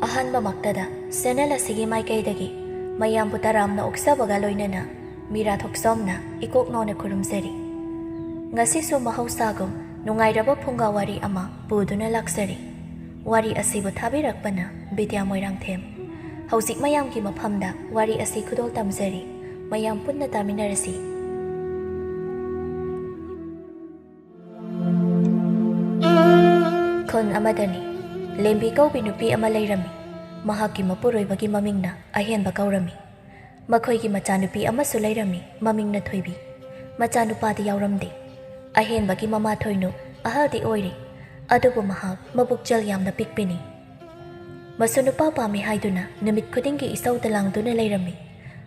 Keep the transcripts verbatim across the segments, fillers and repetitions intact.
ꯑꯍꯥꯟꯕꯃꯛꯇꯗ channel ꯑꯁꯤꯒꯤ ꯃꯥꯏꯀꯩꯗꯒꯤ ꯃꯌꯥꯝꯕꯨ ꯇꯔꯥꯝꯅ ꯑꯣꯛꯆꯕꯒ ꯂꯣꯏꯅꯅ ꯃꯤꯔꯥ ꯊꯣꯛꯆꯣꯝꯅ ꯏꯀꯣꯛ ꯅꯣꯟꯅ ꯈꯨꯔꯨꯝꯖꯔꯤ꯫ ꯉꯁꯤꯁꯨ ꯃꯍꯧꯁꯥꯒꯨꯝ ꯅꯨꯡꯉꯥꯏꯔꯕ ꯐꯨꯡꯒꯥ ꯋꯥꯔꯤ ꯑꯃ ꯄꯨꯗꯨꯅ ꯂꯥꯛꯆꯔꯤ꯫ ꯋꯥꯔꯤ ꯑꯁꯤꯕꯨ ꯊꯥꯕꯤꯔꯛꯄꯅ ꯕꯤꯗ꯭ꯌꯥ ꯃꯣꯏꯔꯥꯡꯊꯦꯝ꯫ ꯍꯧꯖꯤꯛ ꯃꯌꯥꯝꯒꯤ ꯃꯐꯝꯗ ꯋꯥꯔꯤ ꯑꯁꯤ ꯈꯨꯗꯣꯜ ꯇꯝꯖꯔꯤ꯫ ꯃꯌꯥꯝ ꯄꯨꯟꯅ ꯇꯥꯃꯤꯟꯅꯔꯁꯤ꯫ ꯈꯨꯟ ꯑꯃꯗꯅꯤ꯫ ꯂꯦꯝꯕꯤ ꯀꯧꯕꯤ ꯅꯨꯄꯤ ꯑꯃ ꯂꯩꯔꯝꯃꯤ꯫ ꯃꯍꯥꯛꯀꯤ ꯃꯄꯨꯔꯣꯏꯕꯒꯤ ꯃꯃꯤꯡꯅ ꯑꯍꯦꯟꯕ ꯀꯧꯔꯝꯃꯤ꯫ ꯃꯈꯣꯏꯒꯤ ꯃꯆꯥꯅꯨꯄꯤ ꯑꯃꯁꯨ ꯂꯩꯔꯝꯃꯤ, ꯃꯃꯤꯡꯅ ꯊꯣꯏꯕꯤ꯫ ꯃꯆꯥꯅꯨꯄꯥꯗꯤ ꯌꯥꯎꯔꯝꯗꯦ꯫ ꯑꯍꯦꯟꯕꯒꯤ ꯃꯃꯥ ꯊꯣꯏꯅꯨ ꯑꯍꯜꯗꯤ ꯑꯣꯏꯔꯦ, ꯑꯗꯨꯕꯨ ꯃꯍꯥꯛ ꯃꯕꯨꯛꯆꯦꯜ ꯌꯥꯝꯅ ꯄꯤꯛꯄꯤꯅꯤ꯫ ꯃꯁꯨ ꯅꯨꯄꯥ ꯄꯥꯝꯃꯤ ꯍꯥꯏꯗꯨꯅ ꯅꯨꯃꯤꯠ ꯈꯨꯗꯤꯡꯒꯤ ꯏꯁꯧꯗ ꯂꯥꯡꯗꯨꯅ ꯂꯩꯔꯝꯃꯤ꯫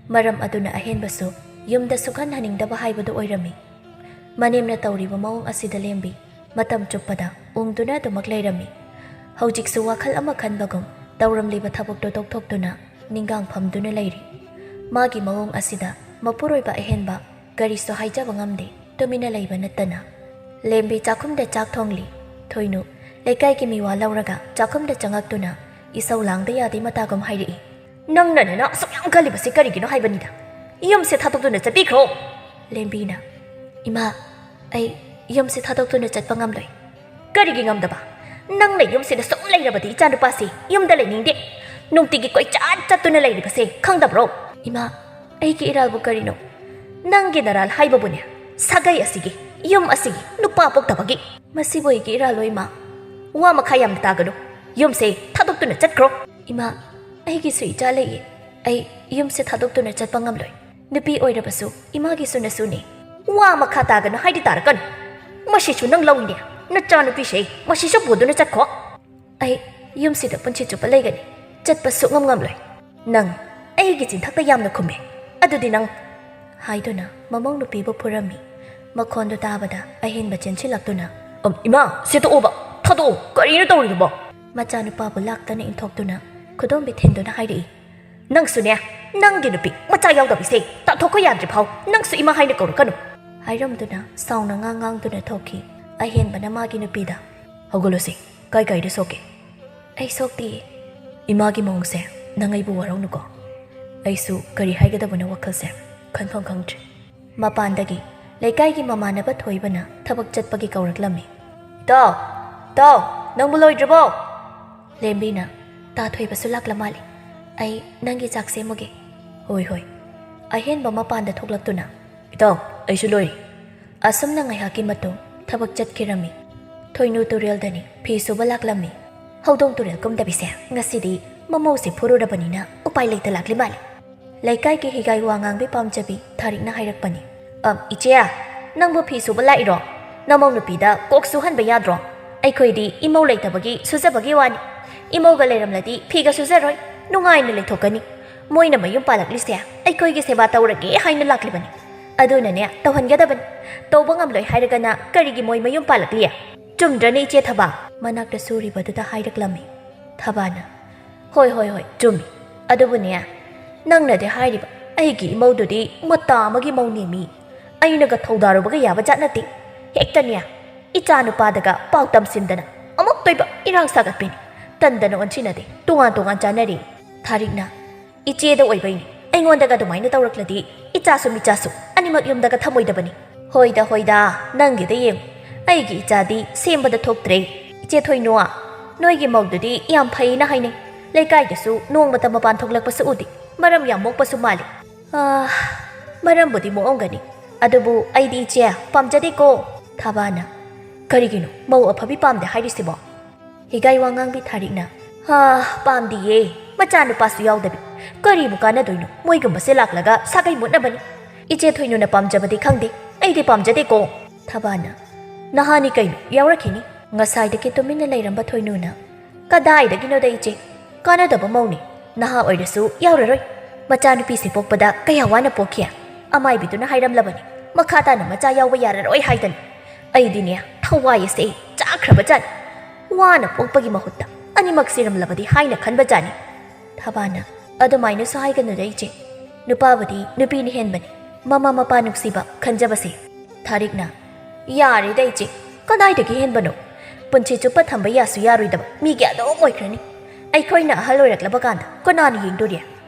ꯃꯔꯝ ꯑꯗꯨꯅ ꯑꯍꯦꯟꯕꯁꯨ ꯌꯨꯝꯗ ꯁꯨꯛꯍꯟꯍꯟꯅꯤꯡꯗꯕ ꯍꯥꯏꯕꯗꯨ ꯑꯣꯏꯔꯝꯃꯤ꯫ ꯃꯅꯦꯝꯅ ꯇꯧꯔꯤꯕ ꯃꯑꯣꯡ ꯑꯁꯤꯗ ꯂꯦꯝꯕꯤ ꯃꯇꯝ ꯆꯨꯞꯄꯗ ꯎꯪꯗꯨꯅ ꯑꯗꯨꯃꯛ ꯂꯩꯔꯝꯃꯤ꯫ ꯍꯧꯖꯤꯛꯁꯨ ꯋꯥꯈꯜ ꯑꯃ ꯈꯟꯕꯒꯨꯝ ꯇꯧꯔꯝꯂꯤꯕ ꯊꯕꯛꯇꯨ ꯇꯣꯛꯊꯣꯛꯇꯨꯅ ꯅꯤꯡꯒꯥꯡ ꯐꯝꯗꯨꯅ ꯂꯩꯔꯤ꯫ ꯃꯥꯒꯤ ꯃꯑꯣꯡ ꯑꯁꯤꯗ ꯃꯄꯨꯔꯣꯏꯕ ꯑꯍꯦꯟꯕ ꯀꯔꯤꯁꯨ ꯍꯥꯏꯖꯕ ꯉꯝꯗꯦ, ꯇꯨꯃꯤꯟꯅ ꯂꯩꯕ ꯅꯠꯇꯅ꯫ ꯂꯦꯝꯕꯤ ꯆꯥꯛꯈꯨꯝꯗ ꯆꯥꯛ ꯊꯣꯡꯂꯤ꯫ ꯊꯣꯏꯅꯨ ꯂꯩꯀꯥꯏꯒꯤ ꯃꯤꯋꯥ ꯂꯧꯔꯒ ꯆꯥꯛꯈꯨꯝꯗ ꯆꯪꯉꯛꯇꯨꯅ ꯏꯁꯧ ꯂꯥꯡꯕ ꯌꯥꯗꯦ ꯃꯇꯥꯒꯨꯝ ꯍꯥꯏꯔꯛꯏ꯫ "ꯅꯪꯅ ꯅꯅꯥ ꯑꯁꯨꯛ ꯌꯥꯝ ꯀꯜꯂꯤꯕꯁꯤ ꯀꯔꯤꯒꯤꯅꯣ ꯍꯥꯏꯕꯅꯤꯗ? ꯌꯨꯝꯁꯦ ꯊꯥꯗꯣꯛꯇꯨꯅ ꯆꯠꯄꯤꯈ꯭ꯔꯣ!" ꯂꯦꯝꯕꯤꯅ, "ꯏꯃꯥ, ꯑꯩ ꯌꯨꯝꯁꯦ ꯊꯥꯗꯣꯛꯇꯨꯅ ꯆꯠꯄ ꯉꯝꯂꯣꯏ꯫" "ꯀꯔꯤꯒꯤ ꯉꯝꯗꯕ? ꯅꯪꯅ ꯌꯨꯝꯁꯤꯗ ꯁꯨꯝ ꯂꯩꯔꯕꯗꯤ ꯏꯆꯥꯅꯨꯄꯥꯁꯤ ꯌꯨꯝꯗ ꯂꯩꯅꯤꯡꯗꯦ꯫ ꯅꯨꯡꯇꯤꯒꯤ ꯀꯣꯏꯆꯠ ꯆꯠꯇꯨꯅ ꯂꯩꯔꯤꯕꯁꯦ ꯈꯪꯗꯕ꯭ꯔꯣ?" "ꯏꯃꯥ, ꯑꯩꯒꯤ ꯏꯔꯥꯜꯕꯨ ꯀꯔꯤꯅꯣ?" "ꯅꯪꯒꯤ ꯅꯔꯥꯜ ꯍꯥꯏꯕꯕꯨꯅꯦ, ꯁꯥꯒꯩ ꯑꯁꯤꯒꯤ, ꯌꯨꯝ ꯑꯁꯤꯒꯤ ꯅꯨꯄꯥ ꯄꯣꯛꯇꯕꯒꯤ꯫ ꯃꯁꯤꯕꯨ ꯑꯩꯒꯤ ꯏꯔꯥꯜꯂꯣ, ꯏꯃꯥ?" "ꯋꯥ ꯃꯈꯥ ꯌꯥꯝꯅ ꯇꯥꯒꯅꯨ꯫ ꯌꯨꯝꯁꯦ ꯊꯥꯗꯣꯛꯇꯨꯅ ꯆꯠꯈ꯭ꯔꯣ꯫" "ꯏꯃꯥ, ꯑꯩꯒꯤꯁꯨ ꯏꯆꯥ ꯂꯩꯌꯦ꯫ ꯑꯩ ꯌꯨꯝꯁꯦ ꯊꯥꯗꯣꯛꯇꯨꯅ ꯆꯠꯄ ꯉꯝꯂꯣꯏ꯫ ꯅꯨꯄꯤ ꯑꯣꯏꯔꯕꯁꯨ ꯏꯃꯥꯒꯤꯁꯨ ꯅꯁꯨꯅꯤ꯫" "ꯋꯥ ꯃꯈꯥ ꯇꯥꯒꯅꯨ ꯍꯥꯏꯗꯤ ꯇꯥꯔꯛꯀꯅꯨ꯫ ꯃꯁꯤꯁꯨ ꯅꯪ ꯂꯧꯏꯅꯦ꯫ ꯅꯆꯥꯅꯨꯄꯤꯁꯦ ꯃꯁꯤꯁꯨ ꯄꯨꯗꯨꯅ ꯆꯠꯈꯣ꯫" "ꯑꯩ ꯌꯨꯝꯁꯤꯗ ꯄꯨꯟꯁꯤ ꯆꯨꯞꯄ ꯂꯩꯒꯅꯤ꯫ ꯆꯠꯄ ꯁꯨꯛꯉꯝ ꯉꯝꯂꯣꯏ꯫" "ꯅꯪ ꯑꯩꯒꯤ ꯆꯤꯟꯊꯛꯇ ꯌꯥꯝꯅ ꯈꯨꯝꯃꯦ꯫ ꯑꯗꯨꯗꯤ ꯅꯪ," ꯍꯥꯏꯗꯨꯅ ꯃꯃꯧ ꯅꯨꯄꯤꯕꯨ ꯐꯨꯔꯝꯃꯤ꯫ ꯃꯈꯣꯟꯗꯨ ꯇꯥꯕꯗ ꯑꯍꯦꯟꯕ ꯆꯦꯟꯁꯤꯜꯂꯛꯇꯨꯅ, "ꯑꯝ, ꯏꯃꯥ, ꯁꯦ ꯇꯣꯛꯑꯣꯕ, ꯊꯥꯗꯣꯛꯑꯣ, ꯀꯔꯤꯅꯣ ꯇꯧꯔꯤꯗꯨꯕꯣ?" ꯃꯆꯥꯅꯨꯄꯥꯕꯨ ꯂꯥꯛꯇꯅ ꯏꯟꯊꯣꯛꯇꯨꯅ ꯈꯨꯗꯣꯝꯕꯤ ꯊꯤꯟꯗꯨꯅ ꯍꯥꯏꯔꯛꯏ꯫ "ꯅꯪꯁꯨꯅꯦ, ꯅꯪꯒꯤ ꯅꯨꯄꯤ ꯃꯆꯥ ꯌꯥꯎꯗꯕꯤꯁꯦ ꯇꯥꯟꯊꯣꯛꯄ ꯌꯥꯗ꯭ꯔꯤ ꯐꯥꯎ ꯅꯪꯁꯨ ꯏꯃꯥ ꯍꯥꯏꯅ ꯀꯧꯔꯛꯀꯅꯨ꯫" ꯍꯥꯏꯔꯝꯗꯨꯅ ꯁꯥꯎꯅ ꯉꯥꯡ ꯉꯥꯡꯗꯨꯅ ꯊꯣꯛꯈꯤ꯫ ꯑꯍꯦꯟꯕꯅ ꯃꯥꯒꯤ ꯅꯨꯄꯤꯗ, "ꯍꯧꯒꯠꯂꯣꯁꯦ, ꯀꯥꯏ ꯀꯥꯏꯗ ꯁꯣꯛꯀꯦ?" "ꯑꯩ ꯁꯣꯛꯇꯤꯌꯦ꯫" ꯏꯃꯥꯒꯤ ꯃꯑꯣꯡꯁꯦ ꯅꯪ ꯑꯩꯕꯨ ꯋꯥꯔꯧꯅꯨꯀꯣ꯫ ꯑꯩꯁꯨ ꯀꯔꯤ ꯍꯥꯏꯒꯗꯕꯅꯣ ꯋꯥꯈꯜꯁꯦ ꯈꯟꯐꯝ ꯈꯪꯗ꯭ꯔꯦ꯫ ꯃꯄꯥꯟꯗꯒꯤ ꯂꯩꯀꯥꯏꯒꯤ ꯃꯃꯥꯟꯅꯕ ꯊꯣꯏꯕꯅ ꯊꯕꯛ ꯆꯠꯄꯒꯤ ꯀꯧꯔꯛꯂꯝꯃꯤ꯫ "ꯏꯇꯥꯎ, ꯏꯇꯥꯎ, ꯅꯪꯕꯨ ꯂꯣꯏꯗ꯭ꯔꯤꯕꯣ?" ꯂꯦꯝꯕꯤꯅ, "ꯇꯥ ꯊꯣꯏꯕꯁꯨ ꯂꯥꯛꯂ ꯃꯥꯜꯂꯦ꯫ ꯑꯩ ꯅꯪꯒꯤ ꯆꯥꯛ ꯁꯦꯝꯃꯨꯒꯦ꯫" "ꯍꯣꯏ, ꯍꯣꯏ꯫" ꯑꯍꯦꯟꯕ ꯃꯄꯥꯟꯗ ꯊꯣꯛꯂꯛꯇꯨꯅ, "ꯏꯇꯥꯎ, ꯑꯩꯁꯨ ꯂꯣꯏꯔꯦ꯫" ꯑꯁꯨꯝꯅ ꯉꯥꯏꯍꯥꯛꯀꯤ ꯃꯇꯨꯡ ꯊꯕꯛ ꯆꯠꯈꯤꯔꯝꯃꯤ꯫ ꯊꯣꯏꯅꯨ ꯇꯨꯔꯦꯜꯗꯅꯤ ꯐꯤ ꯁꯨꯕ ꯂꯥꯛꯂꯝꯃꯤ꯫ "ꯍꯧꯗꯣꯡ ꯇꯨꯔꯦꯜ ꯀꯨꯝꯗꯕꯤꯁꯦ ꯉꯁꯤꯗꯤ ꯃꯃꯧꯁꯦ ꯐꯨꯔꯨꯔꯕꯅꯤꯅ ꯎꯄꯥꯏ ꯂꯩꯇ ꯂꯥꯛꯂꯤ ꯃꯥꯜꯂꯦ꯫" ꯂꯩꯀꯥꯏꯒꯤ ꯍꯤꯒꯥꯏ ꯋꯥ ꯉꯥꯡꯕꯤ ꯄꯥꯝꯖꯕꯤ ꯊꯥꯔꯤꯛꯅ ꯍꯥꯏꯔꯛꯄꯅꯤ꯫ "ꯑꯝ, ꯏꯆꯦ, ꯅꯪꯕꯨ ꯐꯤ ꯁꯨꯕ ꯂꯥꯛꯏꯔꯣ? ꯅꯃꯧ ꯅꯨꯄꯤꯗ ꯀꯣꯛ ꯁꯨꯍꯟꯕ ꯌꯥꯗ꯭ꯔꯣ? ꯑꯩꯈꯣꯏꯗꯤ ꯏꯃꯧ ꯂꯩꯇꯕꯒꯤ ꯁꯨꯖꯕꯒꯤ ꯋꯥꯅꯤ꯫ ꯏꯃꯧꯒ ꯂꯩꯔꯝꯂꯗꯤ ꯐꯤꯒ ꯁꯨꯖꯔꯣꯏ, ꯅꯨꯡꯉꯥꯏꯅ ꯂꯩꯊꯣꯛꯀꯅꯤ꯫ ꯃꯣꯏꯅ ꯃꯌꯨꯝ ꯄꯥꯜꯂꯛꯂꯤꯁꯦ ꯑꯩꯈꯣꯏꯒꯤ ꯁꯦꯕꯥ ꯇꯧꯔꯒꯦ ꯍꯥꯏꯅ ꯂꯥꯛꯂꯤꯕꯅꯤ꯫ ꯑꯗꯨꯅꯅꯦ, ꯇꯧꯍꯟꯒꯗꯕꯅꯤ꯫ ꯇꯧꯕ ꯉꯝꯂꯣꯏ ꯍꯥꯏꯔꯒꯅ ꯀꯔꯤꯒꯤ ꯃꯣꯏ ꯃꯌꯨꯝ ꯄꯥꯜꯂꯛꯂꯤ? ꯆꯨꯝꯗ꯭ꯔꯅꯦ, ꯏꯆꯦ ꯊꯕꯥ?" ꯃꯅꯥꯛꯇ ꯁꯨꯔꯤꯕꯗꯨꯗ ꯍꯥꯏꯔꯛꯂꯝꯃꯤ꯫ ꯊꯕꯥꯅ, "ꯍꯣꯏ, ꯍꯣꯏ, ꯍꯣꯏ, ꯆꯨꯝꯃꯤ꯫ ꯑꯗꯨꯕꯨꯅꯦ, ꯅꯪꯅꯗꯤ ꯍꯥꯏꯔꯤꯕ ꯑꯩꯒꯤ ꯏꯃꯧꯗꯨꯗꯤ ꯃꯇꯥ ꯑꯃꯒꯤ ꯃꯧꯅꯦꯃꯤ꯫ ꯑꯩꯅꯒ ꯊꯧꯗꯥꯔꯨꯕꯒ ꯌꯥꯕ ꯖꯥꯠ ꯅꯠꯇꯦ꯫ ꯍꯦꯛꯇꯅꯦ, ꯏꯆꯥ ꯅꯨꯄꯥꯗꯒ ꯄꯥꯎ ꯇꯝꯁꯤꯟꯗꯅ ꯑꯃꯨꯛꯇꯣꯏꯕ ꯏꯔꯥꯡ ꯁꯥꯒꯠꯄꯤꯅꯤ꯫ ꯇꯟꯗꯅ ꯑꯣꯟꯁꯤꯟꯅꯗꯦ, ꯇꯣꯉꯥꯟ ꯇꯣꯉꯥꯟ ꯆꯥꯅꯔꯤ꯫" ꯊꯥꯔꯤꯛꯅ, "ꯏꯆꯦꯗ ꯑꯣꯏꯕꯩꯅꯤ꯫ ꯑꯩꯉꯣꯟꯗꯒ ꯑꯗꯨꯃꯥꯏꯅ ꯇꯧꯔꯛꯂꯗꯤ ꯏꯆꯥꯁꯨ ꯃꯤꯆꯥꯁꯨ ꯑꯅꯤꯃꯛ ꯌꯨꯝꯗꯒ ꯊꯝꯃꯣꯏꯗꯕꯅꯤ꯫" "ꯍꯣꯏꯗ, ꯍꯣꯏꯗ, ꯅꯪꯒꯤꯗ ꯌꯦꯡꯉꯨ꯫ ꯑꯩꯒꯤ ꯏꯆꯥꯗꯤ ꯁꯦꯝꯕꯗ ꯊꯣꯛꯇ꯭ꯔꯦ꯫ ꯏꯆꯦ ꯊꯣꯏꯅꯨ, ꯅꯣꯏꯒꯤ ꯃꯧꯗꯨꯗꯤ ꯌꯥꯝ ꯐꯩꯅ ꯍꯥꯏꯅꯩ꯫ ꯂꯩꯀꯥꯏꯗꯁꯨ ꯅꯣꯡꯃꯇ ꯃꯄꯥꯟ ꯊꯣꯛꯂꯛꯄꯁꯨ ꯎꯗꯦ꯫ ꯃꯔꯝ ꯌꯥꯝ ꯃꯣꯛꯄꯁꯨ ꯃꯥꯜꯂꯤ꯫" "ꯑꯥ, ꯃꯔꯝꯕꯨꯗꯤ ꯃꯣꯛꯑꯝꯒꯅꯤ꯫ ꯑꯗꯨꯕꯨ ꯑꯩꯗꯤ ꯏꯆꯦ ꯄꯥꯝꯖꯗꯦꯀꯣ꯫" ꯊꯕꯥꯅ, "ꯀꯔꯤꯒꯤꯅꯣ ꯃꯧ ꯑꯐꯕꯤ ꯄꯥꯝꯗꯦ ꯍꯥꯏꯔꯤꯁꯤꯕꯣ?" ꯍꯤꯒꯥꯏ ꯋꯥ ꯉꯥꯡꯕꯤ ꯊꯥꯔꯤꯛꯅ, "ꯍꯥ, ꯄꯥꯝꯗꯤꯌꯦ꯫ ꯃꯆꯥꯅꯨꯄꯥꯁꯨ ꯌꯥꯎꯗꯕꯤ꯫ ꯀꯔꯤꯕꯨ ꯀꯥꯟꯅꯗꯣꯏꯅꯣ? ꯃꯣꯏꯒꯨꯝꯕꯁꯦ ꯂꯥꯛꯂꯒ ꯁꯥꯒꯩ ꯃꯨꯠꯅꯕꯅꯤ꯫ ꯏꯆꯦ ꯊꯣꯏꯅꯨꯅ ꯄꯥꯝꯖꯕꯗꯤ ꯈꯪꯗꯦ꯫ ꯑꯩꯗꯤ ꯄꯥꯝꯖꯗꯦꯀꯣ꯫" ꯊꯕꯥꯅ, "ꯅꯍꯥꯅꯤ ꯀꯩꯅꯣ, ꯌꯥꯎꯔꯛꯈꯤꯅꯤ꯫" ꯉꯁꯥꯏꯗꯒꯤ ꯇꯨꯃꯤꯟꯅ ꯂꯩꯔꯝꯕ ꯊꯣꯏꯅꯨꯅ, "ꯀꯗꯥꯏꯗꯒꯤꯅꯣꯗ ꯏꯆꯦ? ꯀꯥꯟꯅꯗꯕ ꯃꯧꯅꯤ꯫ ꯅꯍꯥ ꯑꯣꯏꯔꯁꯨ ꯌꯥꯎꯔꯔꯣꯏ꯫ ꯃꯆꯥꯅꯨꯄꯤꯁꯦ ꯄꯣꯛꯄꯗ ꯀꯌꯥ ꯋꯥꯅ ꯄꯣꯛꯈꯤ꯫ ꯑꯃꯥꯏꯕꯤꯗꯨꯅ ꯍꯥꯏꯔꯝꯂꯕꯅꯤ, ꯃꯈꯥ ꯇꯥꯅ ꯃꯆꯥ ꯌꯥꯎꯕ ꯌꯥꯔꯔꯣꯏ ꯍꯥꯏꯗꯅ꯫ ꯑꯩꯗꯤꯅꯦ, ꯊꯋꯥꯏ ꯑꯁꯦ ꯆꯥꯈ꯭ꯔꯕꯖꯥꯠꯅꯤ꯫ ꯋꯥꯅ ꯄꯣꯛꯄꯒꯤ ꯃꯍꯨꯠꯇ ꯑꯅꯤꯃꯛ ꯁꯤꯔꯝꯂꯕꯗꯤ ꯍꯥꯏꯅ ꯈꯟꯕꯖꯥꯠꯅꯤ꯫" ꯊꯕꯥꯅ, "ꯑꯗꯨꯃꯥꯏꯅꯁꯨ ꯍꯥꯏꯒꯅꯨꯗ ꯏꯆꯦ꯫ ꯅꯨꯄꯥꯕꯨꯗꯤ ꯅꯨꯄꯤꯅ ꯍꯦꯟꯕꯅꯤ꯫ ꯃꯃꯥ ꯃꯄꯥ ꯅꯨꯡꯁꯤꯕ ꯈꯟꯖꯕꯁꯦ꯫" ꯊꯥꯔꯤꯛꯅ, "ꯌꯥꯔꯦꯗ ꯏꯆꯦ, ꯀꯗꯥꯏꯗꯒꯤ ꯍꯦꯟꯕꯅꯣ? ꯄꯨꯟꯁꯤ ꯆꯨꯞꯄ ꯊꯝꯕ ꯌꯥꯁꯨ ꯌꯥꯔꯣꯏꯗꯕ ꯃꯤꯒꯤ ꯑꯗꯨꯝ ꯑꯣꯏꯈ꯭ꯔꯅꯤ꯫ ꯑꯩꯈꯣꯏꯅ ꯑꯍꯜ ꯑꯣꯏꯔꯛꯂꯕ ꯀꯥꯟꯗ ꯀꯅꯥꯅ ꯌꯦꯡꯗꯣꯔꯤ?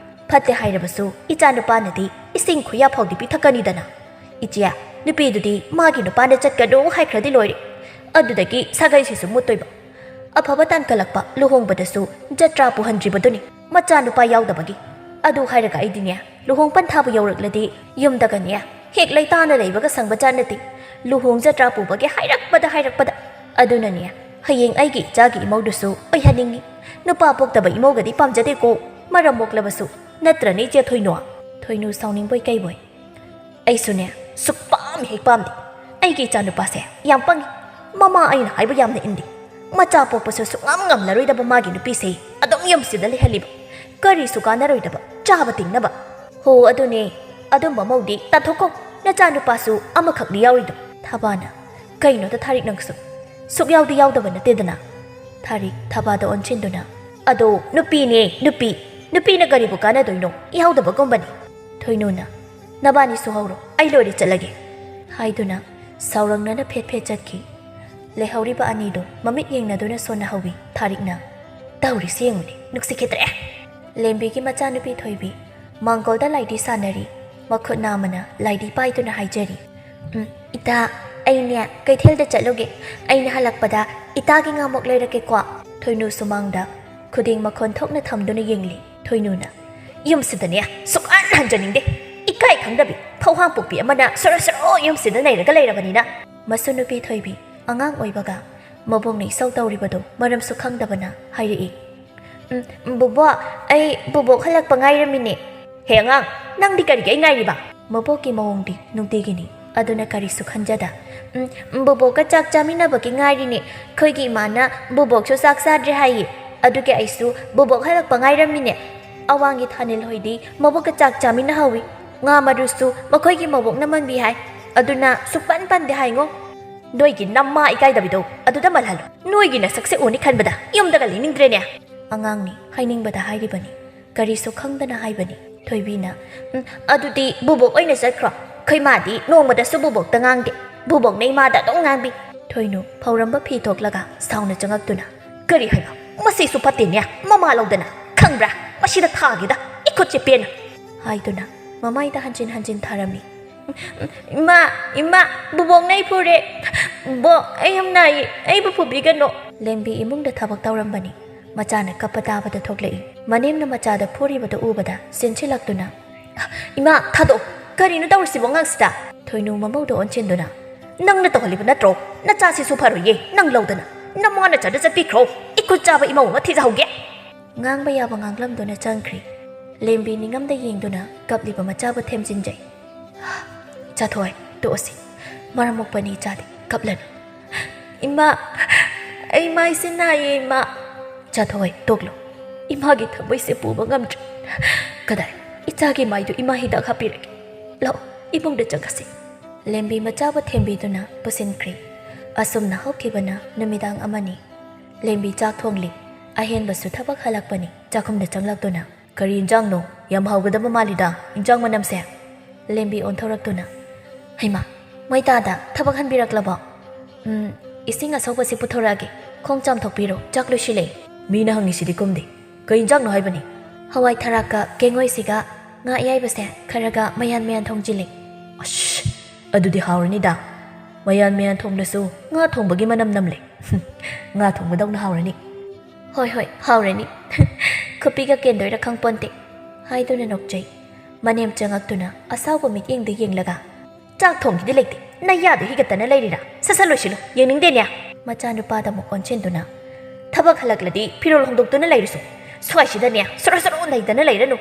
ꯐꯠꯇꯦ ꯍꯥꯏꯔꯕꯁꯨ ꯏꯆꯥ ꯅꯨꯄꯥꯅꯗꯤ ꯏꯁꯤꯡ ꯈꯨꯌꯥ ꯐꯥꯎꯗꯤ ꯄꯤꯊꯛꯀꯅꯤꯗꯅ꯫ ꯏꯆꯦ, ꯅꯨꯄꯤꯗꯨꯗꯤ ꯃꯥꯒꯤ ꯅꯨꯄꯥꯅ ꯆꯠꯀꯅꯨ ꯍꯥꯏꯈ꯭ꯔꯗꯤ ꯂꯣꯏꯔꯦ꯫ ꯑꯗꯨꯗꯒꯤ ꯁꯥꯒꯩꯁꯤꯁꯨ ꯃꯨꯠꯇꯣꯏꯕ꯫ ꯑꯐꯕ ꯇꯥꯟꯈꯠꯂꯛꯄ ꯂꯨꯍꯣꯡꯕꯗꯁꯨ ꯖꯇ꯭ꯔꯥ ꯄꯨꯍꯟꯗ꯭ꯔꯤꯕꯗꯨꯅꯤ, ꯃꯆꯥꯅꯨꯄꯥ ꯌꯥꯎꯗꯕꯒꯤ꯫ ꯑꯗꯨ ꯍꯥꯏꯔꯒ ꯑꯩꯗꯤꯅꯦ, ꯂꯨꯍꯣꯡ ꯄꯟꯊꯥꯕꯨ ꯌꯧꯔꯛꯂꯗꯤ ꯌꯨꯝꯗꯒꯅꯦ ꯍꯦꯛ ꯂꯩꯇꯥꯅ ꯂꯩꯕꯒ ꯁꯪꯕ ꯖꯥꯠ ꯅꯠꯇꯦ꯫ ꯂꯨꯍꯣꯡ ꯖꯇ꯭ꯔꯥ ꯄꯨꯕꯒꯤ ꯍꯥꯏꯔꯛꯄꯗ ꯍꯥꯏꯔꯛꯄꯗ꯫ ꯑꯗꯨꯅꯅꯦ, ꯍꯌꯦꯡ ꯑꯩꯒꯤ ꯏꯆꯥꯒꯤ ꯏꯃꯧꯗꯨꯁꯨ ꯑꯣꯏꯍꯟꯅꯤꯡꯉꯤ꯫ ꯅꯨꯄꯥ ꯄꯣꯛꯇꯕ ꯏꯃꯧꯒꯗꯤ ꯄꯥꯝꯖꯗꯦꯀꯣ, ꯃꯔꯝ ꯃꯣꯛꯂꯕꯁꯨ꯫ ꯅꯠꯇ꯭ꯔꯅꯦ, ꯏꯆꯦ ꯊꯣꯏꯅꯣ? ꯊꯣꯏꯅꯨ ꯁꯥꯎꯅꯤꯡꯕꯣꯏ ꯀꯩꯕꯣꯏ꯫ ꯑꯩꯁꯨꯅꯦ, ꯁꯨꯛꯄꯥꯝ ꯍꯦꯛ ꯄꯥꯝꯗꯦ꯫ ꯑꯩꯒꯤ ꯏꯆꯥꯅꯨꯄꯥꯁꯦ ꯌꯥꯝ ꯄꯪꯉꯤ꯫ ꯃꯃꯥ ꯑꯩꯅ ꯍꯥꯏꯕ ꯌꯥꯝꯅ ꯏꯟꯗꯦ꯫ ꯃꯆꯥ ꯄꯣꯛꯄꯁꯨ ꯁꯨꯛꯉꯝ ꯉꯝꯂꯔꯣꯏꯗꯕ ꯃꯥꯒꯤ ꯅꯨꯄꯤꯁꯦ ꯑꯗꯨꯝ ꯌꯨꯝꯁꯤꯗ ꯂꯩꯍꯜꯂꯤꯕ꯫ ꯀꯔꯤꯁꯨ ꯀꯥꯟꯅꯔꯣꯏꯗꯕ, ꯆꯥꯕ ꯇꯤꯡꯅꯕ꯫ ꯍꯣ, ꯑꯗꯨꯅꯦ, ꯑꯗꯨꯝꯕ ꯃꯧꯗꯤ ꯇꯥꯟꯊꯣꯛꯈꯣ꯫ ꯅꯆꯥꯅꯨꯄꯥꯁꯨ ꯑꯃꯈꯛꯅꯤ ꯌꯥꯎꯔꯤꯗꯣ꯫ ꯊꯥꯕꯥꯅ, ꯀꯩꯅꯣꯗ ꯊꯥꯔꯤꯛ ꯅꯪꯁꯨ? ꯁꯨꯛ ꯌꯥꯎꯗꯤ ꯌꯥꯎꯗꯕ ꯅꯠꯇꯦꯗꯅ꯫ ꯊꯥꯔꯤꯛ ꯊꯥꯕꯥꯗ ꯑꯣꯟꯁꯤꯟꯗꯨꯅ, ꯑꯗꯣ ꯅꯨꯄꯤꯅꯦ, ꯅꯨꯄꯤ꯫ ꯅꯨꯄꯤꯅ ꯀꯔꯤꯕꯨ ꯀꯥꯟꯅꯗꯣꯏꯅꯣ? ꯌꯥꯎꯗꯕꯒꯨꯝꯕꯅꯤ꯫ ꯊꯣꯏꯅꯨꯅ, ꯅꯕꯥꯅꯤꯁꯨ ꯍꯧꯔꯣ, ꯑꯩ ꯂꯣꯏꯔꯦ ꯆꯠꯂꯒꯦ, ꯍꯥꯏꯗꯨꯅ ꯁꯥꯎꯔꯪꯅꯅ ꯐꯦꯠ ꯐꯦꯠ ꯆꯠꯈꯤ꯫ ꯂꯩꯍꯧꯔꯤꯕ ꯑꯅꯤꯗꯨ ꯃꯃꯤꯠ ꯌꯦꯡꯅꯗꯨꯅ ꯁꯣꯟꯅꯍꯧꯋꯤ꯫ ꯊꯥꯔꯤꯛꯅ, ꯇꯧꯔꯤꯁꯤ ꯌꯦꯡꯉꯨꯅꯦ, ꯅꯨꯡꯁꯤꯈꯤꯗ꯭ꯔꯦ꯫ ꯂꯦꯝꯕꯤꯒꯤ ꯃꯆꯥꯅꯨꯄꯤ ꯊꯣꯏꯕꯤ ꯃꯥꯡꯒꯣꯜꯗ ꯂꯥꯏꯗꯤ ꯁꯥꯟꯅꯔꯤ꯫ ꯃꯈꯨꯠ ꯅꯥꯝꯃꯅ ꯂꯥꯏꯗꯤ ꯄꯥꯏꯗꯨꯅ ꯍꯥꯏꯖꯔꯤ, "ꯎꯝ, ꯏꯇꯥ, ꯑꯩꯅꯦ ꯀꯩꯊꯦꯜꯗ ꯆꯠꯂꯨꯒꯦ꯫ ꯑꯩꯅ ꯍꯜꯂꯛꯄꯗ ꯏꯇꯥꯒꯤ ꯉꯥꯃꯣꯛ ꯂꯩꯔꯛꯀꯦꯀꯣ?" ꯊꯣꯏꯅꯨ ꯁꯨꯃꯥꯡꯗ ꯈꯨꯗꯤꯡ ꯃꯈꯣꯟ ꯊꯣꯛꯅ ꯊꯝꯗꯨꯅ ꯌꯦꯡꯂꯤ꯫ ꯊꯣꯏꯅꯨꯅ, ꯌꯨꯝꯁꯤꯗꯅꯦ ꯁꯨꯛꯍꯟ ꯍꯟꯖꯅꯤꯡꯗꯦ꯫ ꯏꯀꯥꯏ ꯈꯪꯗꯕꯤ ꯊꯧꯍꯥꯡ ꯄꯣꯛꯄꯤ ꯑꯃꯅ ꯁꯣꯔꯣ ꯁꯣꯔꯣ ꯌꯨꯝꯁꯤꯗ ꯅꯩꯔꯒ ꯂꯩꯔꯕꯅꯤꯅ꯫ ꯃꯁꯨ ꯅꯨꯄꯤ ꯊꯣꯏꯕꯤ ꯑꯉꯥꯡ ꯑꯣꯏꯕꯒ ꯃꯕꯣꯛꯅ ꯏꯁꯧ ꯇꯧꯔꯤꯕꯗꯨ ꯃꯔꯝꯁꯨ ꯈꯪꯗꯕꯅ ꯍꯥꯏꯔꯛꯏ, "ꯎꯝ, ꯕꯣꯕꯣ, ꯑꯩ ꯕꯣꯕꯣꯛ ꯍꯜꯂꯛꯄ ꯉꯥꯏꯔꯝꯃꯤꯅꯦ꯫" "ꯍꯦ ꯑꯉꯥꯡ, ꯅꯪꯗꯤ ꯀꯔꯤꯒꯤ ꯑꯩ ꯉꯥꯏꯔꯤꯕ?" ꯃꯕꯣꯛꯀꯤ ꯃꯑꯣꯡꯗꯤ ꯅꯨꯡꯇꯤꯒꯤꯅꯤ꯫ ꯑꯗꯨꯅ ꯀꯔꯤꯁꯨ ꯈꯟꯖꯗ, "ꯎꯝ, ꯕꯣꯕꯣꯛꯀ ꯆꯥꯛ ꯆꯥꯃꯤꯟꯅꯕꯒꯤ ꯉꯥꯏꯔꯤꯅꯦ꯫ ꯑꯩꯈꯣꯏꯒꯤ ꯏꯃꯥꯅ ꯕꯣꯕꯣꯛꯁꯨ ꯆꯥꯛ ꯆꯥꯗ꯭ꯔꯦ ꯍꯥꯏꯌꯦ꯫ ꯑꯗꯨꯒꯤ ꯑꯩꯁꯨ ꯕꯣꯕꯣꯛ ꯍꯜꯂꯛꯄ ꯉꯥꯏꯔꯝꯃꯤꯅꯦ꯫ ꯑꯋꯥꯡꯒꯤ ꯊꯥꯅꯤꯜ ꯍꯣꯏꯗꯤ ꯃꯕꯣꯛꯀ ꯆꯥꯛ ꯆꯥꯃꯤꯟꯅꯍꯧꯋꯤ꯫ ꯉꯥ ꯃꯔꯨꯁꯨ ꯃꯈꯣꯏꯒꯤ ꯃꯕꯣꯛꯅ ꯃꯟꯕꯤ ꯍꯥꯏ꯫ ꯑꯗꯨꯅ ꯁꯨꯛꯄꯟ ꯄꯟꯗꯦ ꯍꯥꯏꯉꯣ꯫" "ꯅꯣꯏꯒꯤ ꯅꯃꯥ ꯏꯀꯥꯏꯗꯕꯤꯗꯣ ꯑꯗꯨꯗ ꯃꯜꯍꯜꯂꯨ꯫ ꯅꯣꯏꯒꯤ ꯅꯁꯛꯁꯦ ꯎꯅꯤ ꯈꯟꯕꯗ ꯌꯨꯝꯗꯒ ꯂꯩꯅꯤꯡꯗ꯭ꯔꯦꯅꯦ꯫" ꯑꯉꯥꯡꯅꯤ, ꯍꯥꯏꯅꯤꯡꯕꯗ ꯍꯥꯏꯔꯤꯕꯅꯤ꯫ ꯀꯔꯤꯁꯨ ꯈꯪꯗꯅ ꯍꯥꯏꯕꯅꯤ꯫ ꯊꯣꯏꯕꯤꯅ, "ꯎꯝ, ꯑꯗꯨꯗꯤ ꯕꯨꯕꯣꯛ ꯑꯣꯏꯅ ꯆꯠꯈ꯭ꯔꯣ꯫ ꯑꯩꯈꯣꯏ ꯃꯥꯗꯤ ꯅꯣꯡꯃꯗꯁꯨ ꯕꯨꯕꯣꯛꯇ ꯉꯥꯡꯗꯦ꯫ ꯕꯨꯕꯣꯛꯅ ꯏꯃꯥꯗ ꯑꯗꯨꯝ ꯉꯥꯡꯕꯤ꯫" ꯊꯣꯏꯅꯨ ꯐꯧꯔꯝꯕ ꯐꯤ ꯊꯣꯛꯂꯒ ꯁꯥꯎꯅ ꯆꯪꯉꯛꯇꯨꯅ, "ꯀꯔꯤ ꯍꯥꯏꯕ? "ꯃꯁꯤꯁꯨ ꯐꯠꯇꯦꯅꯦ, ꯃꯃꯥ ꯂꯧꯗꯅ, ꯈꯪꯕ꯭ꯔꯥ? ꯃꯁꯤꯗ ꯊꯥꯒꯦꯗ, ꯏꯈꯨꯠꯁꯦ ꯄꯦꯟꯅ!" ꯍꯥꯏꯗꯨꯅ ꯃꯃꯥꯏꯗ ꯍꯟꯖꯤꯟ ꯍꯟꯖꯤꯟ ꯊꯥꯔꯝꯃꯤ꯫ "ꯏꯃꯥ, ꯏꯃꯥ, ꯕꯨꯕꯣꯛꯅ ꯑꯩ ꯐꯨꯔꯦ꯫ ꯕꯣꯛ, ꯑꯩ ꯌꯥꯝ ꯅꯥꯏꯌꯦ, ꯑꯩꯕꯨ ꯐꯨꯕꯤꯒꯅꯣ!" ꯂꯦꯝꯕꯤ ꯏꯃꯨꯡꯗ ꯊꯕꯛ ꯇꯧꯔꯝꯕꯅꯤ꯫ ꯃꯆꯥꯅ ꯀꯞꯄ ꯇꯥꯕꯗ ꯊꯣꯛꯂꯛꯏ꯫ ꯃꯅꯦꯝꯅ ꯃꯆꯥꯗ ꯐꯨꯔꯤꯕꯗꯨ ꯎꯕꯗ ꯆꯦꯟꯁꯤꯜꯂꯛꯇꯨꯅ, "ꯏꯃꯥ, ꯊꯥꯗꯣꯛ! ꯀꯔꯤꯅꯣ ꯇꯧꯔꯤꯁꯤꯕꯣ ꯑꯉꯥꯡꯁꯤꯗ?" ꯊꯣꯏꯅꯨ ꯃꯃꯧꯗ ꯑꯣꯟꯁꯤꯟꯗꯨꯅ, "ꯅꯪꯅ ꯇꯧꯍꯜꯂꯤꯕ ꯅꯠꯇ꯭ꯔꯣ? ꯅꯆꯥꯁꯤꯁꯨ ꯐꯔꯣꯏꯌꯦ, ꯅꯪ ꯂꯧꯗꯅ꯫ ꯅꯃꯥ ꯅꯆꯥꯗ ꯆꯠꯄꯤꯈ꯭ꯔꯣ꯫ ꯏꯈꯨꯠ ꯆꯥꯕ ꯏꯃꯧ ꯑꯃ ꯊꯤꯖꯍꯧꯒꯦ!" ꯉꯥꯡꯕ ꯌꯥꯕ ꯉꯥꯡꯂꯝꯗꯨꯅ ꯆꯪꯈ꯭ꯔꯤ꯫ ꯂꯦꯝꯕꯤ ꯅꯤꯡꯉꯝꯗ ꯌꯦꯡꯗꯨꯅ ꯀꯞꯂꯤꯕ ꯃꯆꯥꯕꯨ ꯊꯦꯝꯖꯤꯟꯖꯩ꯫ "ꯏꯆꯥꯊꯣꯏ, ꯇꯣꯛꯑꯁꯤ꯫ ꯃꯔꯝ ꯃꯣꯛꯄꯅꯤ ꯏꯆꯥꯗꯤ, ꯀꯞꯂꯅꯨ꯫" "ꯏꯃꯥ, ꯑꯩ ꯃꯥꯏꯁꯦ ꯅꯥꯏꯌꯦ, ꯏꯃꯥ꯫" "ꯏꯆꯥꯊꯣꯏ, ꯇꯣꯛꯂꯣ꯫ ꯏꯃꯥꯒꯤ ꯊꯃꯣꯏꯁꯦ ꯄꯨꯕ ꯉꯝꯗ꯭ꯔꯦ꯫ ꯀꯗꯥꯏ, ꯏꯆꯥꯒꯤ ꯃꯥꯏꯗꯨ ꯏꯃꯥ ꯍꯤꯗꯥꯛ ꯍꯥꯞꯄꯤꯔꯒꯦ꯫ ꯂꯥꯛꯑꯣ, ꯏꯃꯨꯡꯗ ꯆꯪꯉꯁꯤ꯫" ꯂꯦꯝꯕꯤ ꯃꯆꯥꯕꯨ ꯊꯦꯝꯕꯤꯗꯨꯅ ꯄꯨꯁꯤꯟꯈ꯭ꯔꯤ꯫ ꯑꯁꯨꯝꯅ ꯍꯧꯈꯤꯕꯅ ꯅꯨꯃꯤꯗꯥꯡ ꯑꯃꯅꯤ꯫ ꯂꯦꯝꯕꯤ ꯆꯥꯛ ꯊꯣꯡꯂꯤ꯫ ꯑꯍꯦꯟꯕꯁꯨ ꯊꯕꯛ ꯍꯜꯂꯛꯄꯅꯤ꯫ ꯆꯥꯛꯈꯨꯝꯗ ꯆꯪꯂꯛꯇꯨꯅ, "ꯀꯔꯤ ꯏꯟꯖꯥꯡꯅꯣ? ꯌꯥꯝ ꯍꯥꯎꯒꯗꯕ ꯃꯥꯜꯂꯤꯗ, ꯏꯟꯖꯥꯡ ꯃꯅꯝꯁꯦ!" ꯂꯦꯝꯕꯤ ꯑꯣꯟꯊꯣꯔꯛꯇꯨꯅ, "ꯍꯩꯃꯥ, ꯃꯩꯇꯥꯗ ꯊꯕꯛ ꯍꯟꯕꯤꯔꯛꯂꯕꯣ?" "ꯎꯝ, ꯏꯁꯤꯡ ꯑꯁꯧꯕꯁꯤ ꯄꯨꯊꯣꯔꯛꯑꯒꯦ꯫ ꯈꯣꯡ ꯆꯥꯝꯊꯣꯛꯄꯤꯔꯣ, ꯆꯥꯛ ꯂꯣꯏꯁꯤꯜꯂꯦ꯫" "ꯃꯤꯅ ꯍꯪꯉꯤꯁꯤꯗꯤ ꯈꯨꯝꯗꯦ꯫ ꯀꯩ ꯏꯟꯖꯥꯡꯅꯣ ꯍꯥꯏꯕꯅꯤ?" "ꯍꯋꯥꯏ ꯊꯔꯥꯛꯀ ꯀꯦꯡꯉꯣꯏꯁꯤꯒ ꯉꯥ ꯑꯌꯥꯏꯕꯁꯦ ꯈꯔꯒ ꯃꯌꯥꯟ ꯃꯌꯥꯟ ꯊꯣꯡꯖꯤꯜꯂꯤ꯫" "ꯑꯁ, ꯑꯗꯨꯗꯤ ꯍꯥꯎꯔꯅꯤꯗ꯫ ꯃꯌꯥꯟ ꯃꯌꯥꯟ ꯊꯣꯡꯂꯁꯨ ꯉꯥ ꯊꯣꯡꯕꯒꯤ ꯃꯅꯝ ꯅꯝꯂꯦ꯫ ꯍꯨꯝ, ꯉꯥ ꯊꯣꯡꯕꯗꯧꯅ ꯍꯥꯎꯔꯅꯤ꯫" "ꯍꯣꯏ, ꯍꯣꯏ, ꯍꯥꯎꯔꯅꯤ꯫" "ꯈꯨꯄꯤꯒ ꯀꯦꯟꯗꯣꯏꯔꯥ ꯈꯪꯄꯣꯟꯇꯦ," ꯍꯥꯏꯗꯨꯅ ꯅꯣꯛꯆꯩ꯫ ꯃꯅꯦꯝ ꯆꯪꯉꯛꯇꯨꯅ ꯑꯁꯥꯎꯕ ꯃꯤꯠꯌꯦꯡꯗ ꯌꯦꯡꯂꯒ, "ꯆꯥꯛ ꯊꯣꯡꯒꯤꯗꯤ ꯂꯩꯇꯦ, ꯅꯌꯥꯗꯨ ꯍꯤꯒꯠꯇꯅ ꯂꯩꯔꯤꯔꯥ? ꯁꯠ ꯁꯠ ꯂꯣꯏꯁꯤꯜꯂꯨ, ꯌꯦꯡꯅꯤꯡꯗꯦꯅꯦ!" ꯃꯆꯥꯅꯨꯄꯥꯗ ꯑꯃꯨꯛ ꯑꯣꯟꯁꯤꯟꯗꯨꯅ, "ꯊꯕꯛ ꯍꯜꯂꯛꯂꯗꯤ ꯐꯤꯔꯣꯜ ꯍꯣꯡꯗꯣꯛꯇꯨꯅ ꯂꯩꯔꯨꯁꯨ, ꯁ꯭ꯋꯥꯏꯁꯤꯗꯅꯦ ꯁꯣꯔꯣ ꯁꯣꯔꯣ ꯂꯩꯗꯅ ꯂꯩꯔꯅꯨ꯫"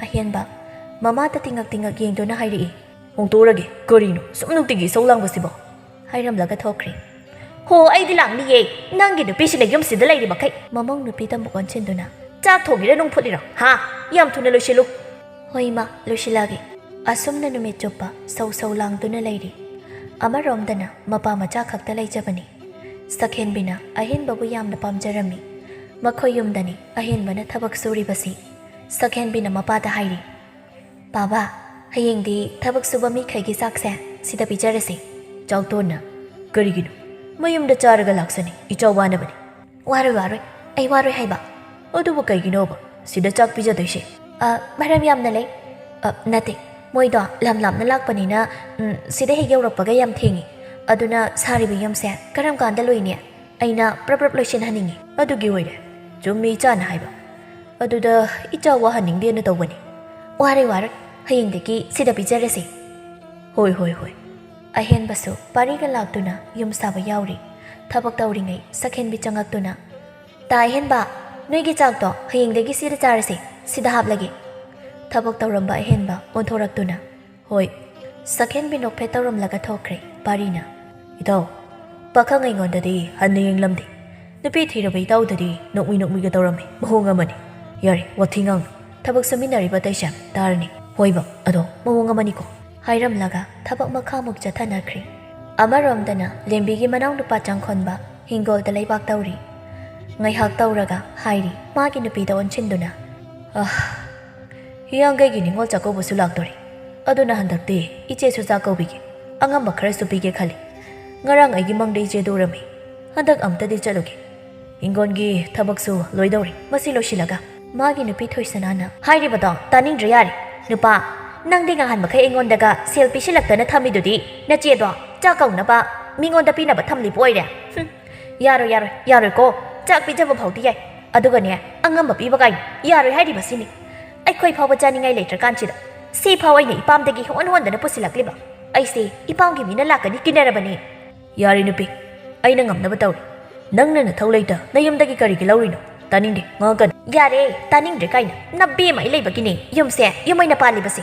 ꯑꯍꯦꯟꯕ ꯃꯃꯥꯗ ꯇꯤꯡꯉꯛ ꯇꯤꯡꯉꯛ ꯌꯦꯡꯗꯨꯅ ꯍꯥꯏꯔꯛꯏ꯫ "ꯍꯣꯡꯗꯣꯛꯎꯔꯒꯦ, ꯀꯔꯤꯅꯣ ꯁꯨꯝ ꯅꯨꯡꯇꯤꯒꯤ ꯏꯁꯧ ꯂꯥꯡꯕꯁꯤꯕꯣ?" ꯍꯥꯏꯔꯝꯂꯒ ꯊꯣꯛꯈ꯭ꯔꯦ꯫ "ꯍꯣ, ꯑꯩꯗꯤ ꯂꯥꯡꯅꯤꯌꯦ, ꯅꯪꯒꯤ ꯅꯨꯄꯤꯁꯤꯅ ꯌꯨꯝꯁꯤꯗ ꯂꯩꯔꯤ ꯃꯈꯩ꯫" ꯃꯃꯧ ꯅꯨꯄꯤꯗ ꯑꯃꯨꯛ ꯑꯣꯟꯁꯤꯟꯗꯨꯅ, "ꯆꯥꯛ ꯊꯣꯡꯉꯤꯔ ꯅꯨꯡ ꯐꯨꯠꯂꯤꯔꯣ, ꯍꯥ? ꯌꯥꯝ ꯊꯨꯅ ꯂꯣꯏꯁꯤꯜꯂꯨ꯫" "ꯍꯣꯏ ꯏꯃꯥ, ꯂꯣꯏꯁꯤꯜꯂꯛꯑꯒꯦ꯫" ꯑꯁꯨꯝꯅ ꯅꯨꯃꯤꯠ ꯆꯨꯞꯄ ꯁꯧ ꯁꯧ ꯂꯥꯡꯗꯨꯅ ꯂꯩꯔꯤ꯫ ꯑꯃꯔꯣꯝꯗꯅ ꯃꯄꯥ ꯃꯆꯥ ꯈꯛꯇ ꯂꯩꯖꯕꯅꯤ꯫ ꯁꯛꯍꯦꯟꯕꯤꯅ ꯑꯍꯦꯟꯕꯕꯨ ꯌꯥꯝꯅ ꯄꯥꯝꯖꯔꯝꯃꯤ꯫ ꯃꯈꯣꯏ ꯌꯨꯝꯗꯅꯤ ꯑꯍꯦꯟꯕꯅ ꯊꯕꯛ ꯁꯨꯔꯤꯕꯁꯤ꯫ ꯁꯛꯍꯦꯟꯕꯤꯅ ꯃꯄꯥꯗ ꯍꯥꯏꯔꯤ, "ꯄꯥꯕ, ꯍꯌꯦꯡꯗꯤ ꯊꯕꯛ ꯁꯨꯕ ꯃꯤꯈꯩꯒꯤ ꯆꯥꯛꯁꯦ ꯁꯤꯗ ꯄꯤꯖꯔꯁꯤ꯫" ꯆꯥꯎꯇꯣꯟꯅ, "ꯀꯔꯤꯒꯤꯅꯣ? ꯃꯌꯨꯝꯗ ꯆꯥꯔꯒ ꯂꯥꯛꯁꯅꯤ, ꯏꯆꯥ ꯋꯥꯅꯕꯅꯤ꯫" "ꯋꯥꯔꯣꯏ, ꯋꯥꯔꯣꯏ꯫ ꯑꯩ ꯋꯥꯔꯣꯏ ꯍꯥꯏꯕ꯫ ꯑꯗꯨꯕꯨ ꯀꯩꯒꯤꯅꯣꯕ ꯁꯤꯗ ꯆꯥꯛ ꯄꯤꯖꯗꯣꯏꯁꯦ? ꯑ, ꯃꯔꯝ ꯌꯥꯝꯅ ꯂꯩ꯫ ꯑ, ꯅꯠꯇꯦ, ꯃꯣꯏꯗꯣ ꯂꯝ ꯂꯥꯞꯅ ꯂꯥꯛꯄꯅꯤꯅ, ꯎꯝ, ꯁꯤꯗ ꯍꯦꯛ ꯌꯧꯔꯛꯄꯒ ꯌꯥꯝ ꯊꯦꯡꯉꯤ꯫ ꯑꯗꯨꯅ ꯁꯥꯔꯤꯕ ꯌꯨꯝꯁꯦ ꯀꯔꯝ ꯀꯥꯟꯗ ꯂꯣꯏꯅꯤ? ꯑꯩꯅ ꯄ꯭ꯔꯞ ꯄ꯭ꯔꯞ ꯂꯣꯏꯁꯤꯟꯍꯟꯅꯤꯡꯉꯤ꯫ ꯑꯗꯨꯒꯤ ꯑꯣꯏꯔꯦ꯫ ꯆꯨꯝꯃꯤ ꯏꯆꯥꯅ ꯍꯥꯏꯕ꯫ ꯑꯗꯨꯗ ꯏꯆꯥ ꯋꯥꯍꯟꯅꯤꯡꯗꯦꯅ ꯇꯧꯕꯅꯤ꯫ ꯋꯥꯔꯣꯏ, ꯋꯥꯔꯣꯏ꯫ ꯍꯌꯦꯡꯗꯒꯤ ꯁꯤꯗ ꯄꯤꯖꯔꯁꯤ꯫ ꯍꯣꯏ, ꯍꯣꯏ, ꯍꯣꯏ꯫ ꯑꯍꯦꯟꯕꯁꯨ ꯄꯥꯔꯤꯒ ꯂꯥꯛꯇꯨꯅ ꯌꯨꯝ ꯁꯥꯕ ꯌꯥꯎꯔꯤ꯫ ꯊꯕꯛ ꯇꯧꯔꯤꯉꯩ ꯁꯛꯍꯦꯟꯕꯤ ꯆꯪꯉꯛꯇꯨꯅ, "ꯇꯥ ꯑꯍꯦꯟꯕ, ꯅꯣꯏꯒꯤ ꯆꯥꯛꯇꯣ ꯍꯌꯦꯡꯗꯒꯤ ꯁꯤꯗ ꯆꯥꯔꯁꯤ, ꯁꯤꯗ ꯍꯥꯞꯂꯒꯦ꯫" ꯊꯕꯛ ꯇꯧꯔꯝꯕ ꯑꯍꯦꯟꯕ ꯑꯣꯟꯊꯣꯔꯛꯇꯨꯅ, "ꯍꯣꯏ꯫" ꯁꯛꯍꯦꯟꯕꯤ ꯅꯣꯛꯐꯦꯠ ꯇꯧꯔꯝꯂꯒ ꯊꯣꯛꯈ꯭ꯔꯦ ꯄꯥꯔꯤꯅ꯫ ꯏꯇꯥꯎ, ꯄꯥꯈꯪ ꯑꯩꯉꯣꯟꯗꯗꯤ ꯍꯟꯅ ꯌꯦꯡꯂꯝꯗꯦ꯫ ꯅꯨꯄꯤ ꯊꯤꯔꯕ ꯏꯇꯥꯎꯗꯗꯤ ꯅꯣꯛꯃꯤ ꯅꯣꯛꯃꯤꯒ ꯇꯧꯔꯝꯃꯤ꯫ ꯃꯑꯣꯡ ꯑꯃꯅꯤ꯫ ꯌꯥꯔꯦ, ꯋꯥꯊꯤ ꯉꯥꯡꯅꯨ꯫ ꯊꯕꯛ ꯁꯨꯃꯤꯟꯅꯔꯤꯕ ꯑꯇꯩꯁꯦ ꯇꯥꯔꯅꯤ꯫ ꯍꯣꯏꯕ, ꯑꯗꯣ ꯃꯑꯣꯡ ꯑꯃꯅꯤꯀꯣ꯫ ꯍꯥꯏꯔꯝꯂꯒ ꯊꯕꯛ ꯃꯈꯥꯃꯨꯛ ꯆꯠꯊꯅꯈ꯭ꯔꯦ꯫ ꯑꯃꯔꯣꯝꯗꯅ ꯂꯦꯝꯕꯤꯒꯤ ꯃꯅꯥꯎꯅꯨꯄꯥ ꯆꯪꯈꯣꯟꯕ ꯍꯤꯡꯒꯣꯜꯗ ꯂꯩꯕꯥꯛ ꯇꯧꯔꯤ꯫ ꯉꯥꯏꯍꯥꯛ ꯇꯧꯔꯒ ꯍꯥꯏꯔꯤ ꯃꯥꯒꯤ ꯅꯨꯄꯤꯗ ꯑꯣꯟꯁꯤꯟꯗꯨꯅ, "ꯑꯍ, ꯍꯤꯌꯥꯡꯒꯩꯒꯤ ꯅꯤꯉꯣꯜ ꯆꯥꯛꯀꯧꯕꯁꯨ ꯂꯥꯛꯇꯣꯔꯦ꯫ ꯑꯗꯨꯅ ꯍꯟꯗꯛꯇꯤ ꯏꯆꯦꯁꯨ ꯆꯥꯛ ꯀꯧꯕꯤꯒꯦ꯫ ꯑꯉꯝꯕ ꯈꯔꯁꯨ ꯄꯤꯒꯦ ꯈꯜꯂꯤ꯫ ꯉꯔꯥꯡ ꯑꯩꯒꯤ ꯃꯪꯗ ꯏꯆꯦꯗꯨ ꯎꯔꯝꯃꯤ꯫ ꯍꯟꯗꯛ ꯑꯝꯇꯗꯤ ꯆꯠꯂꯨꯒꯦ꯫ ꯍꯤꯡꯒꯣꯜꯒꯤ ꯊꯕꯛꯁꯨ ꯂꯣꯏꯗꯧꯔꯦ꯫ ꯃꯁꯤ ꯂꯣꯏꯁꯤꯜꯂꯒ꯫" ꯃꯥꯒꯤ ꯅꯨꯄꯤ ꯊꯣꯏꯁꯅꯥꯅ, "ꯍꯥꯏꯔꯤꯕꯗꯣ ꯇꯥꯅꯤꯡꯗ꯭ꯔꯦ ꯌꯥꯔꯦ꯫ ꯅꯨꯄꯥ, ꯅꯪꯗꯤ ꯉꯍꯥꯟ ꯃꯈꯩ ꯑꯩꯉꯣꯟꯗꯒ ꯁꯦꯜ ꯄꯤꯁꯤꯜꯂꯛꯇꯅ ꯊꯝꯃꯤꯗꯨꯗꯤ ꯅꯆꯦꯗꯣ ꯆꯥꯛ ꯀꯧꯅꯕ ꯃꯤꯉꯣꯟꯗ ꯄꯤꯅꯕ ꯊꯝꯂꯤꯕ ꯑꯣꯏꯔꯦ꯫ ꯍꯨꯝ, ꯌꯥꯔꯣꯏ, ꯌꯥꯔꯣꯏ, ꯌꯥꯔꯣꯏꯀꯣ꯫ ꯆꯥꯛ ꯄꯤꯖꯕ ꯐꯥꯎꯗꯤ ꯌꯥꯏ, ꯑꯗꯨꯒꯅꯦ, ꯑꯉꯝꯕ ꯄꯤꯕ ꯀꯥꯏꯅ ꯌꯥꯔꯣꯏ ꯍꯥꯏꯔꯤꯕꯁꯤꯅꯤ꯫ ꯑꯩꯈꯣꯏ ꯐꯥꯎꯕ ꯆꯥꯅꯤꯡꯉꯥꯏ ꯂꯩꯇ꯭ꯔꯀꯥꯟꯁꯤꯗ ꯁꯤꯐꯥꯎ ꯑꯩꯅ ꯏꯄꯥꯝꯗꯒꯤ ꯍꯣꯟ ꯍꯣꯟꯗꯅ ꯄꯨꯁꯤꯜꯂꯛꯂꯤꯕ꯫ ꯑꯩꯁꯦ ꯏꯄꯥꯝꯒꯤ ꯃꯤꯅ ꯂꯥꯛꯀꯅꯤ ꯀꯤꯅꯔꯕꯅꯦ꯫" "ꯌꯥꯔꯦ ꯅꯨꯄꯤ, ꯑꯩꯅ ꯉꯝꯅꯕ ꯇꯧꯔꯤ꯫ ꯅꯪꯅ ꯅꯊꯧ ꯂꯩꯇ ꯅꯌꯨꯝꯗꯒꯤ ꯀꯔꯤꯒꯤ ꯂꯧꯔꯤꯅꯣ? ꯇꯥꯅꯤꯡꯗꯦ, ꯉꯥꯡꯉꯛꯀꯅꯨ꯫" "ꯌꯥꯔꯦ, ꯇꯥꯅꯤꯡꯗ꯭ꯔꯦ ꯀꯥꯏꯅ꯫ ꯅꯕꯦꯝꯃ ꯑꯩ ꯂꯩꯕꯒꯤꯅꯦ ꯌꯨꯝꯁꯦ ꯌꯨꯝ ꯑꯣꯏꯅ ꯄꯥꯜꯂꯤꯕꯁꯦ꯫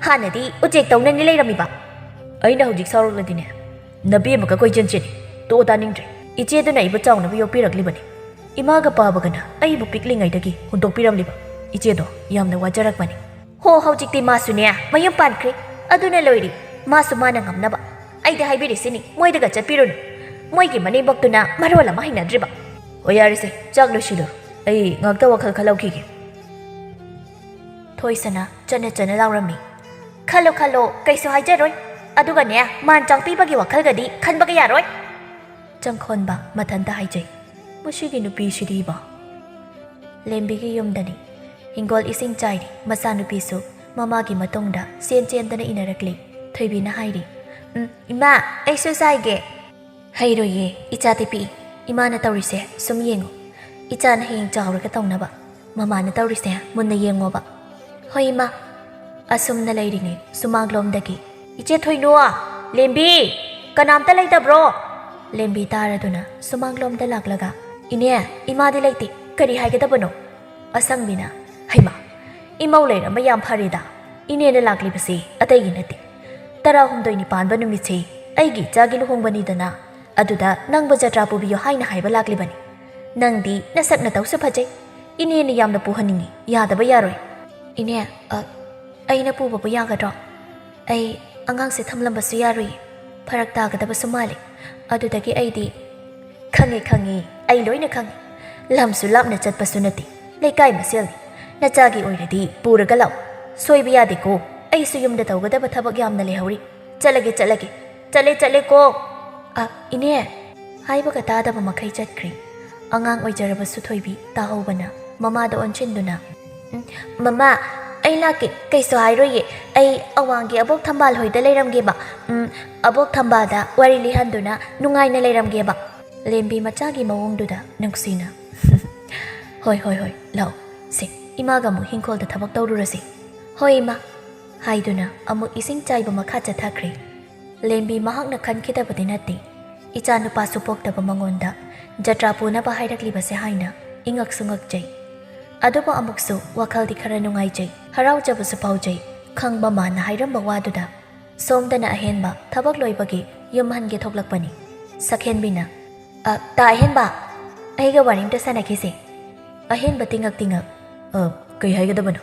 ꯍꯥꯟꯅꯗꯤ ꯎꯆꯦꯛ ꯇꯧꯅꯅꯤ ꯂꯩꯔꯝꯃꯤꯕ꯫" "ꯑꯩꯅ ꯍꯧꯖꯤꯛ ꯁꯥꯎꯔꯛꯂꯗꯤꯅꯦ, ꯅꯕꯦꯝꯃꯒ ꯀꯣꯏꯆꯦꯟ ꯆꯦꯟꯅꯤ꯫ ꯇꯣꯛꯑꯣ, ꯇꯥꯅꯤꯡꯗ꯭ꯔꯦ꯫ ꯏꯆꯦꯗꯨꯅ ꯑꯩꯕꯨ ꯆꯥꯎꯅꯕ ꯌꯣꯛꯄꯤꯔꯛꯂꯤꯕꯅꯤ꯫ ꯏꯃꯥꯒ ꯄꯥꯕꯒꯅ ꯑꯩꯕꯨ ꯄꯤꯛꯂꯤꯉꯩꯗꯒꯤ ꯍꯨꯟꯗꯣꯛꯄꯤꯔꯝꯂꯤꯕ꯫ ꯏꯆꯦꯗꯣ ꯌꯥꯝꯅ ꯋꯥꯖꯔꯛꯄꯅꯤ꯫" "ꯍꯣ, ꯍꯧꯖꯤꯛꯇꯤ ꯃꯥꯁꯨꯅꯦ ꯃꯌꯨꯝ ꯄꯥꯟꯈ꯭ꯔꯦ꯫ ꯑꯗꯨꯅ ꯂꯣꯏꯔꯦ꯫ ꯃꯥꯁꯨ ꯃꯥꯅ ꯉꯝꯅꯕ꯫ ꯑꯩꯗꯤ ꯍꯥꯏꯕꯤꯔꯤꯁꯤꯅꯤ, ꯃꯣꯏꯗꯒ ꯆꯠꯄꯤꯔꯨꯅꯨ꯫ ꯃꯣꯏꯒꯤ ꯃꯅꯦꯝꯕꯣꯛꯇꯨꯅ ꯃꯔꯣꯜ ꯑꯃ ꯍꯩꯅꯗ꯭ꯔꯤꯕ꯫" "ꯑꯣ, ꯌꯥꯔꯦꯁꯦ, ꯆꯥꯛ ꯂꯣꯏꯁꯤꯜꯂꯨ꯫ ꯑꯩ ꯉꯥꯛꯇ ꯋꯥꯈꯜ ꯈꯜꯍꯧꯈꯤꯒꯦ꯫" ꯊꯣꯏꯁꯅꯥ ꯆꯠꯅ ꯆꯠꯅ ꯂꯥꯎꯔꯝꯃꯤ꯫ "ꯈꯜꯂꯣ, ꯈꯜꯂꯣ, ꯀꯩꯁꯨ ꯍꯥꯏꯖꯔꯣꯏ꯫ ꯑꯗꯨꯒꯅꯦ, ꯃꯥꯟ ꯆꯥꯛ ꯄꯤꯕꯒꯤ ꯋꯥꯈꯜꯒꯗꯤ ꯈꯟꯕꯒ ꯌꯥꯔꯣꯏ꯫" ꯆꯪꯈꯣꯟꯕ ꯃꯊꯟꯇ ꯍꯥꯏꯖꯩ꯫ "ꯃꯁꯤꯒꯤ ꯅꯨꯄꯤꯁꯤꯗꯤꯕ꯫" ꯂꯦꯝꯕꯤꯒꯤ ꯌꯨꯝꯗꯅꯤ꯫ ꯍꯤꯡꯒꯣꯜ ꯏꯁꯤꯡ ꯆꯥꯏꯔꯤ꯫ ꯃꯆꯥꯅꯨꯄꯤꯁꯨ ꯃꯃꯥꯒꯤ ꯃꯇꯨꯡꯗ ꯆꯦꯟ ꯆꯦꯟꯗꯅ ꯏꯟꯅꯔꯛꯂꯤ꯫ ꯊꯣꯏꯕꯤꯅ ꯍꯥꯏꯔꯤ, "ꯎꯝ, ꯏꯃꯥ, ꯑꯩꯁꯨ ꯆꯥꯏꯒꯦ꯫" "ꯍꯩꯔꯣꯏꯌꯦ, ꯏꯆꯥꯗꯤ ꯄꯤꯛꯏ꯫ ꯏꯃꯥꯅ ꯇꯧꯔꯤꯁꯦ ꯁꯨꯝ ꯌꯦꯡꯉꯨ꯫ ꯏꯆꯥꯅ ꯍꯌꯦꯡ ꯆꯥꯎꯔꯒ ꯇꯧꯅꯕ ꯃꯃꯥꯅ ꯇꯧꯔꯤꯁꯦ ꯃꯨꯟꯅ ꯌꯦꯡꯉꯣꯕ꯫" "ꯍꯣꯏ, ꯏꯃꯥ꯫" ꯑꯁꯨꯝꯅ ꯂꯩꯔꯤꯉꯩ ꯁꯨꯃꯥꯡꯂꯣꯝꯗꯒꯤ, "ꯏꯆꯦ ꯊꯣꯏꯅꯨ! ꯂꯦꯝꯕꯤ! ꯀꯅꯥꯝꯇ ꯂꯩꯇꯕ꯭ꯔꯣ?" ꯂꯦꯝꯕꯤ ꯇꯥꯔꯗꯨꯅ ꯁꯨꯃꯥꯡꯂꯣꯝꯗ ꯂꯥꯛꯂꯒ, "ꯏꯅꯦ, ꯏꯃꯥꯗꯤ ꯂꯩꯇꯦ꯫ ꯀꯔꯤ ꯍꯥꯏꯒꯗꯕꯅꯣ?" ꯑꯁꯪꯕꯤꯅ, "ꯍꯩꯃꯥ, ꯏꯃꯧ ꯂꯩꯔꯝꯕ ꯌꯥꯝ ꯐꯔꯦꯗ꯫ ꯏꯅꯦꯅ ꯂꯥꯛꯂꯤꯕꯁꯤ ꯑꯇꯩꯒꯤ ꯅꯠꯇꯦ꯫ ꯇꯔꯥꯍꯨꯝꯗꯣꯏꯅꯤ ꯄꯥꯟꯕ ꯅꯨꯃꯤꯠꯁꯤ ꯑꯩꯒꯤ ꯏꯆꯥꯒꯤ ꯂꯨꯍꯣꯡꯕꯅꯤꯗꯅ꯫ ꯑꯗꯨꯗ ꯅꯪꯕꯨ ꯖꯇ꯭ꯔꯥ ꯄꯨꯕꯤꯌꯨ ꯍꯥꯏꯅ ꯍꯥꯏꯕ ꯂꯥꯛꯂꯤꯕꯅꯤ꯫ ꯅꯪꯗꯤ ꯅꯁꯛ ꯅꯇꯧꯁꯨ ꯐꯖꯩ꯫ ꯏꯅꯦꯅ ꯌꯥꯝꯅ ꯄꯨꯍꯟꯅꯤꯡꯉꯤ꯫ ꯌꯥꯗꯕ ꯌꯥꯔꯣꯏ꯫" "ꯏꯅꯦ, ꯑ, ꯑꯩꯅ ꯄꯨꯕꯕꯨ ꯌꯥꯒꯗ꯭ꯔꯣ? ꯑꯩ ꯑꯉꯥꯡꯁꯦ ꯊꯝꯂꯝꯕꯁꯨ ꯌꯥꯔꯣꯏ꯫ ꯐꯔꯛ ꯇꯥꯒꯗꯕꯁꯨ ꯃꯥꯜꯂꯤ꯫ ꯑꯗꯨꯗꯒꯤ ꯑꯩꯗꯤ..." "ꯈꯪꯉꯤ, ꯈꯪꯉꯤ꯫ ꯑꯩ ꯂꯣꯏꯅ ꯈꯪꯉꯤ꯫ ꯂꯝꯁꯨ ꯂꯥꯞꯅ ꯆꯠꯄꯁꯨ ꯅꯠꯇꯦ꯫ ꯂꯩꯀꯥꯏ ꯃꯁꯦꯜꯅꯤ꯫ ꯅꯆꯥꯒꯤ ꯑꯣꯏꯔꯗꯤ ꯄꯨꯔꯒ ꯂꯥꯛꯎ꯫ ꯁꯣꯏꯕ ꯌꯥꯗꯦꯀꯣ꯫ ꯑꯩꯁꯨ ꯌꯨꯝꯗ ꯇꯧꯒꯗꯕ ꯊꯕꯛ ꯌꯥꯝꯅ ꯂꯩꯍꯧꯔꯤ꯫ ꯆꯠꯂꯒꯦ, ꯆꯠꯂꯒꯦ꯫ ꯆꯠꯂꯦ, ꯆꯠꯂꯦꯀꯣ꯫" "ꯑ, ꯏꯅꯦ!" ꯍꯥꯏꯕꯒ ꯇꯥꯗꯕ ꯃꯈꯩ ꯆꯠꯈ꯭ꯔꯦ꯫ ꯑꯉꯥꯡ ꯑꯣꯏꯖꯔꯕꯁꯨ ꯊꯣꯏꯕꯤ ꯇꯥꯍꯧꯕꯅ ꯃꯃꯥꯗ ꯑꯣꯟꯁꯤꯟꯗꯨꯅ, "ꯎꯝ, ꯃꯃꯥ, ꯑꯩ ꯂꯥꯛꯀꯦ, ꯀꯩꯁꯨ ꯍꯥꯏꯔꯣꯏꯌꯦ꯫ ꯑꯩ ꯑꯋꯥꯡꯒꯤ ꯑꯕꯣꯛ ꯊꯝꯕꯥꯜ ꯍꯣꯏꯗ ꯂꯩꯔꯝꯒꯦꯕ꯫ ꯎꯝ, ꯑꯕꯣꯛ ꯊꯝꯕꯥꯜꯗ ꯋꯥꯔꯤ ꯂꯤꯍꯟꯗꯨꯅ ꯅꯨꯡꯉꯥꯏꯅ ꯂꯩꯔꯝꯒꯦꯕ꯫" ꯂꯦꯝꯕꯤ ꯃꯆꯥꯒꯤ ꯃꯑꯣꯡꯗꯨꯗ ꯅꯨꯡꯁꯤꯅ, "ꯍꯣꯏ, ꯍꯣꯏ, ꯍꯣꯏ, ꯂꯥꯛꯑꯣ꯫ ꯁꯦ, ꯏꯃꯥꯒ ꯑꯃꯨꯛ ꯍꯤꯡꯈꯣꯜꯗ ꯊꯕꯛ ꯇꯧꯔꯨꯔꯁꯤ꯫" "ꯍꯣꯏ, ꯏꯃꯥ," ꯍꯥꯏꯗꯨꯅ ꯑꯃꯨꯛ ꯏꯁꯤꯡ ꯆꯥꯏꯕ ꯃꯈꯥ ꯆꯠꯊꯈ꯭ꯔꯦ꯫ ꯂꯦꯝꯕꯤ ꯃꯍꯥꯛꯅ ꯈꯟꯈꯤꯗꯕꯗꯤ ꯅꯠꯇꯦ꯫ ꯏꯆꯥ ꯅꯨꯄꯥꯁꯨ ꯄꯣꯛꯇꯕ ꯃꯉꯣꯟꯗ ꯖꯇ꯭ꯔꯥ ꯄꯨꯅꯕ ꯍꯥꯏꯔꯛꯂꯤꯕꯁꯦ ꯍꯥꯏꯅ ꯏꯉꯛꯁꯨ ꯉꯛꯆꯩ꯫ ꯑꯗꯨꯕꯨ ꯑꯃꯨꯛꯁꯨ ꯋꯥꯈꯜꯗꯤ ꯈꯔ ꯅꯨꯡꯉꯥꯏꯖꯩ, ꯍꯔꯥꯎꯖꯕꯁꯨ ꯐꯥꯎꯖꯩ꯫ ꯈꯪꯕ ꯃꯥꯅ ꯍꯥꯏꯔꯝꯕ ꯋꯥꯗꯨꯗ ꯁꯣꯝꯗꯅ ꯑꯍꯦꯟꯕ ꯊꯕꯛ ꯂꯣꯏꯕꯒꯤ ꯌꯨꯝ ꯍꯟꯒꯦ ꯊꯣꯛꯂꯛꯄꯅꯤ꯫ ꯁꯛꯍꯦꯟꯕꯤꯅ, "ꯑ, ꯇꯥ ꯑꯍꯦꯟꯕ, ꯑꯩꯒ ꯋꯥꯔꯤ ꯑꯝꯇ ꯁꯥꯟꯅꯈꯤꯁꯦ꯫" ꯑꯍꯦꯟꯕ ꯇꯤꯉꯛ ꯇꯤꯉꯛ, "ꯑ, ꯀꯩ ꯍꯥꯏꯒꯗꯕꯅꯣ?"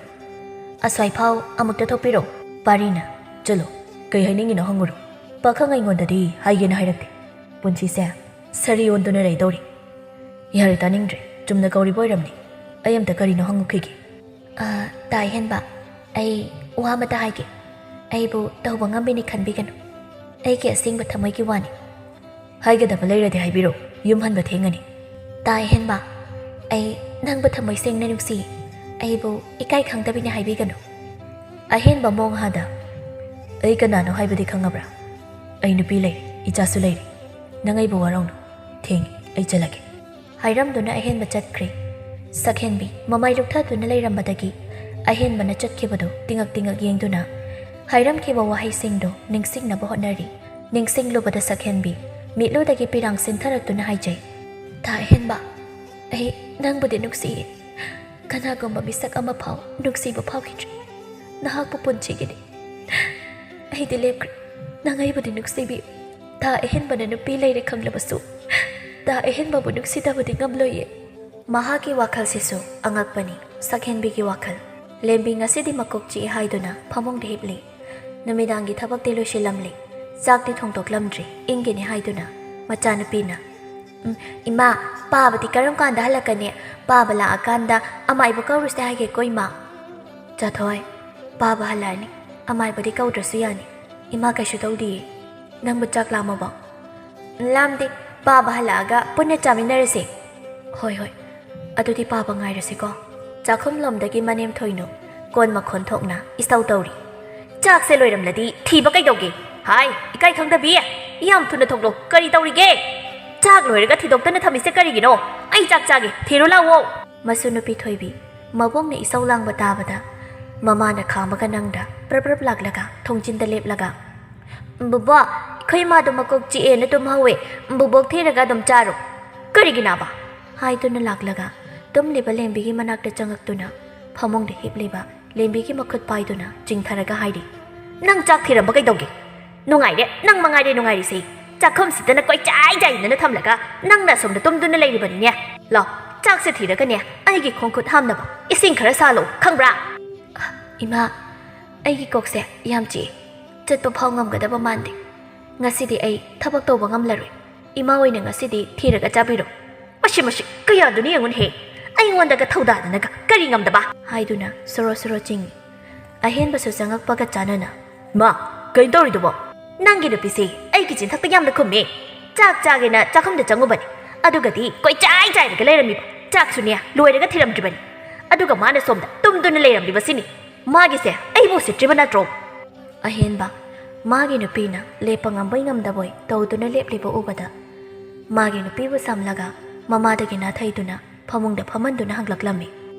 "ꯑꯁ꯭ꯋꯥꯏꯐꯥꯎ ꯑꯃꯨꯛꯇ ꯊꯣꯛꯄꯤꯔꯛꯎ꯫" ꯄꯥꯔꯤꯅ, "ꯆꯠꯂꯣ, ꯀꯩ ꯍꯥꯏꯅꯤꯡꯉꯤꯅꯣ ꯍꯪꯉꯨꯔꯣ꯫ ꯄꯥꯈꯪ ꯑꯩꯉꯣꯟꯗꯗꯤ ꯍꯥꯏꯒꯦꯅ ꯍꯥꯏꯔꯛꯇꯦ꯫ ꯄꯨꯟꯁꯤꯁꯦ ꯁꯥꯔꯤ ꯑꯣꯟꯗꯨꯅ ꯂꯩꯗꯧꯔꯤ꯫" "ꯌꯥꯔꯦ, ꯇꯥꯅꯤꯡꯗ꯭ꯔꯦ꯫ ꯆꯨꯝꯅ ꯀꯧꯔꯤꯕ ꯑꯣꯏꯔꯝꯅꯤ꯫ ꯑꯩ ꯑꯝꯇ ꯀꯔꯤꯅꯣ ꯍꯪꯉꯨꯈꯤꯒꯦ꯫" "ꯑ, ꯇꯥ ꯑꯍꯦꯟꯕ, ꯑꯩ ꯋꯥ ꯑꯃꯇ ꯍꯥꯏꯒꯦ꯫ ꯑꯩꯕꯨ ꯇꯧꯕ ꯉꯝꯕꯤꯅꯤ ꯈꯟꯕꯤꯒꯅꯨ꯫ ꯑꯩꯒꯤ ꯑꯁꯦꯡꯕ ꯊꯃꯣꯏꯒꯤ ꯋꯥꯅꯤ꯫" "ꯍꯥꯏꯒꯗꯕ ꯂꯩꯔꯗꯤ ꯍꯥꯏꯕꯤꯔꯣ, ꯌꯨꯝ ꯍꯟꯕ ꯊꯦꯡꯉꯅꯤ꯫" "ꯇꯥ ꯑꯍꯦꯟꯕ, ꯑꯩ ꯅꯪꯕꯨ ꯊꯃꯣꯏ ꯁꯦꯡꯅ ꯅꯨꯡꯁꯤ꯫ ꯑꯩꯕꯨ ꯏꯀꯥꯏ ꯈꯪꯗꯕꯤꯅꯤ ꯍꯥꯏꯕꯤꯒꯅꯨ꯫ ꯑꯍꯦꯟꯕ ꯃꯣꯡꯍꯥꯗ, "ꯑꯩ ꯀꯅꯥꯅꯣ ꯍꯥꯏꯕꯗꯤ ꯈꯪꯉꯕ꯭ꯔꯥ? ꯑꯩ ꯅꯨꯄꯤ ꯂꯩꯔꯦ, ꯏꯆꯥꯁꯨ ꯂꯩꯔꯦ꯫ ꯅꯪ ꯑꯩꯕꯨ ꯋꯥꯔꯧꯅꯨ꯫ ꯊꯦꯡꯉꯦ, ꯑꯩ ꯆꯠꯂꯒꯦ," ꯍꯥꯏꯔꯝꯗꯨꯅ ꯑꯍꯦꯟꯕ ꯆꯠꯈ꯭ꯔꯦ꯫ ꯁꯛꯍꯦꯟꯕꯤ ꯃꯃꯥꯏ ꯂꯨꯛꯊꯗꯨꯅ ꯂꯩꯔꯝꯕꯗꯒꯤ ꯑꯍꯦꯟꯕꯅ ꯆꯠꯈꯤꯕꯗꯨ ꯇꯤꯉꯛ ꯇꯤꯉꯛ ꯌꯦꯡꯗꯨꯅ ꯍꯥꯏꯔꯝꯈꯤꯕ ꯋꯥꯍꯩꯁꯤꯡꯗꯨ ꯅꯤꯡꯁꯤꯡꯅꯕ ꯍꯣꯠꯅꯔꯤ꯫ ꯅꯤꯡꯁꯤꯡꯂꯨꯕꯗ ꯁꯛꯍꯦꯟꯕꯤ ꯃꯤꯠꯂꯨꯗꯒꯤ ꯄꯤꯔꯥꯡ ꯆꯤꯟꯊꯔꯛꯇꯨꯅ ꯍꯥꯏꯖꯩ, "ꯇꯥ ꯑꯍꯦꯟꯕ, ꯑꯩ ꯅꯪꯕꯨꯗꯤ ꯅꯨꯡꯁꯤꯌꯦ꯫ ꯀꯅꯥꯒꯨꯝꯕ ꯃꯤꯁꯛ ꯑꯃ ꯐꯥꯎ ꯅꯨꯡꯁꯤꯕ ꯐꯥꯎꯈꯤꯗ꯭ꯔꯤ꯫ ꯅꯍꯥꯛꯄꯨ ꯄꯨꯟꯁꯤꯒꯤꯅꯤ꯫ ꯑꯩꯗꯤ ꯂꯦꯞꯈ꯭ꯔꯦ꯫ ꯅꯪ ꯑꯩꯕꯨꯗꯤ ꯅꯨꯡꯁꯤꯕꯤ꯫ ꯇꯥ ꯑꯍꯦꯟꯕꯅ ꯅꯨꯄꯤ ꯂꯩꯔꯦ ꯈꯪꯂꯕꯁꯨ, ꯇꯥ ꯑꯍꯦꯟꯕꯕꯨ ꯅꯨꯡꯁꯤꯗꯕꯗꯤ ꯉꯝꯂꯣꯏꯌꯦ꯫" ꯃꯍꯥꯛꯀꯤ ꯋꯥꯈꯜꯁꯤꯁꯨ ꯑꯉꯛꯄꯅꯤ꯫ ꯁꯛꯍꯦꯟꯕꯤꯒꯤ ꯋꯥꯈꯜ꯫ ꯂꯦꯝꯕꯤ ꯉꯁꯤꯗꯤ ꯃꯀꯣꯛ ꯆꯤꯛꯑꯦ ꯍꯥꯏꯗꯨꯅ ꯐꯃꯨꯡꯗ ꯍꯤꯞꯂꯤ꯫ ꯅꯨꯃꯤꯗꯥꯡꯒꯤ ꯊꯕꯛꯇꯤ ꯂꯣꯏꯁꯤꯜꯂꯝꯂꯤ꯫ ꯆꯥꯛꯇꯤ ꯊꯣꯡꯗꯣꯛꯂꯝꯗ꯭ꯔꯤ꯫ ꯏꯪꯒꯤꯅꯤ ꯍꯥꯏꯗꯨꯅ ꯃꯆꯥꯅꯨꯄꯤꯅ, "ꯎꯝ, ꯏꯃꯥ, ꯄꯥꯕꯗꯤ ꯀꯔꯝ ꯀꯥꯟꯗ ꯍꯜꯂꯛꯀꯅꯤ? ꯄꯥꯕ ꯂꯥꯛꯑꯀꯥꯟꯗ ꯑꯃꯥꯏꯕ ꯀꯧꯔꯨꯁꯦ ꯍꯥꯏꯒꯦꯀꯣ, ꯏꯃꯥ?" "ꯆꯥꯊꯣꯏ, ꯄꯥꯕ ꯍꯜꯂꯛꯑꯅꯤ꯫ ꯑꯃꯥꯏꯕꯗꯤ ꯀꯧꯗ꯭ꯔꯁꯨ ꯌꯥꯅꯤ꯫ ꯏꯃꯥ ꯀꯩꯁꯨ ꯇꯧꯗꯤꯌꯦ꯫ ꯅꯪꯕꯨ ꯆꯥꯛ ꯂꯥꯝꯃꯕꯣ?" "ꯂꯥꯝꯗꯦ꯫ ꯄꯥꯕ ꯍꯜꯂꯛꯑꯒ ꯄꯨꯟꯅ ꯆꯥꯃꯤꯟꯅꯔꯁꯦ꯫" "ꯍꯣꯏ, ꯍꯣꯏ꯫ ꯑꯗꯨꯗꯤ ꯄꯥꯕ ꯉꯥꯏꯔꯁꯤꯀꯣ꯫" ꯆꯥꯛꯈꯨꯝꯂꯣꯝꯗꯒꯤ ꯃꯅꯦꯝ ꯊꯣꯏꯅꯨ ꯀꯣꯟ ꯃꯈꯣꯟ ꯊꯣꯛꯅ ꯏꯁꯧ ꯇꯧꯔꯤ꯫ "ꯆꯥꯛꯁꯦ ꯂꯣꯏꯔꯝꯂꯗꯤ ꯊꯤꯕ ꯀꯩꯗꯧꯒꯦ? ꯍꯥꯏ, ꯏꯀꯥꯏ ꯈꯪꯗꯕꯤ! ꯌꯥꯝ ꯊꯨꯅ ꯊꯣꯛꯂꯣ꯫ ꯀꯔꯤ ꯇꯧꯔꯤꯒꯦ? ꯆꯥꯛ ꯂꯣꯏꯔꯒ ꯊꯤꯗꯣꯛꯇꯅ ꯊꯝꯃꯤꯁꯦ ꯀꯔꯤꯒꯤꯅꯣ? ꯑꯩ ꯆꯥꯛ ꯆꯥꯒꯦ꯫ ꯊꯤꯔꯨ ꯂꯥꯛꯑꯣ꯫" ꯃꯁꯨ ꯅꯨꯄꯤ ꯊꯣꯏꯕꯤ ꯃꯕꯣꯛꯅ ꯏꯁꯧ ꯂꯥꯡꯕ ꯇꯥꯕꯗ ꯃꯃꯥꯅ ꯈꯥꯝꯃꯒ ꯅꯪꯗ ꯄ꯭ꯔꯞ ꯄ꯭ꯔꯞ ꯂꯥꯛꯂꯒ ꯊꯣꯡꯖꯤꯟꯗ ꯂꯦꯞꯂꯒ, "ꯕꯣꯕꯣ, ꯑꯩꯈꯣꯏ ꯏꯃꯥꯗꯣ ꯃꯀꯣꯛ ꯆꯤꯛꯑꯦꯅ ꯇꯨꯝꯍꯧꯋꯦ꯫ ꯕꯣꯕꯣꯛ ꯊꯤꯔꯒ ꯑꯗꯨꯝ ꯆꯥꯔꯣ꯫" "ꯀꯔꯤꯒꯤꯅꯣꯕ?" ꯍꯥꯏꯗꯨꯅ ꯂꯥꯛꯂꯒ ꯇꯨꯝꯂꯤꯕ ꯂꯦꯝꯕꯤꯒꯤ ꯃꯅꯥꯛꯇ ꯆꯪꯉꯛꯇꯨꯅ ꯐꯃꯨꯡꯗ ꯍꯤꯞꯂꯤꯕ ꯂꯦꯝꯕꯤꯒꯤ ꯃꯈꯨꯠ ꯄꯥꯏꯗꯨꯅ ꯆꯤꯡꯊꯔꯒ ꯍꯥꯏꯔꯤ, "ꯅꯪ ꯆꯥꯛ ꯊꯤꯔꯝꯕ ꯀꯩꯗꯧꯒꯦ? ꯅꯨꯡꯉꯥꯏꯔꯦ, ꯅꯪ ꯃꯉꯥꯏꯔꯦ ꯅꯨꯡꯉꯥꯏꯔꯤꯁꯦ꯫ ꯆꯥꯛꯈꯨꯝꯁꯤꯗꯅ ꯀꯣꯏꯆꯥꯏ ꯆꯥꯏꯗꯅ ꯊꯝꯂꯒ ꯅꯪꯅ ꯑꯁꯣꯝꯗ ꯇꯨꯝꯗꯨꯅ ꯂꯩꯔꯤꯕꯅꯤꯅꯦ꯫ ꯂꯥꯎ, ꯆꯥꯛꯁꯦ ꯊꯤꯔꯒꯅꯦ ꯑꯩꯒꯤ ꯈꯣꯡꯈꯨꯠ ꯍꯥꯝꯅꯕ ꯏꯁꯤꯡ ꯈꯔ ꯁꯥꯜꯂꯣ, ꯈꯪꯕ꯭ꯔꯥ?" "ꯏꯃꯥ, ꯑꯩꯒꯤ ꯀꯣꯛꯁꯦ ꯌꯥꯝ ꯆꯤꯛꯑꯦ꯫ ꯆꯠꯄ ꯐꯥꯎ ꯉꯝꯒꯗꯕ ꯃꯥꯟꯗꯦ꯫ ꯉꯁꯤꯗꯤ ꯑꯩ ꯊꯕꯛ ꯇꯧꯕ ꯉꯝꯂꯔꯣꯏ꯫ ꯏꯃꯥ ꯑꯣꯏꯅ ꯉꯁꯤꯗꯤ ꯊꯤꯔꯒ ꯆꯥꯕꯤꯔꯣ꯫" "ꯃꯁꯤ, ꯃꯁꯤ, ꯀꯌꯥꯗꯨꯅ ꯌꯦꯡꯉꯨꯅꯦꯍꯦ꯫ ꯑꯩꯉꯣꯟꯗꯒ ꯊꯧꯗꯥꯗꯅꯒ ꯀꯔꯤ ꯉꯝꯗꯕ?" ꯍꯥꯏꯗꯨꯅ ꯁꯣꯔꯣ ꯁꯣꯔꯣ ꯆꯤꯡꯏ꯫ ꯑꯍꯦꯟꯕꯁꯨ ꯆꯪꯉꯛꯄꯒ ꯆꯥꯟꯅꯅ, "ꯃꯥ, ꯀꯩꯅꯣ ꯇꯧꯔꯤꯗꯨꯕꯣ?" "ꯅꯪꯒꯤ ꯅꯨꯄꯤꯁꯦ ꯑꯩꯒꯤ ꯆꯤꯟꯊꯛꯇ ꯌꯥꯝꯅ ꯈꯨꯝꯃꯦ꯫ ꯆꯥꯛ ꯆꯥꯒꯦꯅ ꯆꯥꯛꯈꯨꯝꯗ ꯆꯪꯉꯨꯕꯅꯤ, ꯑꯗꯨꯒꯗꯤ ꯀꯣꯏꯆꯥꯏ ꯆꯥꯏꯔꯒ ꯂꯩꯔꯝꯃꯤꯕ꯫ ꯆꯥꯛꯁꯨꯅꯦ ꯂꯣꯏꯔꯒ ꯊꯤꯔꯝꯗ꯭ꯔꯤꯕꯅꯤ꯫ ꯑꯗꯨꯒ ꯃꯥꯅ ꯁꯣꯝꯗ ꯇꯨꯝꯗꯨꯅ ꯂꯩꯔꯝꯂꯤꯕꯁꯤꯅꯤ꯫ ꯃꯥꯒꯤꯁꯦ ꯑꯩꯕꯨ ꯎꯁꯤꯠꯇ꯭ꯔꯤꯕ ꯅꯠꯇ꯭ꯔꯣ? ꯑꯍꯦꯟꯕ, ꯃꯥꯒꯤ ꯅꯨꯄꯤꯅ ꯂꯦꯞꯄ ꯉꯝꯕꯣꯏ ꯉꯝꯗꯕꯣꯏ ꯇꯧꯗꯨꯅ ꯂꯦꯞꯂꯤꯕ ꯎꯕꯗ, ꯃꯥꯒꯤ ꯅꯨꯄꯤꯕꯨ ꯁꯝꯂꯒ ꯃꯃꯥꯗꯒꯤ ꯅꯥꯊꯩꯗꯨꯅ ꯐꯃꯨꯡꯗ ꯐꯝꯍꯟꯗꯨꯅ ꯍꯪꯂꯛꯂꯝꯃꯤ,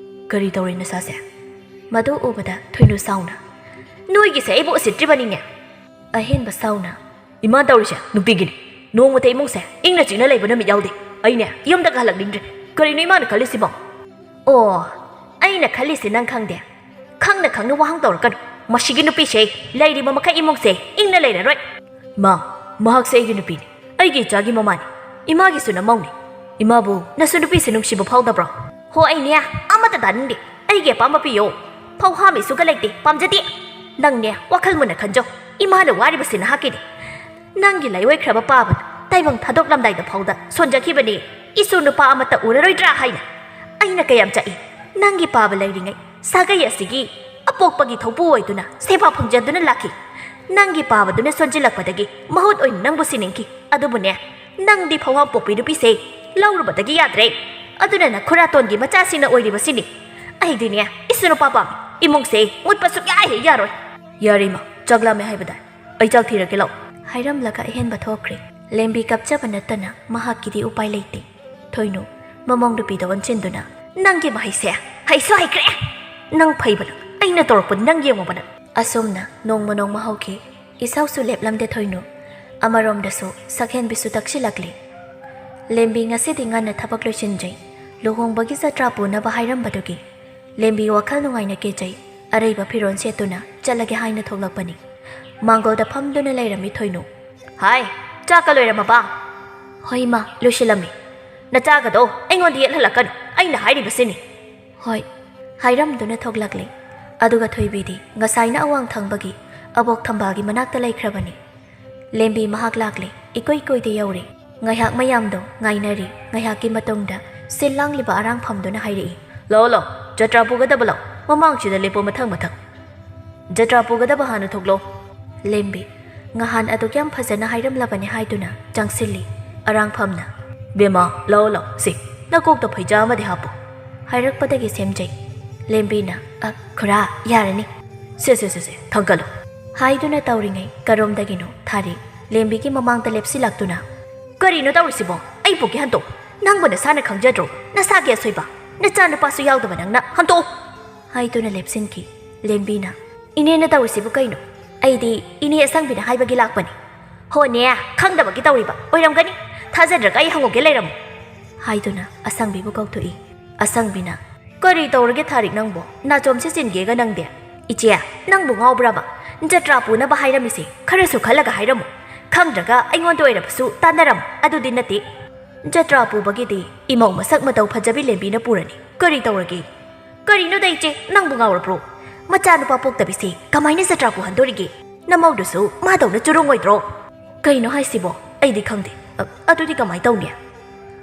"ꯀꯔꯤ ꯇꯧꯔꯦ ꯅꯁꯥꯁꯦ?" ꯃꯗꯨ ꯎꯕꯗ ꯊꯣꯏꯅꯨ ꯁꯥꯎꯅ, "ꯅꯣꯏꯒꯤꯁꯦ ꯑꯩꯕꯨ ꯎꯁꯤꯠꯇ꯭ꯔꯤꯕꯅꯤꯅꯦ!" ꯑꯍꯦꯟꯕ ꯁꯥꯎꯅ, "ꯏꯃꯥ ꯇꯧꯔꯤꯁꯦ ꯅꯨꯄꯤꯒꯤꯅꯤ꯫ ꯅꯣꯡꯃꯇ ꯏꯃꯨꯡꯁꯦ ꯏꯪꯅ ꯆꯤꯛꯅ ꯂꯩꯕ ꯅꯨꯃꯤꯠ ꯌꯥꯎꯗꯦ꯫ ꯑꯩꯅꯦ ꯌꯨꯝꯗꯒ ꯍꯜꯂꯛꯅꯤꯡꯗ꯭ꯔꯦ꯫ ꯀꯔꯤꯅꯣ ꯏꯃꯥꯅ ꯈꯜꯂꯤꯁꯤꯕꯣ?" "ꯑꯣ, ꯑꯩꯅ ꯈꯜꯂꯤꯁꯦ ꯅꯪ ꯈꯪꯗꯦ? ꯈꯪꯅ ꯈꯪꯅ ꯋꯥꯍꯪ ꯇꯧꯔꯛꯀꯅꯨ꯫ ꯃꯁꯤꯒꯤ ꯅꯨꯄꯤꯁꯦ ꯂꯩꯔꯤꯕ ꯃꯈꯩ ꯏꯃꯨꯡꯁꯦ ꯏꯪꯅ ꯂꯩꯔꯔꯣꯏ꯫" "ꯏꯃꯥ, ꯃꯍꯥꯛꯁꯦ ꯑꯩꯒꯤ ꯅꯨꯄꯤꯅꯤ, ꯑꯩꯒꯤ ꯏꯆꯥꯒꯤ ꯃꯃꯥꯅꯤ, ꯏꯃꯥꯒꯤꯁꯨ ꯅꯃꯧꯅꯤ꯫ ꯏꯃꯥꯕꯨ ꯅꯁꯨ ꯅꯨꯄꯤꯁꯦ ꯅꯨꯡꯁꯤꯕ ꯐꯥꯎꯗꯕ꯭ꯔꯣ?" "ꯍꯣ, ꯑꯩꯅꯦ ꯑꯃꯠꯇ ꯇꯥꯅꯤꯡꯗꯦ꯫ ꯑꯩꯒꯤ ꯑꯄꯥꯝꯕ ꯄꯤꯌꯣ꯫ ꯐꯧꯍꯥꯝ ꯏꯁꯨꯒ ꯂꯩꯇꯦ, ꯄꯥꯝꯖꯗꯦ꯫ ꯅꯪꯅꯦ ꯋꯥꯈꯜ ꯃꯨꯟꯅ ꯈꯟꯖꯧ꯫ ꯏꯃꯥꯅ ꯋꯥꯔꯤꯕꯁꯤ ꯅꯍꯥꯛꯀꯤꯅꯤ꯫ ꯅꯪꯒꯤ ꯂꯥꯏꯑꯣꯏꯈ꯭ꯔꯕ ꯄꯥꯕꯗꯨ ꯇꯥꯏꯕꯪ ꯊꯥꯗꯣꯛꯂꯝꯗꯥꯏꯗ ꯐꯥꯎꯗ ꯁꯣꯟꯖꯈꯤꯕꯅꯤ, ꯏꯁꯨ ꯅꯨꯄꯥ ꯑꯃꯠꯇ ꯎꯔꯔꯣꯏꯗ꯭ꯔꯥ ꯍꯥꯏꯅ꯫ ꯑꯩꯅ ꯀꯌꯥꯝ ꯆꯥꯛꯏ꯫ ꯅꯪꯒꯤ ꯄꯥꯕ ꯂꯩꯔꯤꯉꯩ ꯁꯥꯒꯩ ꯑꯁꯤꯒꯤ ꯑꯄꯣꯛꯄꯒꯤ ꯊꯧꯄꯨ ꯑꯣꯏꯗꯨꯅ ꯁꯦꯕꯥ ꯐꯪꯖꯗꯨꯅ ꯂꯥꯛꯈꯤ꯫ ꯅꯪꯒꯤ ꯄꯥꯕꯗꯨꯅ ꯁꯣꯟꯖꯤꯜꯂꯛꯄꯗꯒꯤ ꯃꯍꯨꯠ ꯑꯣꯏꯅ ꯅꯪꯕꯨ ꯁꯤꯅꯤꯡꯈꯤ꯫ ꯑꯗꯨꯕꯨꯅꯦ, ꯅꯪꯗꯤ ꯐꯧꯍꯥꯝ ꯄꯣꯛꯄꯤ ꯅꯨꯄꯤꯁꯦ ꯂꯧꯔꯨꯕꯗꯒꯤ ꯌꯥꯗ꯭ꯔꯦ꯫ ꯑꯗꯨꯅ ꯅꯈꯨꯔꯥꯇꯣꯟꯒꯤ ꯃꯆꯥꯁꯤꯡꯅ ꯑꯣꯏꯔꯤꯕꯁꯤꯅꯤ꯫ ꯑꯩꯗꯤꯅꯦ ꯏꯁꯨ ꯅꯨꯄꯥ ꯄꯥꯝꯃꯤ꯫ ꯏꯃꯨꯡꯁꯦ ꯃꯨꯠꯄ ꯁꯨꯛꯌꯥ ꯍꯦꯛ ꯌꯥꯔꯣꯏ꯫" "ꯌꯥꯔꯦ ꯏꯃꯥ, ꯆꯥꯛ ꯂꯥꯝꯃꯦ ꯍꯥꯏꯕꯗꯥꯏ? ꯑꯩ ꯆꯥꯛ ꯊꯤꯔꯒꯦ ꯂꯥꯛꯑꯣ꯫" ꯍꯥꯏꯔꯝꯂꯒ ꯑꯍꯦꯟꯕ ꯊꯣꯛꯈ꯭ꯔꯦ꯫ ꯂꯦꯝꯕꯤ ꯀꯞꯆꯕ ꯅꯠꯇꯅ ꯃꯍꯥꯛꯀꯤꯗꯤ ꯎꯄꯥꯏ ꯂꯩꯇꯦ꯫ ꯊꯣꯏꯅꯨ, ꯃꯃꯧ ꯅꯨꯄꯤꯗ ꯑꯣꯟꯁꯤꯟꯗꯨꯅ, "ꯅꯪꯒꯤ ꯃꯍꯩꯁꯦ ꯍꯩꯁꯨ ꯍꯩꯈ꯭ꯔꯦ꯫ ꯅꯪ ꯐꯩꯕꯅ ꯑꯩꯅ ꯇꯧꯔꯛꯄꯗꯤ ꯅꯪ ꯌꯦꯡꯉꯨꯕꯅ꯫" ꯑꯁꯨꯝꯅ ꯅꯣꯡꯃ ꯅꯣꯡꯃ ꯍꯧꯈꯤ꯫ ꯏꯁꯧꯁꯨ ꯂꯦꯞꯂꯝꯗꯦ ꯊꯣꯏꯅꯨ꯫ ꯑꯃꯔꯣꯝꯗꯁꯨ ꯁꯛꯍꯦꯟꯕꯤꯁꯨ ꯇꯛꯁꯤꯜꯂꯛꯂꯤ꯫ ꯂꯦꯝꯕꯤ ꯉꯁꯤꯗꯤ ꯉꯟꯅ ꯊꯕꯛ ꯂꯣꯏꯁꯤꯟꯖꯩ꯫ ꯂꯨꯍꯣꯡꯕꯒꯤ ꯖꯇ꯭ꯔꯥ ꯄꯨꯅꯕ ꯍꯥꯏꯔꯝꯕꯗꯨꯒꯤ ꯂꯦꯝꯕꯤ ꯋꯥꯈꯜ ꯅꯨꯡꯉꯥꯏꯅ ꯀꯦꯖꯩ꯫ ꯑꯔꯩꯕ ꯐꯤꯔꯣꯜ ꯁꯦꯠꯇꯨꯅ ꯆꯠꯂꯒꯦ ꯍꯥꯏꯅ ꯊꯣꯛꯂꯛꯄꯅꯤ꯫ ꯃꯥꯡꯒꯣꯜꯗ ꯐꯝꯗꯨꯅ ꯂꯩꯔꯝꯃꯤ ꯊꯣꯏꯅꯨ꯫ "ꯍꯥꯏ, ꯆꯥꯛꯀ ꯂꯣꯏꯔꯝꯃꯕ?" "ꯍꯣꯏ ꯏꯃꯥ, ꯂꯣꯏꯁꯤꯜꯂꯝꯃꯤ꯫" "ꯅꯆꯥꯒꯗꯣ ꯑꯩꯉꯣꯟꯗ ꯌꯦꯠꯍꯜꯂꯛꯀꯅꯨ, ꯑꯩꯅ ꯍꯥꯏꯔꯤꯕꯁꯤꯅꯤ꯫" "ꯍꯣꯏ꯫" ꯍꯥꯏꯔꯝꯗꯨꯅ ꯊꯣꯛꯂꯛꯂꯦ꯫ ꯑꯗꯨꯒ ꯊꯣꯏꯕꯤꯗꯤ ꯉꯁꯥꯏꯅ ꯑꯋꯥꯡ ꯊꯪꯕꯒꯤ ꯑꯕꯣꯛ ꯊꯝꯕꯥꯜꯒꯤ ꯃꯅꯥꯛꯇ ꯂꯩꯈ꯭ꯔꯕꯅꯤ꯫ ꯂꯦꯝꯕꯤ ꯃꯍꯥꯛ ꯂꯥꯛꯂꯦ꯫ ꯏꯀꯨꯏ ꯀꯨꯏꯗꯦ ꯌꯧꯔꯦ꯫ ꯉꯥꯏꯍꯥꯛ ꯃꯌꯥꯝꯗꯣ ꯉꯥꯏꯅꯔꯤ꯫ ꯉꯥꯏꯍꯥꯛꯀꯤ ꯃꯇꯨꯡꯗ ꯁꯤꯜ ꯂꯥꯡꯂꯤꯕ ꯑꯔꯥꯡꯐꯝꯗꯨꯅ ꯍꯥꯏꯔꯛꯏ, "ꯂꯥꯛꯑꯣ, ꯂꯥꯛꯑꯣ, ꯖꯇ꯭ꯔꯥ ꯄꯨꯒꯗꯕ ꯂꯥꯛꯑꯣ꯫ ꯃꯃꯥꯡꯁꯤꯗ ꯂꯦꯞꯄꯣ, ꯃꯊꯪ, ꯃꯊꯪ꯫ ꯖꯇ꯭ꯔꯥ ꯄꯨꯒꯗꯕ ꯍꯥꯟꯅ ꯊꯣꯛꯂꯣ꯫" ꯂꯦꯝꯕꯤ, ꯉꯍꯥꯟ ꯑꯗꯨꯛ ꯌꯥꯝ ꯐꯖꯅ ꯍꯥꯏꯔꯝꯂꯕꯅꯤ ꯍꯥꯏꯗꯨꯅ ꯆꯪꯁꯤꯜꯂꯤ꯫ ꯑꯔꯥꯡꯐꯝꯅ, "ꯕꯦꯝꯃ, ꯂꯥꯛꯑꯣ, ꯂꯥꯛꯑꯣ, ꯁꯤ, ꯅꯀꯣꯛꯇ ꯐꯩꯖꯥ ꯑꯃꯗꯤ ꯍꯥꯞꯄꯨ" ꯍꯥꯏꯔꯛꯄꯗꯒꯤ ꯁꯦꯝꯖꯩ꯫ ꯂꯦꯝꯕꯤꯅ, "ꯑ, ꯈꯨꯔꯥ, ꯌꯥꯔꯅꯤ꯫ ꯁꯦ, ꯁꯦ, ꯁꯦ, ꯁꯦ, ꯊꯥꯡꯒꯠꯂꯨ" ꯍꯥꯏꯗꯨꯅ ꯇꯧꯔꯤꯉꯩ ꯀꯔꯣꯝꯗꯒꯤꯅꯣ ꯊꯥꯔꯤꯛ ꯂꯦꯝꯕꯤꯒꯤ ꯃꯃꯥꯡꯗ ꯂꯦꯞꯁꯤꯜꯂꯛꯇꯨꯅ, "ꯀꯔꯤꯅꯣ ꯇꯧꯔꯤꯁꯤꯕꯣ? ꯑꯩ ꯄꯨꯒꯦ ꯍꯟꯇꯣꯛ꯫ ꯅꯪꯕꯨ ꯅꯁꯥꯅ ꯈꯪꯖꯗ꯭ꯔꯣ? ꯅꯁꯥꯒꯤ ꯑꯁꯣꯏꯕ꯫ ꯅꯆꯥꯅꯨꯄꯥꯁꯨ ꯌꯥꯎꯗꯕ ꯅꯪꯅ ꯍꯟꯇꯣꯛꯎ" ꯍꯥꯏꯗꯨꯅ ꯂꯦꯞꯁꯤꯟꯈꯤ꯫ ꯂꯦꯝꯕꯤꯅ, "ꯏꯅꯦꯅ ꯇꯧꯔꯤꯁꯤꯕꯨ ꯀꯩꯅꯣ? ꯑꯩꯗꯤ ꯏꯅꯦ ꯑꯁꯪꯕꯤꯅ ꯍꯥꯏꯕꯒꯤ ꯂꯥꯛꯄꯅꯤ"꯫ "ꯍꯣꯅꯦ, ꯈꯪꯗꯕꯒꯤ ꯇꯧꯔꯤꯕ ꯑꯣꯏꯔꯝꯒꯅꯤ꯫ ꯊꯥꯖꯗ꯭ꯔꯒ ꯑꯩ ꯍꯪꯉꯨꯒꯦ ꯂꯩꯔꯝꯃꯨ" ꯍꯥꯏꯗꯨꯅ ꯑꯁꯪꯕꯤꯕꯨ ꯀꯧꯊꯣꯛꯏ꯫ ꯑꯁꯪꯕꯤꯅ, "ꯀꯔꯤ ꯇꯧꯔꯒꯦ ꯊꯥꯔꯤꯛ ꯅꯪꯕꯣ? ꯅꯥꯆꯣꯝꯁꯦ ꯆꯤꯟꯒꯦꯒ ꯅꯪꯗꯦ꯫ ꯏꯆꯦ, ꯅꯪꯕꯨ ꯉꯥꯎꯕ꯭ꯔꯕ? ꯖꯇ꯭ꯔꯥ ꯄꯨꯅꯕ ꯍꯥꯏꯔꯝꯃꯤꯁꯦ ꯈꯔꯁꯨ ꯈꯜꯂꯒ ꯍꯥꯏꯔꯝꯃꯨ꯫ ꯈꯪꯗ꯭ꯔꯒ ꯑꯩꯉꯣꯟꯗ ꯑꯣꯏꯔꯕꯁꯨ ꯇꯥꯟꯅꯔꯝꯃꯨ꯫ ꯑꯗꯨꯗꯤ ꯅꯠꯇꯦ꯫ ꯖꯇ꯭ꯔꯥ ꯄꯨꯕꯒꯤꯗꯤ ꯏꯃꯧ ꯃꯁꯛ ꯃꯇꯧ ꯐꯖꯕꯤ ꯂꯦꯝꯕꯤꯅ ꯄꯨꯔꯅꯤ꯫ ꯀꯔꯤ ꯇꯧꯔꯒꯦ?" "ꯀꯔꯤꯅꯣꯗ ꯏꯆꯦ, ꯅꯪꯕꯨ ꯉꯥꯎꯔꯕ꯭ꯔꯣ? ꯃꯆꯥꯅꯨꯄꯥ ꯄꯣꯛꯇꯕꯤꯁꯦ ꯀꯃꯥꯏꯅ ꯖꯇ꯭ꯔꯥ ꯄꯨꯍꯟꯗꯣꯔꯤꯒꯦ? ꯅꯃꯧꯗꯨꯁꯨ ꯃꯥꯗꯧꯅ ꯆꯨꯔꯨꯡ ꯑꯣꯏꯗ꯭ꯔꯣ?" "ꯀꯩꯅꯣ ꯍꯥꯏꯁꯤꯕꯣ? ꯑꯩꯗꯤ ꯈꯪꯗꯦ꯫ ꯑ, ꯑꯗꯨꯗꯤ ꯀꯃꯥꯏ ꯇꯧꯅꯤ?"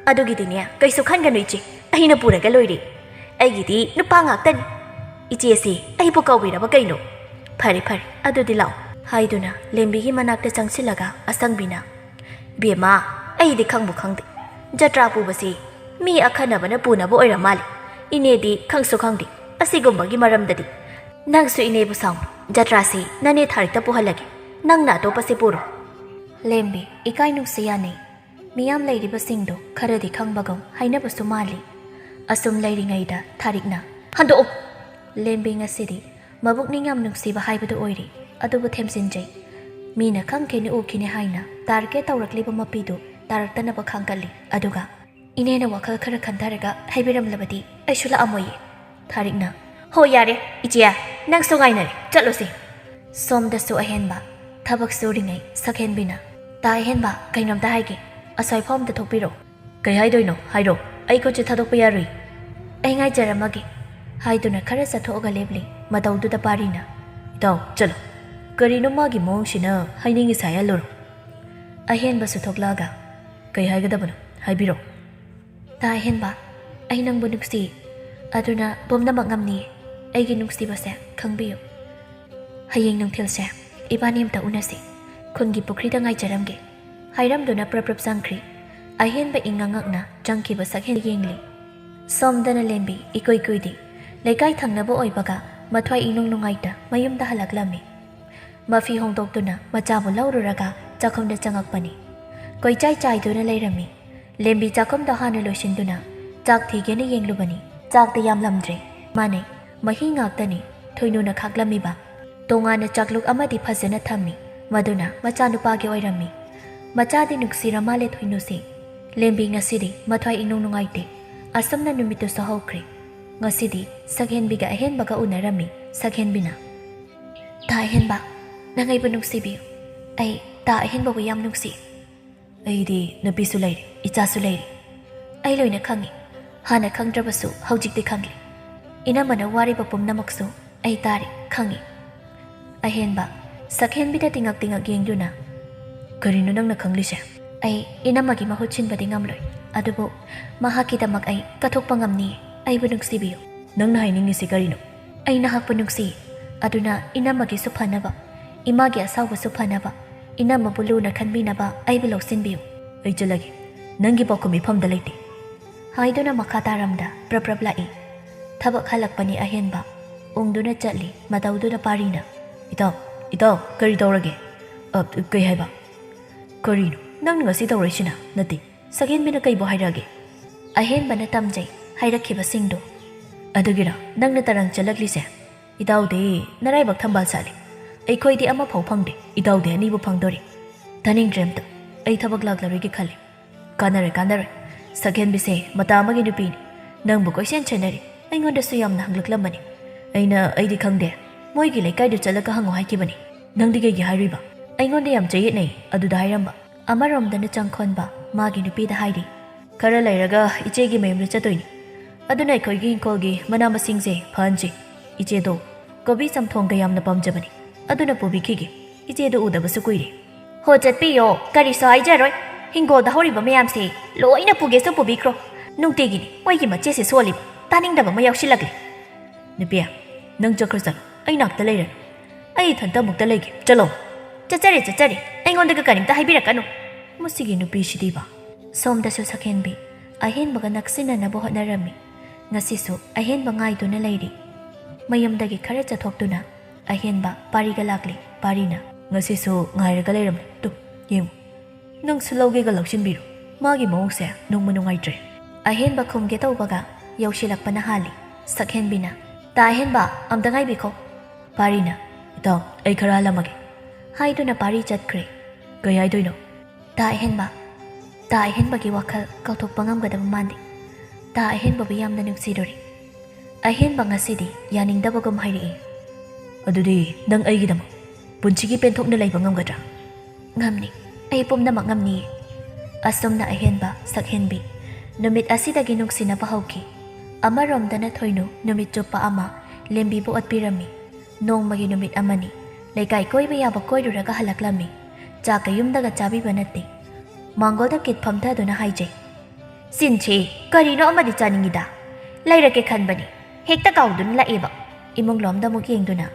"ꯑꯗꯨꯒꯤꯗꯤꯅꯦ, ꯀꯩꯁꯨ ꯈꯟꯒꯅꯨ ꯏꯆꯦ, ꯑꯩꯅ ꯄꯨꯔꯒ ꯂꯣꯏꯔꯦ꯫ ꯑꯩꯒꯤꯗꯤ ꯅꯨꯄꯥ ꯉꯥꯛꯇꯅꯤ꯫ ꯏꯆꯦꯁꯤ ꯑꯩꯕꯨ ꯀꯧꯕꯤꯔꯕ ꯀꯩꯅꯣ? ꯐꯔꯦ ꯐꯔꯦ, ꯑꯗꯨꯗꯤ ꯂꯥꯛꯑꯣ" ꯍꯥꯏꯗꯨꯅ ꯂꯦꯝꯕꯤꯒꯤ ꯃꯅꯥꯛꯇ ꯆꯪꯁꯤꯜꯂꯒ ꯑꯁꯪꯕꯤꯅ, "ꯕꯦꯝꯃ, ꯑꯩꯗꯤ ꯈꯪꯕꯨ ꯈꯪꯗꯦ꯫ ꯖꯇ꯭ꯔꯥ ꯄꯨꯕꯁꯤ ꯃꯤ ꯑꯈꯟꯅꯕꯅ ꯄꯨꯅꯕ ꯑꯣꯏꯔ ꯃꯥꯜꯂꯦ꯫ ꯏꯅꯦꯗꯤ ꯈꯪꯁꯨ ꯈꯪꯗꯦ ꯑꯁꯤꯒꯨꯝꯕꯒꯤ ꯃꯔꯝꯗꯗꯤ꯫ ꯅꯪꯁꯨ ꯏꯅꯦꯕꯨ ꯁꯥꯎꯅꯨ꯫ ꯖꯇ꯭ꯔꯥꯁꯤ ꯅꯅꯦ ꯊꯥꯔꯤꯛꯇ ꯄꯨꯍꯜꯂꯒꯦ꯫ ꯅꯪꯅ ꯑꯇꯣꯞꯄꯁꯤ ꯄꯨꯔꯣ"꯫ ꯂꯦꯝꯕꯤ, ꯏꯀꯥꯏ ꯅꯨꯡꯁꯤ ꯌꯥꯅꯩ꯫ ꯃꯤꯌꯥꯝ ꯂꯩꯔꯤꯕꯁꯤꯡꯗꯨ ꯈꯔꯗꯤ ꯈꯪꯕꯒꯨꯝ ꯍꯥꯏꯅꯕꯁꯨ ꯃꯥꯜꯂꯤ꯫ ꯑꯁꯨꯝ ꯂꯩꯔꯤꯉꯩꯗ ꯊꯥꯔꯤꯛꯅ, "ꯍꯟꯗꯣꯛꯎ!" ꯂꯦꯝꯕꯤ ꯉꯁꯤꯗꯤ ꯃꯕꯨꯛꯅꯤꯡ ꯌꯥꯝ ꯅꯨꯡꯁꯤꯕ ꯍꯥꯏꯕꯗꯨ ꯑꯣꯏꯔꯦ꯫ ꯑꯗꯨꯕꯨ ꯊꯦꯝꯖꯤꯟꯖꯩ꯫ ꯃꯤꯅ ꯈꯪꯈꯤꯅꯤ ꯎꯈꯤꯅꯤ ꯍꯥꯏꯅ ꯇꯥꯔꯒꯦꯠ ꯇꯧꯔꯛꯂꯤꯕ ꯃꯄꯤꯗꯨ ꯇꯥꯔꯛꯇꯅꯕ ꯈꯥꯡꯒꯠꯂꯤ꯫ ꯑꯗꯨꯒ, "ꯏꯅꯦꯅ ꯋꯥꯈꯜ ꯈꯔ ꯈꯟꯊꯔꯒ ꯍꯥꯏꯕꯤꯔꯝꯂꯕꯗꯤ ꯑꯩꯁꯨ ꯂꯥꯛꯑꯝꯃꯣꯏꯌꯦ"꯫ ꯊꯥꯔꯤꯛꯅ, "ꯍꯣ ꯌꯥꯔꯦ ꯏꯆꯦ, ꯅꯪꯁꯨ ꯉꯥꯏꯅꯔꯦ, ꯆꯠꯂꯨꯁꯤ"꯫ ꯁꯣꯝꯗꯁꯨ ꯑꯍꯦꯟꯕ ꯊꯕꯛ ꯁꯨꯔꯤꯉꯩ ꯁꯛꯍꯦꯟꯕꯤꯅ, "ꯇꯥ ꯑꯍꯦꯟꯕ, ꯀꯩꯅꯣꯝꯇ ꯍꯥꯏꯒꯦ, ꯑꯁ꯭ꯋꯥꯏꯐꯥꯎ ꯑꯝꯇ ꯊꯣꯛꯄꯤꯔꯛꯑꯣ"꯫ "ꯀꯩ ꯍꯥꯏꯗꯣꯏꯅꯣ? ꯍꯥꯏꯔꯣ, ꯑꯩ ꯈꯨꯠꯁꯦ ꯊꯥꯗꯣꯛꯄ ꯌꯥꯔꯣꯏ"꯫ "ꯑꯩ ꯉꯥꯏꯖꯔꯝꯃꯒꯦ" ꯍꯥꯏꯗꯨꯅ ꯈꯔ ꯆꯠꯊꯣꯛꯑꯒ ꯂꯦꯞꯂꯤ꯫ ꯃꯇꯧꯗꯨꯗ ꯄꯥꯔꯤꯅ, "ꯏꯇꯥꯎ, ꯆꯠꯂꯣ꯫ ꯀꯔꯤꯅꯣ ꯃꯥꯒꯤ ꯃꯑꯣꯡꯁꯤꯅ? ꯍꯥꯏꯅꯤꯡꯉꯤꯁꯦ ꯍꯥꯏꯍꯜꯂꯨꯔꯣ"꯫ ꯑꯍꯦꯟꯕꯁꯨ ꯊꯣꯛꯂꯛꯑꯒ, "ꯀꯩ ꯍꯥꯏꯒꯗꯕꯅꯣ? ꯍꯥꯏꯕꯤꯔꯣ"꯫ "ꯇꯥ ꯑꯍꯦꯟꯕ, ꯑꯩ ꯅꯪꯕꯨ ꯅꯨꯡꯁꯤ꯫ ꯑꯗꯨꯅ ꯄꯨꯝꯅꯃꯛ ꯉꯝꯅꯤ꯫ ꯑꯩꯒꯤ ꯅꯨꯡꯁꯤꯕꯁꯦ ꯈꯪꯕꯤꯌꯨ꯫ ꯍꯌꯦꯡ ꯅꯨꯡꯊꯤꯜꯁꯦ ꯏꯕꯥꯅꯤ ꯑꯝꯇ ꯎꯅꯁꯤ꯫ ꯈꯨꯟꯒꯤ ꯄꯨꯈ꯭ꯔꯤꯗ ꯉꯥꯏꯖꯔꯝꯒꯦ"꯫ ꯍꯥꯏꯔꯝꯗꯨꯅ ꯄ꯭ꯔꯞ ꯄ꯭ꯔꯞ ꯆꯪꯈ꯭ꯔꯤ꯫ ꯑꯍꯦꯟꯕ ꯏꯪꯉ ꯉꯛꯅ ꯆꯪꯈꯤꯕ ꯁꯛꯍꯦꯟ ꯌꯦꯡꯂꯤ꯫ ꯁꯣꯝꯗꯅ ꯂꯦꯝꯕꯤ ꯏꯀꯨꯏ ꯀꯨꯏꯗꯦ ꯂꯩꯀꯥꯏ ꯊꯪꯅꯕ ꯑꯣꯏꯕꯒ ꯃꯊ꯭ꯋꯥꯏ ꯏꯅꯨꯡ ꯅꯨꯡꯉꯥꯏꯇ ꯃꯌꯨꯝꯗ ꯍꯜꯂꯛꯂꯝꯃꯤ꯫ ꯃꯐꯤ ꯍꯣꯡꯗꯣꯛꯇꯨꯅ ꯃꯆꯥꯕꯨ ꯂꯧꯔꯨꯔꯒ ꯆꯥꯛꯈꯨꯝꯗ ꯆꯪꯉꯛꯄꯅꯤ꯫ ꯀꯣꯏꯆꯥꯏ ꯆꯥꯏꯗꯨꯅ ꯂꯩꯔꯝꯃꯤ꯫ ꯂꯦꯝꯕꯤ ꯆꯥꯛꯈꯨꯝꯗꯣ ꯍꯥꯟꯅ ꯂꯣꯏꯁꯤꯟꯗꯨꯅ ꯆꯥꯛ ꯊꯤꯒꯦꯅ ꯌꯦꯡꯂꯨꯕꯅꯤ꯫ ꯆꯥꯛꯇ ꯌꯥꯝꯂꯝꯗ꯭ꯔꯦ꯫ ꯃꯥꯅꯦ, ꯃꯍꯤ ꯉꯥꯛꯇꯅꯤ ꯊꯣꯏꯅꯨꯅ ꯈꯥꯛꯂꯝꯃꯤꯕ꯫ ꯇꯣꯉꯥꯟꯅ ꯆꯥꯛꯂꯨꯛ ꯑꯃꯗꯤ ꯐꯖꯅ ꯊꯝꯃꯤ꯫ ꯃꯗꯨꯅ ꯃꯆꯥꯅꯨꯄꯥꯒꯤ ꯑꯣꯏꯔꯝꯃꯤ꯫ ꯃꯆꯥꯗꯤ ꯅꯨꯡꯁꯤꯔ ꯃꯥꯜꯂꯦ ꯊꯣꯏꯅꯨꯁꯤ꯫ ꯂꯦꯝꯕꯤ ꯉꯁꯤꯗꯤ ꯃꯊ꯭ꯋꯥꯏ ꯏꯅꯨꯡ ꯅꯨꯡꯉꯥꯏꯇꯦ꯫ ꯑꯁꯨꯝꯅ ꯅꯨꯃꯤꯠꯇꯨꯁꯨ ꯍꯧꯈ꯭ꯔꯦ꯫ ꯉꯁꯤꯗꯤ ꯁꯛꯍꯦꯟꯕꯤꯒ ꯑꯍꯦꯟꯕꯒ ꯎꯅꯔꯝꯃꯤ꯫ ꯁꯛꯍꯦꯟꯕꯤꯅ, "ꯇꯥ ꯑꯍꯦꯟꯕ, ꯅꯪ ꯑꯩꯕꯨ ꯅꯨꯡꯁꯤꯕꯤꯌꯨ꯫ ꯑꯩ ꯇꯥ ꯑꯍꯦꯟꯕꯕꯨ ꯌꯥꯝ ꯅꯨꯡꯁꯤ꯫ ꯑꯩꯗꯤ ꯅꯨꯄꯤꯁꯨ ꯂꯩꯔꯦ, ꯏꯆꯥꯁꯨ ꯂꯩꯔꯦ꯫ ꯑꯩ ꯂꯣꯏꯅ ꯈꯪꯉꯤ꯫ ꯍꯥꯟꯅ ꯈꯪꯗ꯭ꯔꯕꯁꯨ ꯍꯧꯖꯤꯛꯇꯤ ꯈꯪꯂꯦ꯫ ꯏꯅꯝꯃꯅ ꯋꯥꯔꯤꯕ ꯄꯨꯝꯅꯃꯛꯁꯨ ꯑꯩ ꯇꯥꯔꯦ, ꯈꯪꯉꯤ꯫" ꯑꯍꯦꯟꯕ, ꯁꯛꯍꯦꯟꯕꯤꯗ ꯇꯤꯉꯛ ꯇꯤꯉꯛ ꯌꯦꯡꯗꯨꯅ, "ꯀꯔꯤꯅꯣ ꯅꯪꯅ ꯈꯪꯂꯤꯁꯦ?" "ꯑꯩ ꯏꯅꯝꯃꯒꯤ ꯃꯍꯨꯠ ꯁꯤꯟꯕꯗꯤ ꯉꯝꯂꯣꯏ, ꯑꯗꯨꯕꯨ ꯃꯍꯥꯛꯀꯤꯗꯃꯛ ꯑꯩ ꯀꯠꯊꯣꯛꯄ ꯉꯝꯅꯤ꯫ ꯑꯩꯕꯨ ꯅꯨꯡꯁꯤꯕꯤꯌꯨ꯫" "ꯅꯪꯅ ꯍꯥꯏꯅꯤꯡꯉꯤꯁꯤ ꯀꯔꯤꯅꯣ?" "ꯑꯩ ꯅꯍꯥꯛꯄꯨ ꯅꯨꯡꯁꯤ, ꯑꯗꯨꯅ ꯏꯅꯝꯃꯒꯤꯁꯨ ꯐꯅꯕ, ꯏꯃꯥꯒꯤ ꯑꯁꯥꯎꯕꯁꯨ ꯐꯅꯕ, ꯏꯅꯝꯃꯕꯨ ꯂꯨꯅ ꯈꯟꯕꯤꯅꯕ ꯑꯩꯕꯨ ꯂꯧꯁꯤꯟꯕꯤꯌꯨ꯫" "ꯑꯩ ꯆꯠꯂꯒꯦ, ꯅꯪꯒꯤ ꯄꯥꯎꯈꯨꯝ ꯃꯤꯐꯝꯗ ꯂꯩꯇꯦ꯫" ꯍꯥꯏꯗꯨꯅ ꯃꯈꯥ ꯇꯥꯔꯝꯗ ꯄ꯭ꯔꯞ ꯄ꯭ꯔꯞ ꯂꯥꯛꯏ꯫ ꯊꯕꯛ ꯍꯜꯂꯛꯄꯅꯤ ꯑꯍꯦꯟꯕ꯫ ꯎꯪꯗꯨꯅ ꯆꯠꯂꯤ ꯃꯇꯧꯗꯨꯗ ꯄꯥꯔꯤꯅ, "ꯏꯇꯥꯎ, ꯏꯇꯥꯎ, ꯀꯔꯤ ꯇꯧꯔꯒꯦ?" "ꯑ, ꯀꯩ ꯍꯥꯏꯕ?" "ꯀꯔꯤꯅꯣ ꯅꯪꯅ ꯉꯁꯤ ꯇꯧꯔꯛꯏꯁꯤꯅ?" "ꯅꯠꯇꯦ, ꯁꯛꯍꯦꯟꯕꯤꯅ ꯀꯩꯕꯨ ꯍꯥꯏꯔꯛꯑꯒꯦ?" ꯑꯍꯦꯟꯕꯅ ꯇꯝꯖꯩ ꯍꯥꯏꯔꯛꯈꯤꯕꯁꯤꯡꯗꯣ꯫ "ꯑꯗꯨꯒꯤꯔ ꯅꯪꯅ ꯇꯔꯪ ꯆꯠꯂꯛꯂꯤꯁꯦ?" "ꯏꯇꯥꯎꯗꯤ ꯅꯔꯥꯏꯕꯛ ꯊꯝꯕꯥꯜ ꯁꯥꯠꯂꯤ꯫ ꯑꯩꯈꯣꯏꯗꯤ ꯑꯃꯐꯥꯎ ꯐꯪꯗꯦ, ꯏꯇꯥꯎꯗꯤ ꯑꯅꯤꯕꯨ ꯐꯪꯗꯣꯔꯤ꯫" "ꯇꯥꯅꯤꯡꯗ꯭ꯔꯦ ꯑꯝꯇ, ꯑꯩ ꯊꯕꯛ ꯂꯥꯛꯂꯔꯣꯏꯒꯦ ꯈꯜꯂꯤ꯫" "ꯀꯥꯟꯅꯔꯣꯏ, ꯀꯥꯟꯅꯔꯣꯏ꯫ ꯁꯛꯍꯦꯟꯕꯤꯁꯦ ꯃꯇꯥ ꯑꯃꯒꯤ ꯅꯨꯄꯤꯅꯤ꯫ ꯅꯪꯕꯨ ꯀꯣꯏꯁꯦꯟ ꯁꯦꯟꯅꯔꯤ꯫ ꯑꯩꯉꯣꯟꯗꯁꯨ ꯌꯥꯝꯅ ꯍꯪꯂꯛꯂꯝꯕꯅꯤ꯫ ꯑꯩꯅ, ꯑꯩꯗꯤ ꯈꯪꯗꯦ꯫ ꯃꯣꯏꯒꯤ ꯂꯩꯀꯥꯏꯗ ꯆꯠꯂꯒ ꯍꯪꯉꯣ ꯍꯥꯏꯈꯤꯕꯅꯤ꯫ ꯅꯪꯗꯤ ꯀꯩꯒꯤ ꯍꯥꯏꯔꯨꯏꯕ?" "ꯑꯩꯉꯣꯟꯗ ꯌꯥꯝ ꯆꯌꯦꯠꯅꯩ ꯑꯗꯨꯗ ꯍꯥꯏꯔꯝꯕ꯫" ꯑꯃꯔꯣꯝꯗꯅ ꯆꯪꯈꯣꯟꯕ ꯃꯥꯒꯤ ꯅꯨꯄꯤꯗ ꯍꯥꯏꯔꯤ, "ꯈꯔ ꯂꯩꯔꯒ ꯏꯆꯦꯒꯤ ꯃꯌꯨꯝꯗ ꯆꯠꯇꯣꯏꯅꯤ꯫ ꯑꯗꯨꯅ ꯑꯩꯈꯣꯏꯒꯤ ꯏꯪꯈꯣꯜꯒꯤ ꯃꯅꯥ ꯃꯁꯤꯡꯁꯦ ꯐꯍꯟꯁꯤ꯫ ꯏꯆꯦꯗꯣ ꯀꯣꯕꯤ ꯆꯝꯊꯣꯡꯒ ꯌꯥꯝꯅ ꯄꯥꯝꯖꯕꯅꯤ꯫ ꯑꯗꯨꯅ ꯄꯨꯕꯤꯈꯤꯒꯦ꯫ ꯏꯆꯦꯗꯣ ꯎꯗꯕꯁꯨ ꯀꯨꯏꯔꯦ꯫" "ꯍꯣ, ꯆꯠꯄꯤꯌꯣ, ꯀꯔꯤꯁꯨ ꯍꯥꯏꯖꯔꯣꯏ꯫ ꯍꯤꯡꯒꯣꯜꯗ ꯍꯧꯔꯤꯕ ꯃꯌꯥꯝꯁꯦ ꯂꯣꯏꯅ ꯄꯨꯒꯦꯁꯨ ꯄꯨꯕꯤꯈ꯭ꯔꯣ꯫ ꯅꯨꯡꯇꯤꯒꯤꯅꯤ ꯃꯣꯏꯒꯤ ꯃꯆꯦꯁꯦ ꯁꯣꯜꯂꯤꯕ꯫ ꯇꯥꯅꯤꯡꯗꯕ ꯑꯃ ꯌꯥꯎꯁꯤꯜꯂꯛꯂꯦ꯫" "ꯅꯨꯄꯤ, ꯅꯪ ꯆꯠꯈ꯭ꯔꯣ ꯆꯠꯂꯣ, ꯑꯩ ꯅꯥꯛꯇ ꯂꯩꯔꯅꯨ꯫ ꯑꯩ ꯏꯊꯟꯇ ꯑꯃꯨꯛꯇ ꯂꯩꯒꯦ, ꯆꯠꯂꯣ꯫" "ꯆꯠꯆꯔꯦ, ꯆꯠꯆꯔꯦ, ꯑꯩꯉꯣꯟꯗꯒ ꯀꯔꯤꯝꯇ ꯍꯥꯏꯕꯤꯔꯛꯀꯅꯨ꯫" ꯃꯁꯤꯒꯤ ꯅꯨꯄꯤꯁꯤꯗꯤꯕ꯫ ꯁꯣꯝꯗꯁꯨ ꯁꯛꯍꯦꯟꯕꯤ ꯑꯍꯦꯟꯕꯒ ꯅꯛꯁꯤꯟꯅꯅꯕ ꯍꯣꯠꯅꯔꯝꯃꯤ꯫ ꯉꯁꯤꯁꯨ ꯑꯍꯦꯟꯕ ꯉꯥꯏꯗꯨꯅ ꯂꯩꯔꯤ꯫ ꯃꯌꯨꯝꯗꯒꯤ ꯈꯔ ꯆꯠꯊꯣꯛꯇꯨꯅ ꯑꯍꯦꯟꯕ ꯄꯥꯔꯤꯒ ꯂꯥꯛꯂꯤ꯫ ꯄꯥꯔꯤꯅ, "ꯉꯁꯤꯁꯨ ꯉꯥꯏꯔꯒ ꯂꯩꯔꯝꯃꯦ꯫ ꯇꯨ, ꯌꯦꯡꯉꯨ꯫ ꯅꯪꯁꯨ ꯂꯧꯒꯦꯒ ꯂꯧꯁꯤꯟꯕꯤꯔꯣ꯫ ꯃꯥꯒꯤ ꯃꯑꯣꯡꯁꯦ ꯅꯨꯡꯕꯨ ꯅꯨꯡꯉꯥꯏꯇ꯭ꯔꯦ꯫" ꯑꯍꯦꯟꯕ ꯈꯨꯝꯒꯦ ꯇꯧꯕꯒ ꯌꯧꯁꯤꯜꯂꯛꯄꯅ ꯍꯥꯜꯂꯤ꯫ ꯁꯛꯍꯦꯟꯕꯤꯅ, "ꯇꯥ ꯑꯍꯦꯟꯕ, ꯑꯝꯇ ꯉꯥꯏꯕꯤꯈꯣ꯫" ꯄꯥꯔꯤꯅ, "ꯏꯇꯥꯎ, ꯑꯩ ꯈꯔ ꯍꯜꯂꯝꯃꯒꯦ꯫" ꯍꯥꯏꯗꯨꯅ ꯄꯥꯔꯤ ꯆꯠꯈ꯭ꯔꯦ꯫ "ꯀꯩ ꯍꯥꯏꯗꯣꯏꯅꯣ?" "ꯇꯥ ꯑꯍꯦꯟꯕ, ꯇꯥ ꯑꯍꯦꯟꯕꯒꯤ ꯋꯥꯈꯜ ꯀꯥꯎꯊꯣꯛꯄ ꯉꯝꯒꯗꯕ ꯃꯥꯟꯗꯦ꯫ ꯇꯥ ꯑꯍꯦꯟꯕꯕꯨ ꯌꯥꯝꯅ ꯅꯨꯡꯁꯤꯔꯨꯔꯦ꯫" ꯑꯍꯦꯟꯕ ꯉꯁꯤꯗꯤ ꯌꯥꯅꯤꯡꯗꯕꯒꯨꯝ ꯍꯥꯏꯔꯛꯏ꯫ "ꯑꯗꯨꯗꯤ ꯅꯪ ꯑꯩꯒꯤꯗꯃꯛ ꯄꯨꯟꯁꯤꯒꯤ ꯄꯦꯟꯊꯣꯛꯅ ꯂꯩꯕ ꯉꯝꯒꯗ꯭ꯔꯥ?" "ꯉꯝꯅꯤ, ꯑꯩ ꯄꯨꯝꯅꯃꯛ ꯉꯝꯅꯤꯌꯦ꯫" ꯑꯁꯨꯝꯅ ꯑꯍꯦꯟꯕ, ꯁꯛꯍꯦꯟꯕꯤ ꯅꯨꯃꯤꯠ ꯑꯁꯤꯗꯒꯤ ꯅꯨꯡꯁꯤꯅꯕ ꯍꯧꯈꯤ꯫ ꯑꯃꯔꯣꯝꯗꯅ ꯊꯣꯏꯅꯨ ꯅꯨꯃꯤꯠ ꯆꯨꯞꯄ ꯑꯃ ꯂꯦꯝꯕꯤꯕꯨ ꯑꯣꯠꯄꯤꯔꯝꯃꯤ꯫ ꯅꯣꯡꯃꯒꯤ ꯅꯨꯃꯤꯠ ꯑꯃꯅꯤ ꯂꯩꯀꯥꯏ ꯀꯣꯏꯕ ꯌꯥꯕ ꯀꯣꯏꯔꯨꯔꯒ ꯍꯜꯂꯛꯂꯝꯃꯤ꯫ ꯆꯥꯛꯀ ꯌꯨꯝꯗꯒ ꯆꯥꯕꯤꯕ ꯅꯠꯇꯦ꯫ ꯃꯥꯡꯒꯣꯜꯗ ꯀꯤꯠ ꯐꯝꯊꯗꯨꯅ ꯍꯥꯏꯖꯩ, "ꯁꯤꯟꯁꯤ ꯀꯔꯤꯅꯣ ꯑꯃꯗꯤ ꯆꯥꯅꯤꯡꯉꯤꯗ꯫ ꯂꯩꯔꯛꯀꯦ ꯈꯟꯕꯅꯤ, ꯍꯦꯛꯇ ꯀꯥꯎꯗꯨꯅ ꯂꯥꯛꯑꯦꯕ꯫" ꯏꯃꯨꯡ ꯂꯣꯝꯗ ꯑꯃꯨꯛ ꯌꯦꯡꯗꯨꯅ,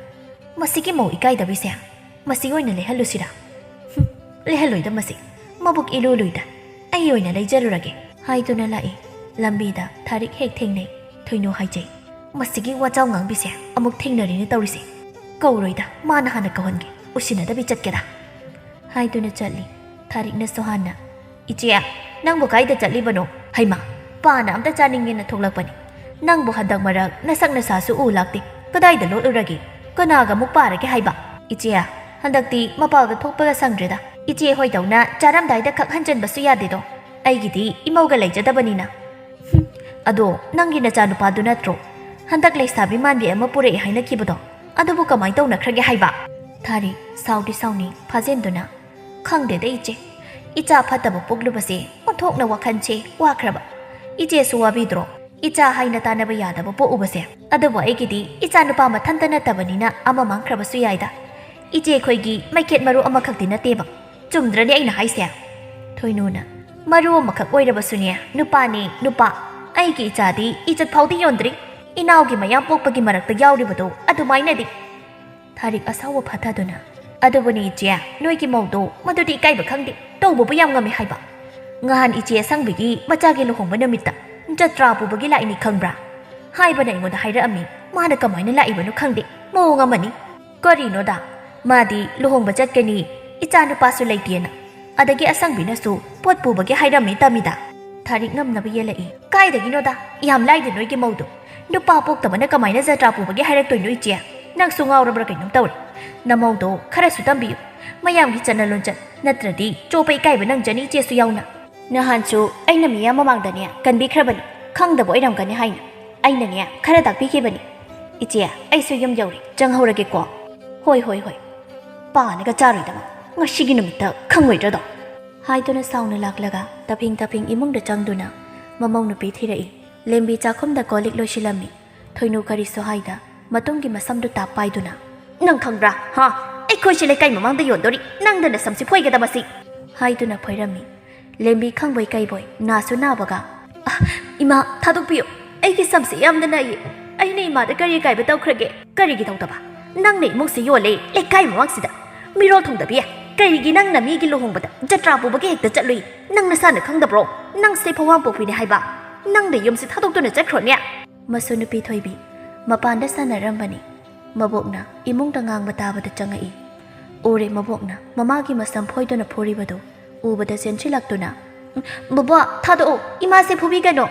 "ꯃꯁꯤꯒꯤ ꯃꯧ ꯏꯀꯥꯏꯗꯕꯤꯁꯦ, ꯃꯁꯤ ꯑꯣꯏꯅ ꯂꯩꯍꯜꯂꯨꯁꯤꯔꯥ? ꯍꯨꯝ, ꯂꯩꯍꯜꯂꯣꯏꯗ ꯃꯁꯤ, ꯃꯕꯨꯛ ꯏꯂꯨ ꯂꯨꯏꯗ, ꯑꯩ ꯑꯣꯏꯅ ꯂꯩꯖꯔꯨꯔꯒꯦ꯫" ꯍꯥꯏꯗꯨꯅ ꯂꯥꯛꯏ꯫ ꯂꯝꯕꯤꯗ ꯊꯥꯔꯤꯛ ꯍꯦꯛ ꯊꯦꯡꯅꯩ꯫ ꯊꯣꯏꯅꯨ ꯍꯥꯏꯖꯩ, "ꯃꯁꯤꯒꯤ ꯋꯥꯖꯥꯎ ꯉꯥꯡꯕꯤꯁꯦ ꯑꯃꯨꯛ ꯊꯦꯡꯅꯔꯦꯅꯦ ꯇꯧꯔꯤꯁꯦ꯫ ꯀꯧꯔꯣꯏꯗ, ꯃꯥꯅ ꯍꯥꯟꯅ ꯀꯧꯍꯟꯒꯦ, ꯎꯁꯤꯟꯅꯗꯕꯤ ꯆꯠꯀꯦꯗ꯫" ꯍꯥꯏꯗꯨꯅ ꯆꯠꯂꯤ꯫ ꯊꯥꯔꯤꯛꯅꯁꯨ ꯍꯥꯟꯅ, "ꯏꯆꯦ, ꯅꯪꯕꯨ ꯀꯥꯏꯗ ꯆꯠꯂꯤꯕꯅꯣ?" "ꯍꯩꯃꯥ, ꯄꯥꯅ ꯑꯝꯇ ꯆꯥꯅꯤꯡꯉꯦꯅ ꯊꯣꯛꯂꯛꯄꯅꯤ꯫ ꯅꯪꯕꯨ ꯍꯟꯗꯛ ꯃꯔꯛ ꯅꯁꯛ ꯅꯁꯥꯁꯨ ꯎ ꯂꯥꯛꯇꯦ꯫ ꯀꯗꯥꯏꯗ ꯂꯣꯠꯂꯨꯔꯒꯦ? ꯀꯅꯥꯒ ꯑꯃꯨꯛ ꯄꯥꯔꯒꯦ ꯍꯥꯏꯕ?" "ꯏꯆꯦ, ꯍꯟꯗꯛꯇꯤ ꯃꯄꯥꯜꯒ ꯊꯣꯛꯄꯒ ꯁꯪꯗ꯭ꯔꯦꯗ꯫ ꯏꯆꯦ ꯍꯣꯏꯗꯧꯅ ꯆꯥꯔꯝꯗꯥꯏꯗ ꯈꯛ ꯍꯟꯖꯟꯕꯁꯨ ꯌꯥꯗꯦꯗꯣ꯫ ꯑꯩꯒꯤꯗꯤ ꯏꯃꯧꯒ ꯂꯩꯖꯗꯕꯅꯤꯅ꯫" "ꯍꯨꯝ, ꯑꯗꯣ ꯅꯪꯒꯤ ꯅꯆꯥꯅꯨꯄꯥꯗꯨ ꯅꯠꯇ꯭ꯔꯣ ꯍꯟꯗꯛ ꯂꯩꯁꯥꯕꯤ ꯃꯥꯟꯕꯤ ꯑꯃ ꯄꯨꯔꯛꯑꯦ ꯍꯥꯏꯅꯈꯤꯕꯗꯣ? ꯑꯗꯨꯕꯨ ꯀꯃꯥꯏ ꯇꯧꯅꯈ꯭ꯔꯒꯦ ꯍꯥꯏꯕ?" ꯊꯥꯔꯤ ꯁꯥꯎꯗꯤ ꯁꯥꯎꯅꯤꯡ ꯐꯥꯖꯤꯟꯗꯨꯅ, "ꯈꯪꯗꯦꯗ ꯏꯆꯦ, ꯏꯆꯥ ꯐꯠꯇꯕ ꯄꯣꯛꯂꯨꯕꯁꯦ ꯑꯣꯟꯊꯣꯛꯅ ꯋꯥꯈꯜꯁꯦ ꯋꯥꯈ꯭ꯔꯕ꯫ ꯏꯆꯦꯁꯨ ꯋꯥꯕꯤꯗ꯭ꯔꯣ? ꯏꯆꯥ ꯍꯥꯏꯅ ꯇꯥꯟꯅꯕ ꯌꯥꯗꯕ ꯄꯣꯛꯎꯕꯁꯦ꯫ ꯑꯗꯨꯕꯨ ꯑꯩꯒꯤꯗꯤ ꯏꯆꯥ ꯅꯨꯄꯥ ꯃꯊꯟꯇ ꯅꯠꯇꯕꯅꯤꯅ ꯑꯃ ꯃꯥꯡꯈ꯭ꯔꯕꯁꯨ ꯌꯥꯏꯗ꯫ ꯏꯆꯦ ꯑꯩꯈꯣꯏꯒꯤ ꯃꯩꯈꯦꯠ ꯃꯔꯨ ꯑꯃꯈꯛꯇꯤ ꯅꯠꯇꯦꯕ꯫ ꯆꯨꯝꯗ꯭ꯔꯅꯦ ꯑꯩꯅ ꯍꯥꯏꯁꯦ?" ꯊꯣꯏꯅꯨꯅ, "ꯃꯔꯨ ꯑꯃꯈꯛ ꯑꯣꯏꯔꯕꯁꯨꯅꯦ, ꯅꯨꯄꯥꯅꯦ, ꯅꯨꯄꯥ꯫ ꯑꯩꯒꯤ ꯏꯆꯥꯗꯤ ꯏꯖꯠ ꯐꯥꯎꯗꯤ ꯌꯣꯟꯗ꯭ꯔꯤ꯫ ꯏꯅꯥꯎꯒꯤ ꯃꯌꯥꯝ ꯄꯣꯛꯄꯒꯤ ꯃꯔꯛꯇ ꯌꯥꯎꯔꯤꯕꯗꯣ ꯑꯗꯨꯃꯥꯏꯅꯗꯤ꯫" ꯊꯥꯔꯤꯛ ꯑꯁꯥꯎꯕ ꯐꯥꯊꯗꯨꯅ, "ꯑꯗꯨꯕꯨꯅꯦ ꯏꯆꯦ, ꯅꯣꯏꯒꯤ ꯃꯧꯗꯣ ꯃꯗꯨꯗꯤ ꯏꯀꯥꯏꯕ ꯈꯪꯗꯦ, ꯇꯧꯕꯕꯨ ꯌꯥꯝ ꯉꯝꯃꯦ ꯍꯥꯏꯕ꯫ "ꯉꯍꯥꯟ ꯏꯆꯦ ꯑꯁꯪꯕꯤꯒꯤ ꯃꯆꯥꯒꯤ ꯂꯨꯍꯣꯡꯕ ꯅꯨꯃꯤꯠꯇ ꯖꯇ꯭ꯔꯥ ꯄꯨꯕꯒꯤ ꯂꯥꯛꯏꯅꯤ ꯈꯪꯕ꯭ꯔꯥ? ꯍꯥꯏꯕꯅ ꯑꯩꯉꯣꯟꯗ ꯍꯥꯏꯔꯛꯑꯝꯃꯤ꯫ ꯃꯥꯅ ꯀꯃꯥꯏꯅ ꯂꯥꯛꯏꯕꯅꯣ ꯈꯪꯗꯦ, ꯃꯑꯣꯡ ꯑꯃꯅꯤ꯫ ꯀꯔꯤꯅꯣꯗ, ꯃꯥꯗꯤ ꯂꯨꯍꯣꯡꯕ ꯆꯠꯀꯅꯤ, ꯏꯆꯥ ꯅꯨꯄꯥꯁꯨ ꯂꯩꯇꯦꯅ꯫ ꯑꯗꯒꯤ ꯑꯁꯪꯕꯤꯅꯁꯨ ꯄꯣꯠ ꯄꯨꯕꯒꯤ ꯍꯥꯏꯔꯝꯃꯤ ꯇꯝꯃꯤꯗ꯫" ꯊꯥꯔꯤꯛ ꯉꯝꯅꯕ ꯌꯦꯜꯂꯛꯏ꯫ "ꯀꯥꯏꯗꯒꯤꯅꯣꯗ, ꯌꯥꯝ ꯂꯥꯏꯗ ꯅꯣꯏꯒꯤ ꯃꯧꯗꯣ꯫ ꯅꯨꯄꯥ ꯄꯣꯛꯇꯕꯅ ꯀꯃꯥꯏꯅ ꯖꯇ꯭ꯔꯥ ꯄꯨꯕꯒꯤ ꯍꯥꯏꯔꯛꯇꯣꯏꯅꯣ ꯏꯆꯦ? ꯅꯪꯁꯨ ꯉꯥꯎꯔꯕ꯭ꯔꯥ ꯀꯩꯅꯣꯝ ꯇꯧꯔꯦ꯫ ꯅꯃꯧꯗꯣ ꯈꯔꯁꯨ ꯇꯝꯕꯤꯌꯨ꯫ ꯃꯌꯥꯝꯒꯤ ꯆꯠꯅ ꯂꯣꯟꯆꯠ ꯅꯠꯇ꯭ꯔꯗꯤ ꯆꯣꯞꯄ ꯏꯀꯥꯏꯕ ꯅꯪꯖꯅꯤ ꯏꯆꯦꯁꯨ ꯌꯥꯎꯅ꯫ ꯅꯍꯥꯟꯁꯨ ꯑꯩꯅ ꯃꯤꯌꯥꯝ ꯃꯃꯥꯡꯗꯅꯦ ꯀꯟꯕꯤꯈ꯭ꯔꯕꯅꯤ, ꯈꯪꯗꯕ ꯑꯣꯏꯔꯝꯒꯅꯤ ꯍꯥꯏꯅ꯫ ꯑꯩꯅꯅꯦ ꯈꯔ ꯇꯥꯛꯄꯤꯈꯤꯕꯅꯤ꯫ ꯏꯆꯦ, ꯑꯩꯁꯨ ꯌꯨꯝ ꯌꯧꯔꯦ, ꯆꯪꯍꯧꯔꯒꯦꯀꯣ꯫" "ꯍꯣꯏ, ꯍꯣꯏ, ꯍꯣꯏ꯫ ꯄꯥꯅꯒ ꯆꯥꯔꯣꯏꯗꯕ, ꯉꯁꯤꯒꯤ ꯅꯨꯃꯤꯠꯇ ꯈꯪꯉꯣꯏꯗ꯭ꯔꯗꯣ?" ꯍꯥꯏꯗꯨꯅ ꯁꯥꯎꯅ ꯂꯥꯛꯂꯒ ꯇꯞꯐꯤꯡ ꯇꯞꯐꯤꯡ ꯏꯃꯨꯡꯗ ꯆꯪꯗꯨꯅ ꯃꯃꯧ ꯅꯨꯄꯤ ꯊꯤꯔꯛꯏ꯫ ꯂꯦꯝꯕꯤ ꯆꯥꯛꯈꯨꯝꯗ ꯀꯣꯜ ꯂꯤꯛ ꯂꯣꯏꯁꯤꯜꯂꯝꯃꯤ꯫ ꯊꯣꯏꯅꯨ ꯀꯔꯤꯁꯨ ꯍꯥꯏꯗ ꯃꯇꯨꯡꯒꯤ ꯃꯁꯝꯗꯨ ꯇꯥꯞ ꯄꯥꯏꯗꯨꯅ, "ꯅꯪ ꯈꯪꯕ꯭ꯔꯥ? ꯍꯥ? ꯑꯩꯈꯣꯏꯁꯦ ꯂꯩꯀꯥꯏ ꯃꯃꯥꯡꯗ ꯌꯣꯟꯗꯣꯔꯤ, ꯅꯪꯗ ꯅꯁꯝꯁꯤ ꯐꯣꯏꯒꯗꯕꯁꯤ!" ꯍꯥꯏꯗꯨꯅ ꯐꯣꯏꯔꯝꯃꯤ꯫ ꯂꯦꯝꯕꯤ ꯈꯪꯕꯣꯏ ꯀꯩꯕꯣꯏ ꯅꯥꯁꯨ ꯅꯥꯕꯒ, "ꯑ, ꯏꯃꯥ, ꯊꯥꯗꯣꯛꯄꯤꯌꯨ꯫ ꯑꯩꯒꯤ ꯁꯝꯁꯦ ꯌꯥꯝꯅ ꯅꯥꯏꯌꯦ꯫ ꯑꯩꯅ ꯏꯃꯥꯗ ꯀꯔꯤ ꯑꯀꯥꯏꯕ ꯇꯧꯈ꯭ꯔꯒꯦ?" "ꯀꯔꯤꯒꯤ ꯇꯧꯗꯕ? ꯅꯪꯅ ꯏꯃꯨꯡꯁꯤ ꯌꯣꯜꯂꯦ, ꯂꯩꯀꯥꯏ ꯃꯃꯥꯡꯁꯤꯗ꯫ ꯃꯤꯔꯣꯜ ꯊꯨꯡꯗꯕꯤ, ꯀꯔꯤꯒꯤ ꯅꯪꯅ ꯃꯤꯒꯤ ꯂꯨꯍꯣꯡꯕꯗ ꯖꯇ꯭ꯔꯥ ꯄꯨꯕꯒꯤ ꯍꯦꯛꯇ ꯆꯠꯂꯨꯏ? ꯅꯪ ꯅꯁꯥꯅ ꯈꯪꯗꯕ꯭ꯔꯣ? ꯅꯪꯁꯦ ꯐꯋꯥꯡꯄꯣꯛꯄꯤꯅꯦ ꯍꯥꯏꯕ꯫ ꯅꯪꯅ ꯌꯨꯝꯁꯤ ꯊꯥꯗꯣꯛꯇꯨꯅ ꯆꯠꯈ꯭ꯔꯣꯅꯦ꯫" ꯃꯁꯨ ꯅꯨꯄꯤ ꯊꯣꯏꯕꯤ ꯃꯄꯥꯟꯗ ꯁꯥꯟꯅꯔꯝꯕꯅꯤ꯫ ꯃꯕꯣꯛꯅ ꯏꯃꯨꯡꯗ ꯉꯥꯡꯕ ꯇꯥꯕꯗ ꯆꯪꯉꯛꯏ꯫ ꯎꯔꯦ ꯃꯕꯣꯛꯅ ꯃꯃꯥꯒꯤ ꯃꯁꯝ ꯐꯣꯏꯗꯨꯅ ꯐꯨꯔꯤꯕꯗꯨ ꯎꯕꯗ ꯆꯦꯟꯁꯤꯜꯂꯛꯇꯨꯅ, "ꯕꯣꯕꯣꯛ, ꯊꯥꯗꯣꯛꯎ, ꯏꯃꯥꯁꯦ ꯐꯨꯕꯤꯒꯅꯨ!"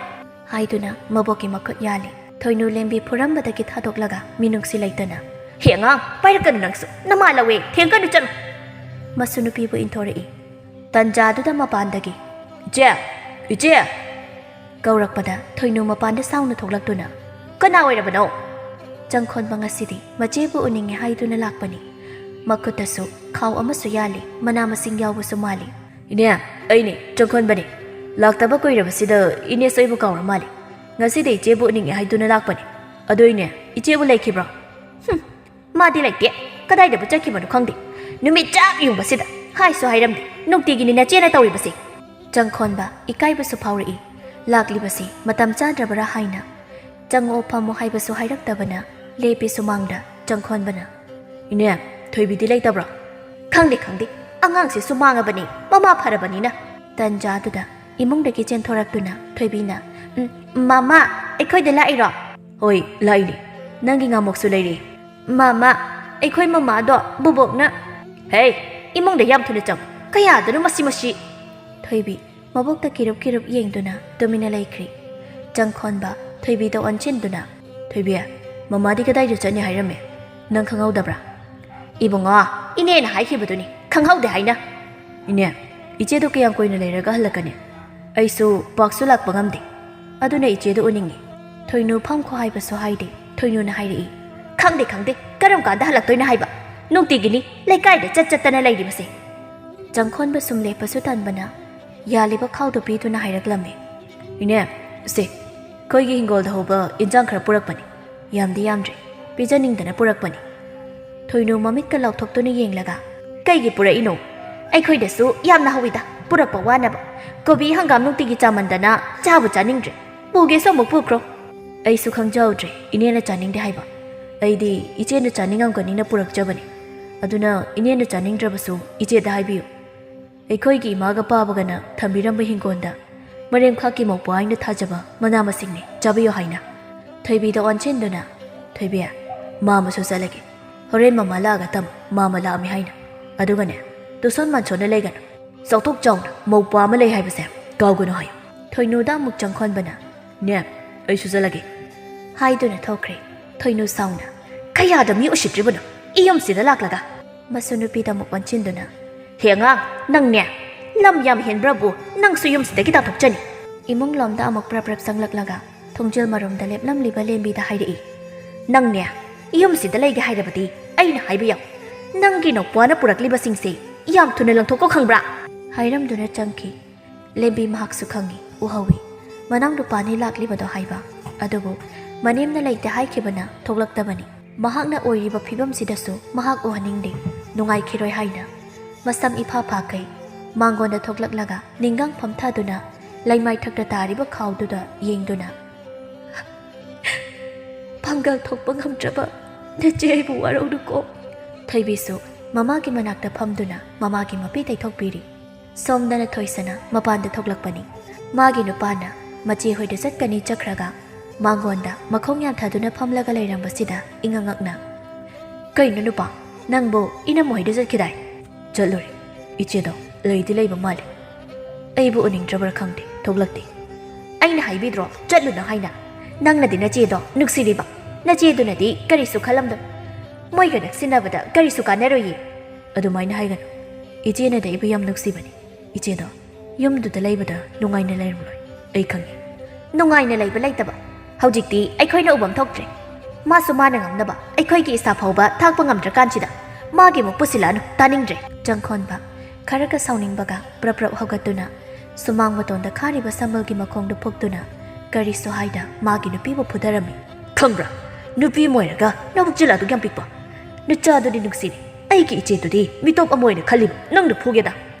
ꯍꯥꯏꯗꯨꯅ ꯃꯕꯣꯛꯀꯤ ꯃꯈꯨꯠ ꯌꯥꯜꯂꯤ꯫ ꯊꯣꯏꯅꯨ ꯂꯦꯝꯕꯤ ꯐꯨꯔꯝꯕꯗꯒꯤ ꯊꯥꯗꯣꯛꯂꯒ ꯃꯤꯅꯨꯡꯁꯤ ꯂꯩꯇꯅ, "ꯍꯦ ꯑꯉꯥꯡ, ꯄꯥꯏꯔꯛꯀꯅꯨ ꯅꯪꯁꯨ, ꯅꯃꯥ ꯂꯧꯋꯦ, ꯊꯦꯡꯀꯅꯨ, ꯆꯠꯂꯨ!" ꯃꯁꯨ ꯅꯨꯄꯤꯕꯨ ꯏꯟꯊꯣꯔꯛꯏ꯫ ꯇꯟꯖꯥꯗꯨꯗ ꯃꯄꯥꯟꯗꯒꯤ, "ꯏꯆꯦ! ꯏꯆꯦ!" ꯀꯧꯔꯛꯄꯗ ꯊꯣꯏꯅꯨ ꯃꯄꯥꯟꯗ ꯁꯥꯎꯅ ꯊꯣꯛꯂꯛꯇꯨꯅ, "ꯀꯅꯥ ꯑꯣꯏꯔꯕꯅꯣ?" ꯆꯪꯈꯣꯟꯕ ꯉꯁꯤꯗꯤ ꯃꯆꯦꯕꯨ ꯎꯅꯤꯡꯉꯦ ꯍꯥꯏꯗꯨꯅ ꯂꯥꯛꯄꯅꯤ꯫ ꯃꯈꯨꯠꯇꯁꯨ ꯈꯥꯎ ꯑꯃꯁꯨ ꯌꯥꯜꯂꯤ, ꯃꯅꯥ ꯃꯁꯤꯡ ꯌꯥꯎꯕꯁꯨ ꯃꯥꯜꯂꯤ꯫ "ꯏꯅꯦ, ꯑꯩꯅꯦ, ꯆꯪꯈꯣꯟꯕꯅꯦ꯫ ꯂꯥꯛꯇꯕ ꯀꯨꯏꯔꯕꯁꯤꯗ ꯏꯅꯦꯁꯨ ꯑꯩꯕꯨ ꯀꯥꯎꯔ ꯃꯥꯜꯂꯦ꯫ ꯉꯁꯤꯗꯤ ꯏꯆꯦꯕꯨ ꯎꯅꯤꯡꯉꯦ ꯍꯥꯏꯗꯨꯅ ꯂꯥꯛꯄꯅꯦ꯫ ꯑꯗꯣ ꯏꯅꯦ, ꯏꯆꯦꯕꯨ ꯂꯩꯈꯤꯕ꯭ꯔꯣ?" "ꯍꯨꯝ, ꯃꯥꯗꯤ ꯂꯩꯇꯦ꯫ ꯀꯗꯥꯏꯗꯕꯨ ꯆꯠꯈꯤꯕꯅꯣ ꯈꯪꯗꯦ꯫ ꯅꯨꯃꯤꯠ ꯆꯞ ꯌꯨꯡꯕꯁꯤꯗ ꯍꯥꯏꯁꯨ ꯍꯥꯏꯔꯝꯗꯦ꯫ ꯅꯨꯡꯇꯤꯒꯤꯅꯤ ꯅꯆꯦꯅ ꯇꯧꯔꯤꯕꯁꯦ꯫" ꯆꯪꯈꯣꯟꯕ ꯏꯀꯥꯏꯕꯁꯨ ꯐꯥꯎꯔꯛꯏ꯫ ꯂꯥꯛꯂꯤꯕꯁꯤ ꯃꯇꯝ ꯆꯥꯗ꯭ꯔꯕꯔꯥ ꯍꯥꯏꯅ꯫ "ꯆꯪꯉꯛꯑꯣ ꯐꯝꯃꯣ" ꯍꯥꯏꯕꯁꯨ ꯍꯥꯏꯔꯛꯇꯕꯅ ꯂꯦꯞꯄꯤ ꯁꯨꯃꯥꯡꯗ꯫ ꯆꯪꯈꯣꯟꯕꯅ, "ꯏꯅꯦ, ꯊꯣꯏꯕꯤꯗꯤ ꯂꯩꯇꯕ꯭ꯔꯣ?" "ꯈꯪꯗꯦ, ꯈꯪꯗꯦ꯫ ꯑꯉꯥꯡꯁꯤꯁꯨ ꯃꯥꯡꯉꯕꯅꯤ, ꯃꯃꯥ ꯐꯔꯕꯅꯤꯅ꯫" ꯇꯟꯖꯥꯗꯨꯗ ꯏꯃꯨꯡꯗꯒꯤ ꯆꯦꯟꯊꯣꯔꯛꯇꯨꯅ ꯊꯣꯏꯕꯤꯅ, "ꯎꯝ, ꯃꯃꯥ, ꯑꯩꯈꯣꯏꯗ ꯂꯥꯛꯏꯔꯣ?" "ꯍꯣꯏ, ꯂꯥꯛꯏꯅꯦ꯫ ꯅꯪꯒꯤ ꯉꯥꯃꯣꯛꯁꯨ ꯂꯩꯔꯤ꯫" "ꯃꯃꯥ, ꯑꯩꯈꯣꯏ ꯃꯃꯥꯗꯣ ꯕꯨꯕꯣꯛꯅ꯫" "ꯍꯦ, ꯏꯃꯨꯡꯗ ꯌꯥꯝ ꯊꯨꯅ ꯆꯪ꯫ ꯀꯌꯥꯗꯅꯣ ꯃꯁꯤ, ꯃꯁꯤ!" ꯊꯣꯏꯕꯤ ꯃꯕꯣꯛꯇ ꯀꯤꯔꯨꯞ ꯀꯤꯔꯨꯞ ꯌꯦꯡꯗꯨꯅ ꯇꯨꯃꯤꯟꯅ ꯂꯩꯈ꯭ꯔꯤ꯫ ꯆꯪꯈꯣꯟꯕ ꯊꯣꯏꯕꯤꯗ ꯑꯣꯟꯁꯤꯟꯗꯨꯅ, "ꯊꯣꯏꯕꯤ, ꯃꯃꯥꯗꯤ ꯀꯗꯥꯏꯗ ꯆꯠꯅꯤ ꯍꯥꯏꯔꯝꯃꯦ? ꯅꯪ ꯈꯪꯍꯧꯗꯕ꯭ꯔꯥ?" "ꯏꯕꯨꯡꯉꯣ, ꯏꯅꯦꯅ ꯍꯥꯏꯈꯤꯕꯗꯨꯅꯤ, ꯈꯪꯍꯧꯗꯦ ꯍꯥꯏꯅ꯫" "ꯏꯅꯦ, ꯏꯆꯦꯗꯣ ꯀꯌꯥꯝ ꯀꯨꯏꯅ ꯂꯩꯔꯒ ꯍꯜꯂꯛꯀꯅꯤ? ꯑꯩꯁꯨ ꯄꯥꯛꯁꯨ ꯂꯥꯛꯄ ꯉꯝꯗꯦ, ꯑꯗꯨꯅ ꯏꯆꯦꯗꯣ ꯎꯅꯤꯡꯉꯤ꯫" ꯊꯣꯏꯅꯨ ꯐꯝꯈꯣ ꯍꯥꯏꯕꯁꯨ ꯍꯥꯏꯗꯦ꯫ ꯊꯣꯏꯅꯨꯅ ꯍꯥꯏꯔꯛꯏ, "ꯈꯪꯗꯦ, ꯈꯪꯗꯦ, ꯀꯔꯝ ꯀꯥꯟꯗ ꯍꯜꯂꯛꯇꯣꯏꯅꯣ ꯍꯥꯏꯕ? ꯅꯨꯡꯇꯤꯒꯤꯅꯤ ꯂꯩꯀꯥꯏꯗ ꯆꯠ ꯆꯠꯇꯅ ꯂꯩꯔꯤꯕꯁꯦ꯫" ꯆꯪꯈꯣꯟꯕ ꯁꯨꯝ ꯂꯦꯞꯄꯁꯨ ꯇꯟꯕꯅ ꯌꯥꯜꯂꯤꯕ ꯈꯥꯎꯗꯣ ꯄꯤꯗꯨꯅ ꯍꯥꯏꯔꯛꯂꯝꯃꯤ, "ꯏꯅꯦ, ꯁꯦ, ꯑꯩꯈꯣꯏꯒꯤ ꯍꯤꯡꯒꯣꯜꯗ ꯍꯧꯕ ꯏꯟꯖꯥꯡ ꯈꯔ ꯄꯨꯔꯛꯄꯅꯤ꯫ ꯌꯥꯝꯗꯤ ꯌꯥꯝꯗ꯭ꯔꯦ, ꯄꯤꯖꯅꯤꯡꯗꯅ ꯄꯨꯔꯛꯄꯅꯤ꯫" ꯊꯣꯏꯅꯨ ꯃꯃꯤꯠꯀ ꯂꯥꯎꯊꯣꯛꯇꯨꯅ ꯌꯦꯡꯂꯒ, "ꯀꯩꯒꯤ ꯄꯨꯔꯛꯏꯅꯣ? ꯑꯩꯈꯣꯏꯗꯁꯨ ꯌꯥꯝꯅ ꯍꯧꯋꯤꯗ, ꯄꯨꯔꯛꯄ ꯋꯥꯅꯕ꯫ ꯀꯣꯕꯤ ꯍꯪꯒꯥꯝ ꯅꯨꯡꯇꯤꯒꯤ ꯆꯥꯃꯟꯗꯅ ꯆꯥꯕꯨ ꯆꯥꯅꯤꯡꯗ꯭ꯔꯦ꯫ ꯄꯨꯒꯦꯁꯨ ꯑꯃꯨꯛ ꯄꯨꯈ꯭ꯔꯣ꯫" "ꯑꯩꯁꯨ ꯈꯪꯖꯍꯧꯗ꯭ꯔꯦ, ꯏꯅꯦꯅ ꯆꯥꯅꯤꯡꯗꯦ ꯍꯥꯏꯕ꯫ ꯑꯩꯗꯤ ꯏꯆꯦꯅ ꯆꯥꯅꯤꯡꯉꯝꯒꯅꯤꯅ ꯄꯨꯔꯛꯆꯕꯅꯤ꯫ ꯑꯗꯨꯅ ꯏꯅꯦꯅ ꯆꯥꯅꯤꯡꯗ꯭ꯔꯕꯁꯨ ꯏꯆꯦꯗ ꯍꯥꯏꯕꯤꯌꯨ꯫ ꯑꯩꯈꯣꯏꯒꯤ ꯏꯃꯥꯒ ꯄꯥꯕꯒꯅ ꯊꯝꯕꯤꯔꯝꯕ ꯍꯤꯡꯒꯣꯜꯗ ꯃꯔꯦꯝꯈꯥꯛꯀꯤ ꯃꯧꯄ꯭ꯋꯥ ꯍꯥꯏꯅ ꯊꯥꯖꯕ ꯃꯅꯥ ꯃꯁꯤꯡꯅꯤ, ꯆꯥꯕꯤꯌꯨ ꯍꯥꯏꯅ꯫" ꯊꯣꯏꯕꯤꯗ ꯑꯣꯟꯁꯤꯟꯗꯨꯅ, "ꯊꯣꯏꯕꯤ, ꯃꯥꯃꯁꯨ ꯆꯠꯂꯒꯦ꯫ ꯍꯣꯔꯦꯟ ꯃꯃꯥ ꯂꯥꯛꯑꯒ ꯇꯝꯃꯨ, ꯃꯥꯃ ꯂꯥꯛꯑꯝꯃꯤ ꯍꯥꯏꯅ꯫ ꯑꯗꯨꯒꯅꯦ, ꯇꯨꯁꯣꯟ ꯃꯥꯟꯁꯣꯟꯅ ꯂꯩꯒꯅꯨ꯫ ꯆꯥꯎꯊꯣꯛ ꯆꯥꯎꯅ ꯃꯧꯄ꯭ꯋꯥ ꯑꯃ ꯂꯩ ꯍꯥꯏꯕꯁꯦ ꯀꯥꯎꯒꯅꯨ ꯍꯥꯏꯌꯨ꯫" ꯊꯣꯏꯅꯨꯗ ꯑꯃꯨꯛ ꯆꯪꯈꯣꯟꯕꯅ, "ꯅꯦ, ꯑꯩꯁꯨ ꯆꯠꯂꯒꯦ," ꯍꯥꯏꯗꯨꯅ ꯊꯣꯛꯈ꯭ꯔꯦ꯫ ꯊꯣꯏꯅꯨ ꯁꯥꯎꯅ, "ꯀꯌꯥꯗ ꯃꯤ ꯎꯁꯤꯠꯇ꯭ꯔꯤꯕꯅꯣ, ꯏꯌꯨꯝꯁꯤꯗ ꯂꯥꯛꯂꯒ?" ꯃꯁꯨ ꯅꯨꯄꯤꯗ ꯑꯃꯨꯛ ꯑꯣꯟꯁꯤꯟꯗꯨꯅ, "ꯍꯦ ꯑꯉꯥꯡ, ꯅꯪꯅꯦ, ꯂꯝ ꯌꯥꯝ ꯍꯦꯟꯕ꯭ꯔꯕꯨ? ꯅꯪꯁꯨ ꯌꯨꯝꯁꯤꯗꯒꯤ ꯇꯥꯟꯊꯣꯛꯆꯅꯤ꯫" ꯏꯃꯨꯡ ꯂꯣꯝꯗ ꯑꯃꯨꯛ ꯄ꯭ꯔꯞ ꯄ꯭ꯔꯞ ꯆꯪꯂꯛꯂꯒ ꯊꯣꯡꯖꯤꯜ ꯃꯔꯣꯝꯗ ꯂꯦꯞꯂꯝꯂꯤꯕ ꯂꯦꯝꯕꯤꯗ ꯍꯥꯏꯔꯛꯏ, "ꯅꯪꯅꯦ, ꯌꯨꯝꯁꯤꯗ ꯂꯩꯒꯦ ꯍꯥꯏꯔꯕꯗꯤ ꯑꯩꯅ ꯍꯥꯏꯕ ꯌꯥꯎ꯫ ꯅꯪꯒꯤ ꯅꯧꯄ꯭ꯋꯥꯅ ꯄꯨꯔꯛꯂꯤꯕꯁꯤꯡꯁꯦ ꯌꯥꯝ ꯊꯨꯅ ꯂꯪꯊꯣꯛꯀꯣ, ꯈꯪꯕ꯭ꯔꯥ?" ꯍꯥꯏꯔꯝꯗꯨꯅ ꯆꯪꯈꯤ꯫ ꯂꯦꯝꯕꯤ ꯃꯍꯥꯛꯁꯨ ꯈꯪꯏ, ꯎꯍꯧꯏ꯫ ꯃꯅꯥꯎ ꯅꯨꯄꯥꯅꯤ ꯂꯥꯛꯂꯤꯕꯗꯣ ꯍꯥꯏꯕ꯫ ꯑꯗꯨꯕꯨ ꯃꯅꯦꯝꯅ ꯂꯩꯇꯦ ꯍꯥꯏꯈꯤꯕꯅ ꯊꯣꯛꯂꯛꯇꯕꯅꯤ꯫ ꯃꯍꯥꯛꯅ ꯑꯣꯏꯔꯤꯕ ꯐꯤꯕꯝꯁꯤꯗꯁꯨ ꯃꯍꯥꯛ ꯎꯍꯟꯅꯤꯡꯗꯦ, ꯅꯨꯡꯉꯥꯏꯈꯤꯔꯣꯏ ꯍꯥꯏꯅ꯫ ꯃꯁꯝ ꯏꯐꯥ ꯐꯥꯈꯩ ꯃꯥꯡꯒꯣꯟꯗ ꯊꯣꯛꯂꯛꯂꯒ ꯅꯤꯡꯒꯥꯡ ꯐꯝꯊꯗꯨꯅ ꯂꯩꯃꯥꯏꯊꯛꯇ ꯇꯥꯔꯤꯕ ꯈꯥꯎꯗꯨꯗ ꯌꯦꯡꯗꯨꯅ, "ꯄꯥꯡꯒꯜ ꯊꯣꯛꯄ ꯉꯝꯗ꯭ꯔꯕ ꯅꯆꯦ ꯑꯩꯕꯨ ꯋꯥꯔꯧꯅꯨꯀꯣ꯫" ꯊꯣꯏꯕꯤꯁꯨ ꯃꯃꯥꯒꯤ ꯃꯅꯥꯛꯇ ꯐꯝꯗꯨꯅ ꯃꯃꯥꯒꯤ ꯃꯄꯤ ꯇꯩꯊꯣꯛꯄꯤꯔꯤ꯫ ꯁꯣꯝꯗꯅ ꯊꯣꯏꯁꯅꯥ ꯃꯄꯥꯟꯗ ꯊꯣꯛꯂꯛꯄꯅꯤ꯫ ꯃꯥꯒꯤ ꯅꯨꯄꯥꯅ ꯃꯆꯦ ꯍꯣꯏꯗ ꯆꯠꯀꯅꯤ ꯆꯠꯈ꯭ꯔꯒ ꯃꯉꯣꯟꯗ ꯃꯈꯣꯡ ꯌꯥꯟꯊꯗꯨꯅ ꯐꯝꯂꯒ ꯂꯩꯔꯝꯕꯁꯤꯗ ꯏꯉꯛ ꯉꯛꯅ, "ꯀꯩꯅꯣ ꯅꯨꯄꯥ, ꯅꯪꯕꯨ ꯏꯅꯝꯃ ꯍꯣꯏꯗ ꯆꯠꯈꯤꯗꯥꯏ?" "ꯆꯠꯂꯨꯔꯦ꯫ ꯏꯆꯦꯗꯣ ꯂꯩꯗꯤ ꯂꯩꯕ ꯃꯥꯜꯂꯦ꯫ ꯑꯩꯕꯨ ꯎꯅꯤꯡꯗ꯭ꯔꯕ꯭ꯔꯥ ꯈꯪꯗꯦ, ꯊꯣꯛꯂꯛꯇꯦ꯫" "ꯑꯩꯅ ꯍꯥꯏꯕꯤꯗ꯭ꯔꯣ ꯆꯠꯂꯨꯅꯣ ꯍꯥꯏꯅ? ꯅꯪꯅꯗꯤ ꯅꯆꯦꯗꯣ ꯅꯨꯡꯁꯤꯔꯤꯕ, ꯅꯆꯦꯗꯨꯅꯗꯤ ꯀꯔꯤꯁꯨ ꯈꯜꯂꯝꯗꯣꯏ꯫ ꯃꯣꯏꯒ ꯅꯛꯁꯤꯟꯅꯕꯗ ꯀꯔꯤꯁꯨ ꯀꯥꯟꯅꯔꯣꯏꯌꯦ꯫" "ꯑꯗꯨꯃꯥꯏꯅ ꯍꯥꯏꯒꯅꯨ꯫ ꯏꯆꯦꯅꯗꯤ ꯑꯩꯕꯨ ꯌꯥꯝ ꯅꯨꯡꯁꯤꯕꯅꯤ꯫ ꯏꯆꯦꯗꯣ ꯌꯨꯝꯗꯨꯗ ꯂꯩꯕꯗ ꯅꯨꯡꯉꯥꯏꯅ ꯂꯩꯔꯝꯂꯣꯏ, ꯑꯩ ꯈꯪꯉꯤ꯫" "ꯅꯨꯡꯉꯥꯏꯅ ꯂꯩꯕ ꯂꯩꯇꯕ ꯍꯧꯖꯤꯛꯇꯤ ꯑꯩꯈꯣꯏꯅ ꯎꯐꯝ ꯊꯣꯛꯇ꯭ꯔꯦ꯫ ꯃꯥꯁꯨ ꯃꯥꯅ ꯉꯝꯅꯕ ꯑꯩꯈꯣꯏꯒꯤ ꯏꯁꯥ ꯐꯥꯎꯕ ꯊꯥꯛꯄ ꯉꯝꯗ꯭ꯔꯀꯥꯟꯁꯤꯗ ꯃꯥꯒꯤ ꯑꯃꯨꯛ ꯄꯨꯁꯤꯜꯂꯛꯑꯅꯨ, ꯇꯥꯅꯤꯡꯗ꯭ꯔꯦ꯫" ꯆꯪꯈꯣꯟꯕ ꯈꯔꯒ ꯁꯥꯎꯅꯤꯡꯕꯒ ꯄ꯭ꯔꯞ ꯄ꯭ꯔꯞ ꯍꯧꯒꯠꯇꯨꯅ ꯁꯨꯃꯥꯡ ꯃꯇꯣꯟꯗ ꯈꯥꯔꯤꯕ ꯁꯝꯕꯜꯒꯤ ꯃꯈꯣꯡꯗꯨ ꯐꯨꯛꯇꯨꯅ ꯀꯔꯤꯁꯨ ꯍꯥꯏꯗ ꯃꯥꯒꯤ ꯅꯨꯄꯤꯕꯨ ꯐꯨꯊꯔꯝꯃꯤ꯫ "ꯈꯪꯕ꯭ꯔꯥ, ꯅꯨꯄꯤ ꯑꯃ ꯑꯣꯏꯔꯒ ꯅꯕꯨꯛ ꯆꯤꯜꯂꯥꯗꯨ ꯌꯥꯝ ꯄꯤꯛꯄ꯫ ꯅꯆꯥꯗꯨꯗꯤ ꯅꯨꯡꯁꯤꯔꯦ, ꯑꯩꯒꯤ ꯏꯆꯦꯗꯨꯗꯤ ꯃꯤꯇꯣꯞ ꯑꯃ ꯑꯣꯏꯅ ꯈꯜꯂꯤꯕ, ꯅꯪꯅ ꯐꯨꯒꯦꯗ?"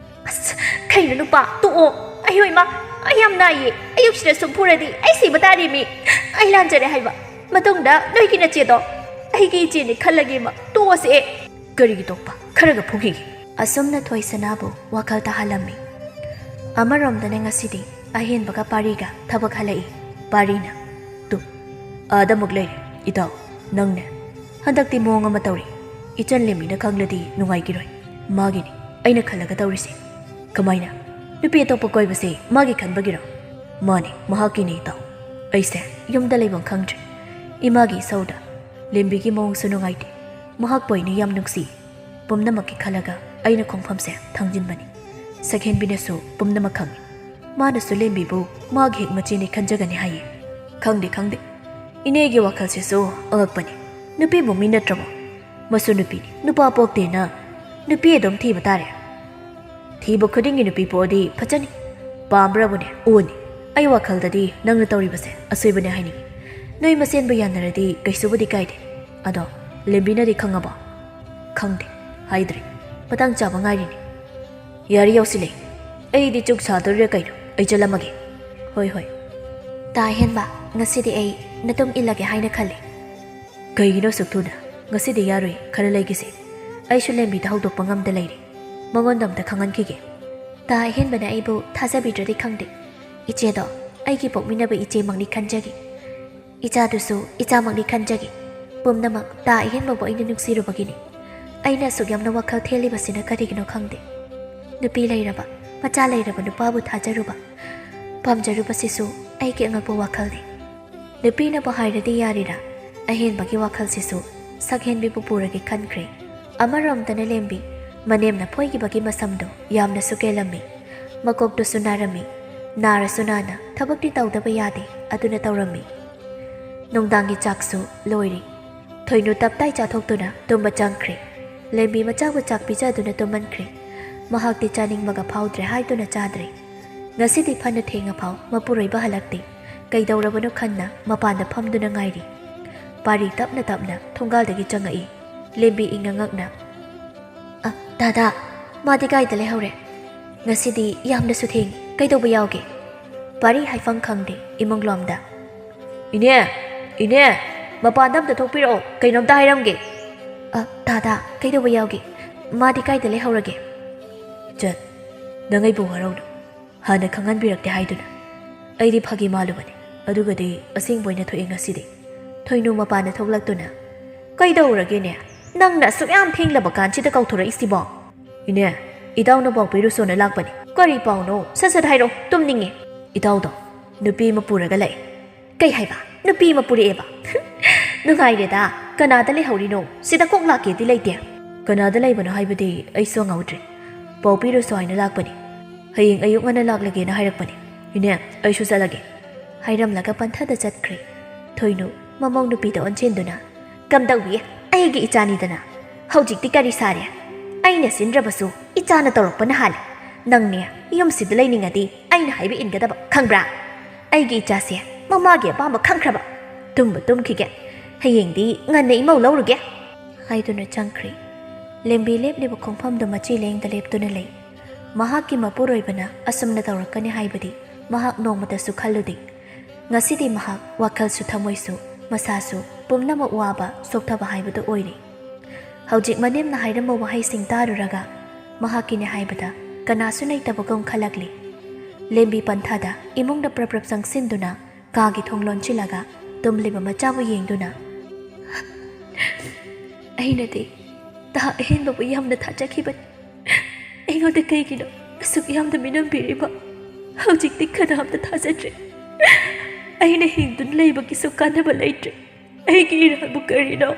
"ꯑꯁ, ꯀꯩꯅꯣ ꯅꯨꯄꯥ, ꯇꯣꯛꯑꯣ꯫ ꯑꯌꯣ ꯏꯃꯥ, ꯑꯩ ꯌꯥꯝ ꯅꯥꯏꯌꯦ꯫ ꯑꯌꯨꯛꯁꯤꯗ ꯁꯨꯝ ꯐꯨꯔꯗꯤ ꯑꯩ ꯁꯤꯕ ꯇꯥꯔꯦꯃꯤ꯫ ꯑꯩ ꯂꯥꯟꯖꯔꯦ ꯍꯥꯏꯕ꯫ ꯃꯇꯨꯡꯗ ꯅꯣꯏꯒꯤ ꯅꯆꯦꯗꯣ ꯑꯩꯒꯤ ꯏꯆꯦꯅꯤ ꯈꯜꯂꯒꯦ ꯏꯃꯥ, ꯇꯣꯛꯑꯁꯦ꯫" "ꯀꯔꯤꯒꯤ ꯇꯣꯛꯄ? ꯈꯔꯒ ꯐꯨꯈꯤꯒꯦ꯫" ꯑꯁꯨꯝꯅ ꯊꯣꯏꯁꯅꯥꯕꯨ ꯋꯥꯈꯜ ꯇꯥꯍꯜꯂꯝꯃꯤ꯫ ꯑꯃꯔꯣꯝꯗꯅ ꯉꯁꯤꯗꯤ ꯑꯍꯦꯟꯕꯒ ꯄꯥꯔꯤꯒ ꯊꯕꯛ ꯍꯜꯂꯛꯏ꯫ ꯄꯥꯔꯤꯅ, "ꯇꯨ, ꯑꯥꯗ ꯑꯃꯨꯛ ꯂꯩꯔꯦ꯫ ꯏꯇꯥꯎ, ꯅꯪꯅꯦ? ꯍꯟꯗꯛꯇꯤ ꯃꯑꯣꯡ ꯑꯃ ꯇꯧꯔꯤ꯫ ꯏꯆꯟ ꯂꯦꯝꯕꯤꯅ ꯈꯪꯂꯗꯤ ꯅꯨꯡꯉꯥꯏꯈꯤꯔꯣꯏ꯫ ꯃꯥꯒꯤꯅꯤ ꯑꯩꯅ ꯈꯜꯂꯒ ꯇꯧꯔꯤꯁꯦ꯫" "ꯀꯃꯥꯏꯅ? ꯅꯨꯄꯤ ꯑꯇꯣꯞꯄ ꯀꯣꯏꯕꯁꯦ ꯃꯥꯒꯤ ꯈꯟꯕꯒꯤꯔꯣ?" "ꯃꯥꯅꯦ, ꯃꯍꯥꯛꯀꯤꯅꯦ ꯏꯇꯥꯎ꯫ ꯑꯩꯁꯦ ꯌꯨꯝꯗ ꯂꯩꯐꯝ ꯈꯪꯗ꯭ꯔꯦ꯫ ꯏꯃꯥꯒꯤ ꯏꯁꯧꯗ ꯂꯦꯝꯕꯤꯒꯤ ꯃꯑꯣꯡꯁꯨ ꯅꯨꯡꯉꯥꯏꯇꯦ꯫ ꯃꯍꯥꯛꯄꯨ ꯑꯩꯅ ꯌꯥꯝ ꯅꯨꯡꯁꯤ꯫ ꯄꯨꯝꯅꯃꯛꯀꯤ ꯈꯜꯂꯒ ꯑꯩꯅ ꯈꯣꯡꯐꯝꯁꯦ ꯊꯥꯡꯖꯤꯟꯕꯅꯤ꯫ ꯁꯛꯍꯦꯟꯕꯤꯅꯁꯨ ꯄꯨꯝꯅꯃꯛ ꯈꯪꯏ꯫ ꯃꯥꯅꯁꯨ ꯂꯦꯝꯕꯤꯕꯨ ꯃꯥꯒꯤ ꯍꯦꯛ ꯃꯆꯦꯅꯤ ꯈꯟꯖꯒꯅꯤ ꯍꯥꯏꯌꯦ꯫ ꯈꯪꯗꯦ, ꯈꯪꯗꯦ꯫ ꯏꯅꯦꯒꯤ ꯋꯥꯈꯜꯁꯤꯁꯨ ꯑꯉꯛꯄꯅꯤ꯫ ꯅꯨꯄꯤꯕꯨ ꯃꯤ ꯅꯠꯇ꯭ꯔꯕꯣ? ꯃꯁꯨ ꯅꯨꯄꯤꯅꯤ, ꯅꯨꯄꯥ ꯄꯣꯛꯇꯦꯅ ꯅꯨꯄꯤ ꯑꯗꯨꯝ ꯊꯤꯕ ꯇꯥꯔꯦ꯫ ꯊꯤꯕ ꯈꯨꯗꯤꯡꯒꯤ ꯅꯨꯄꯤ ꯄꯣꯛꯑꯗꯤ ꯐꯖꯅꯤ꯫ ꯄꯥꯝꯕ꯭ꯔꯕꯨꯅꯦ, ꯑꯣꯅꯤ꯫ ꯑꯩ ꯋꯥꯈꯜꯗꯗꯤ ꯅꯪꯅ ꯇꯧꯔꯤꯕꯁꯦ ꯑꯁꯣꯏꯕꯅꯦ ꯍꯥꯏꯅꯤꯡꯉꯤ꯫ ꯅꯣꯏ ꯃꯁꯦꯟꯕꯨ ꯌꯥꯅꯔꯗꯤ ꯀꯩꯁꯨꯕꯨꯗꯤ ꯀꯥꯏꯗꯦ꯫ ꯑꯗꯣ ꯂꯦꯝꯕꯤꯅꯗꯤ ꯈꯪꯉꯕꯣ?" "ꯈꯪꯗꯦ, ꯍꯥꯏꯗ꯭ꯔꯤ꯫ ꯃꯇꯥꯡ ꯆꯥꯕ ꯉꯥꯏꯔꯤꯅꯦ꯫" "ꯌꯥꯔꯤ ꯌꯧꯁꯤꯜꯂꯦ꯫ ꯑꯩꯗꯤ ꯆꯨꯛ ꯁꯥꯗꯣꯔꯤꯔꯥ ꯀꯩꯅꯣ? ꯑꯩ ꯆꯠꯂꯝꯃꯒꯦ꯫" "ꯍꯣꯏ, ꯍꯣꯏ꯫" "ꯇꯥ ꯍꯦꯟꯕ, ꯉꯁꯤꯗꯤ ꯑꯩ ꯅꯇꯨꯡ ꯏꯜꯂꯒꯦ ꯍꯥꯏꯅ ꯈꯜꯂꯤ꯫" "ꯀꯩꯒꯤꯅꯣ ꯑꯁꯨꯛ ꯊꯨꯅ? ꯉꯁꯤꯗꯤ ꯌꯥꯔꯣꯏ, ꯈꯔ ꯂꯩꯈꯤꯁꯦ꯫ ꯑꯩꯁꯨ ꯂꯦꯝꯕꯤꯗ ꯍꯧꯗꯣꯛꯄ ꯉꯝꯗ ꯂꯩꯔꯦ꯫ ꯃꯉꯣꯟꯗ ꯑꯝꯇ ꯈꯪꯍꯟꯈꯤꯒꯦ꯫" ꯇꯥ ꯑꯍꯦꯟꯕꯅ ꯑꯩꯕꯨ ꯊꯥꯖꯕꯤꯗ꯭ꯔꯗꯤ ꯈꯪꯗꯦ꯫ ꯏꯆꯦꯗꯣ ꯑꯩꯒꯤ ꯄꯣꯛꯃꯤꯟꯅꯕ ꯏꯆꯦꯃꯛꯅꯤ ꯈꯟꯖꯒꯦ꯫ ꯏꯆꯥꯗꯨꯁꯨ ꯏꯆꯥꯃꯛꯅꯤ ꯈꯟꯖꯒꯦ꯫ ꯄꯨꯝꯅꯃꯛ ꯇꯥ ꯑꯍꯦꯟꯕꯕꯨ ꯑꯩꯅ ꯅꯨꯡꯁꯤꯔꯨꯕꯒꯤꯅꯤ꯫ ꯑꯩꯅ ꯑꯁꯨꯛ ꯌꯥꯝꯅ ꯋꯥꯈꯜ ꯊꯦꯜꯂꯤꯕꯁꯤꯅ ꯀꯔꯤꯒꯤꯅꯣ ꯈꯪꯗꯦ꯫ ꯅꯨꯄꯤ ꯂꯩꯔꯕ, ꯃꯆꯥ ꯂꯩꯔꯕ ꯅꯨꯄꯥꯕꯨ ꯊꯥꯖꯔꯨꯕ, ꯄꯥꯝꯖꯔꯨꯕꯁꯤꯁꯨ ꯑꯩꯒꯤ ꯑꯉꯛꯄ ꯋꯥꯈꯜꯅꯤ꯫ ꯅꯨꯄꯤꯅꯕꯨ ꯍꯥꯏꯔꯗꯤ ꯌꯥꯔꯤꯔꯥ? ꯑꯍꯦꯟꯕꯒꯤ ꯋꯥꯈꯜꯁꯤꯁꯨ ꯁꯛꯍꯦꯟꯕꯤꯕꯨ ꯄꯨꯔꯒꯦ ꯈꯟꯈ꯭ꯔꯦ꯫ ꯑꯃꯔꯣꯝꯗꯅ ꯂꯦꯝꯕꯤ ꯃꯅꯦꯝꯅ ꯐꯣꯏꯈꯤꯕꯒꯤ ꯃꯁꯝꯗꯣ ꯌꯥꯝꯅꯁꯨ ꯀꯦꯜꯂꯝꯃꯤ꯫ ꯃꯀꯣꯛꯇꯨꯁꯨ ꯅꯥꯔꯝꯃꯤ꯫ ꯅꯥꯔꯁꯨ ꯅꯥꯅ ꯊꯕꯛꯇꯤ ꯇꯧꯗꯕ ꯌꯥꯗꯦ, ꯑꯗꯨꯅ ꯇꯧꯔꯝꯃꯤ꯫ ꯅꯨꯡꯗꯥꯡꯒꯤ ꯆꯥꯛꯁꯨ ꯂꯣꯏꯔꯦ꯫ ꯊꯣꯏꯅꯨ ꯇꯞꯇꯥꯏ ꯆꯥꯊꯣꯛꯇꯨꯅ ꯇꯨꯝꯕ ꯆꯪꯈ꯭ꯔꯦ꯫ ꯂꯦꯝꯕꯤ ꯃꯆꯥꯕꯨ ꯆꯥꯛ ꯄꯤꯖꯗꯨꯅ ꯇꯨꯝꯍꯟꯈ꯭ꯔꯦ꯫ ꯃꯍꯥꯛꯇꯤ ꯆꯥꯅꯤꯡꯕꯒ ꯐꯥꯎꯗ꯭ꯔꯦ ꯍꯥꯏꯗꯨꯅ ꯆꯥꯗ꯭ꯔꯦ꯫ ꯉꯁꯤꯗꯤ ꯐꯅ ꯊꯦꯡꯉꯐꯥꯎ ꯃꯄꯨꯔꯣꯏꯕ ꯍꯜꯂꯛꯇꯦ꯫ ꯀꯩꯗꯧꯔꯕꯅꯣ ꯈꯟꯅ ꯃꯄꯥꯟꯗ ꯐꯝꯗꯨꯅ ꯉꯥꯏꯔꯤ꯫ ꯄꯥꯔꯤ ꯇꯞꯅ ꯇꯞꯅ ꯊꯣꯡꯒꯥꯜꯗꯒꯤ ꯆꯪꯉꯛꯏ꯫ ꯂꯦꯝꯕꯤ ꯏꯉꯛ ꯉꯛꯅ, "ꯑ, ꯗꯥꯗꯥ, ꯃꯥꯗꯤ ꯀꯥꯏꯗ ꯂꯩꯍꯧꯔꯦ? ꯉꯁꯤꯗꯤ ꯌꯥꯝꯅꯁꯨ ꯊꯦꯡꯉꯤ꯫ ꯀꯩꯗꯧꯕ ꯌꯥꯎꯒꯦ?" ꯄꯥꯔꯤ ꯍꯥꯏꯐꯝ ꯈꯪꯗꯦ ꯏꯃꯨꯡꯂꯣꯝꯗ꯫ "ꯏꯅꯦ, ꯏꯅꯦ, ꯃꯄꯥꯟꯗ ꯑꯝꯇ ꯊꯣꯛꯄꯤꯔꯛꯑꯣ, ꯀꯩꯅꯣꯝꯇ ꯍꯥꯏꯔꯝꯒꯦ꯫" "ꯑ, ꯗꯥꯗꯥ, ꯀꯩꯗꯧꯕ ꯌꯥꯎꯒꯦ? ꯃꯥꯗꯤ ꯀꯥꯏꯗ ꯂꯩꯍꯧꯔꯒꯦ?" "ꯏꯆꯟ, ꯅꯪ ꯑꯩꯕꯨ ꯋꯥꯔꯧꯅꯨ꯫ ꯍꯥꯟꯅ ꯈꯪꯍꯟꯕꯤꯔꯛꯇꯦ ꯍꯥꯏꯗꯨꯅ ꯑꯩꯗꯤ ꯐꯥꯒꯤ ꯃꯥꯜꯂꯨꯕꯅꯤ꯫ ꯑꯗꯨꯒꯗꯤ ꯑꯁꯦꯡꯕ ꯑꯣꯏꯅ ꯊꯣꯛꯑꯦ ꯉꯁꯤꯗꯤ꯫" ꯊꯣꯏꯅꯨ ꯃꯄꯥꯟꯗ ꯊꯣꯛꯂꯛꯇꯨꯅ, "ꯀꯩꯗꯧꯔꯒꯦꯅꯦ? ꯅꯪꯅ ꯑꯁꯨꯛ ꯌꯥꯝ ꯊꯦꯡꯂꯕ ꯀꯥꯟꯁꯤꯗ ꯀꯧꯊꯣꯔꯛꯏꯁꯤꯕꯣ?" "ꯏꯅꯦ, ꯏꯇꯥꯎꯅ ꯄꯥꯎ ꯄꯤꯔꯨꯁꯣꯅ ꯂꯥꯛꯄꯅꯤ꯫" "ꯀꯔꯤ ꯄꯥꯎꯅꯣ? ꯁꯠ ꯁꯠ ꯍꯥꯏꯔꯛꯑꯣ, ꯇꯨꯝꯅꯤꯡꯉꯦ꯫" "ꯏꯇꯥꯎꯗꯣ ꯅꯨꯄꯤ ꯑꯃ ꯄꯨꯔꯒ ꯂꯥꯛꯑꯦ꯫" "ꯀꯩ ꯍꯥꯏꯕ? ꯅꯨꯄꯤ ꯑꯃ ꯄꯨꯔꯛꯑꯦꯕ? ꯅꯨꯡꯉꯥꯏꯔꯦꯗ꯫ ꯀꯅꯥꯗ ꯂꯩꯍꯧꯔꯤꯅꯣ? ꯁꯤꯗ ꯀꯣꯛ ꯂꯥꯛꯀꯦꯗꯤ ꯂꯩꯇꯦ꯫" "ꯀꯅꯥꯗ ꯂꯩꯕꯅꯣ ꯍꯥꯏꯕꯗꯤ ꯑꯩꯁꯨ ꯉꯧꯗ꯭ꯔꯦ꯫ ꯄꯥꯎ ꯄꯤꯔꯨꯁꯣ ꯍꯥꯏꯅ ꯂꯥꯛꯄꯅꯤ꯫ ꯍꯌꯦꯡ ꯑꯌꯨꯛ ꯉꯟꯅ ꯂꯥꯛꯂꯒꯦꯅ ꯍꯥꯏꯔꯛꯄꯅꯤ꯫ ꯏꯅꯦ, ꯑꯩꯁꯨ ꯆꯠꯂꯒꯦ꯫" ꯍꯥꯏꯔꯝꯂꯒ ꯄꯟꯊꯗ ꯆꯠꯈ꯭ꯔꯦ꯫ ꯊꯣꯏꯅꯨ ꯃꯃꯧ ꯅꯨꯄꯤꯗ ꯑꯣꯟꯁꯤꯟꯗꯨꯅ, "ꯀꯝꯗꯧꯏ? ꯑꯩꯒꯤ ꯏꯆꯥꯅꯤꯗꯅ꯫ ꯍꯧꯖꯤꯛꯇꯤ ꯀꯔꯤ ꯁꯥꯔꯦ? ꯑꯩꯅ ꯁꯤꯟꯗ꯭ꯔꯕꯁꯨ ꯏꯆꯥꯅ ꯇꯧꯔꯛꯄꯅ ꯍꯥꯜꯂꯦ꯫ ꯅꯪꯅꯦ, ꯌꯨꯝꯁꯤꯗ ꯂꯩꯅꯤꯡꯉꯗꯤ ꯑꯩꯅ ꯍꯥꯏꯕ ꯏꯟꯒꯗꯕ, ꯈꯪꯕ꯭ꯔꯥ? ꯑꯩꯒꯤ ꯏꯆꯥꯁꯦ ꯃꯃꯥꯒꯤ ꯑꯄꯥꯝꯕ ꯈꯪꯈ꯭ꯔꯕ? ꯇꯨꯝꯕ ꯇꯨꯝꯈꯤꯒꯦ꯫ ꯍꯌꯦꯡꯗꯤ ꯉꯟꯅ ꯏꯃꯧ ꯂꯧꯔꯨꯒꯦ꯫" ꯍꯥꯏꯗꯨꯅ ꯆꯪꯈ꯭ꯔꯦ꯫ ꯂꯦꯝꯕꯤ ꯂꯦꯞꯂꯤꯕ ꯈꯣꯡꯐꯝꯗꯨ ꯃꯆꯤ ꯂꯦꯡꯗ ꯂꯦꯞꯇꯨꯅ ꯂꯩ꯫ ꯃꯍꯥꯛꯀꯤ ꯃꯄꯨꯔꯣꯏꯕꯅ ꯑꯁꯨꯝꯅ ꯇꯧꯔꯛꯀꯅꯤ ꯍꯥꯏꯕꯗꯤ ꯃꯍꯥꯛ ꯅꯣꯡꯃꯇꯁꯨ ꯈꯜꯂꯨꯗꯦ꯫ ꯉꯁꯤꯗꯤ ꯃꯍꯥꯛ ꯋꯥꯈꯜꯁꯨ ꯊꯃꯣꯏꯁꯨ ꯃꯁꯥꯁꯨ ꯄꯨꯝꯅꯃꯛ ꯋꯥꯕ ꯁꯣꯛꯊꯕ ꯍꯥꯏꯕꯗꯨ ꯑꯣꯏꯔꯦ꯫ ꯍꯧꯖꯤꯛ ꯃꯅꯦꯝꯅ ꯍꯥꯏꯔꯝꯕ ꯋꯥꯍꯩꯁꯤꯡ ꯇꯥꯔꯨꯔꯒ ꯃꯍꯥꯛꯀꯤꯅꯦ ꯍꯥꯏꯕꯗ ꯀꯅꯥꯁꯨ ꯂꯩꯇꯕꯒꯨꯝ ꯈꯜꯂꯛꯂꯤ꯫ ꯂꯦꯝꯕꯤ ꯄꯟꯊꯥꯗ ꯏꯃꯨꯡꯗ ꯄ꯭ꯔꯞ ꯄ꯭ꯔꯞ ꯆꯪꯁꯤꯟꯗꯨꯅ ꯀꯥꯒꯤ ꯊꯣꯡ ꯂꯣꯟꯁꯤꯜꯂꯒ ꯇꯨꯝꯂꯤꯕ ꯃꯆꯥꯕꯨ ꯌꯦꯡꯗꯨꯅ, "ꯑꯩꯅꯗꯤ ꯇꯥ ꯑꯍꯦꯟꯕꯕꯨ ꯌꯥꯝꯅ ꯊꯥꯖꯈꯤꯕꯅꯤ꯫ ꯑꯩꯉꯣꯟꯗ ꯀꯩꯒꯤꯅꯣ ꯑꯁꯨꯛ ꯌꯥꯝꯅ ꯃꯤꯅꯝꯕꯤꯔꯤꯕ? ꯍꯧꯖꯤꯛꯇꯤ ꯀꯅꯥꯝꯇ ꯊꯥꯖꯗ꯭ꯔꯦ꯫ ꯑꯩꯅ ꯍꯤꯡꯗꯨꯅ ꯂꯩꯕꯒꯤꯁꯨ ꯀꯥꯟꯅꯕ ꯂꯩꯇ꯭ꯔꯦ꯫ ꯑꯩꯒꯤ ꯏꯔꯥꯜꯕꯨ ꯀꯔꯤꯅꯣ?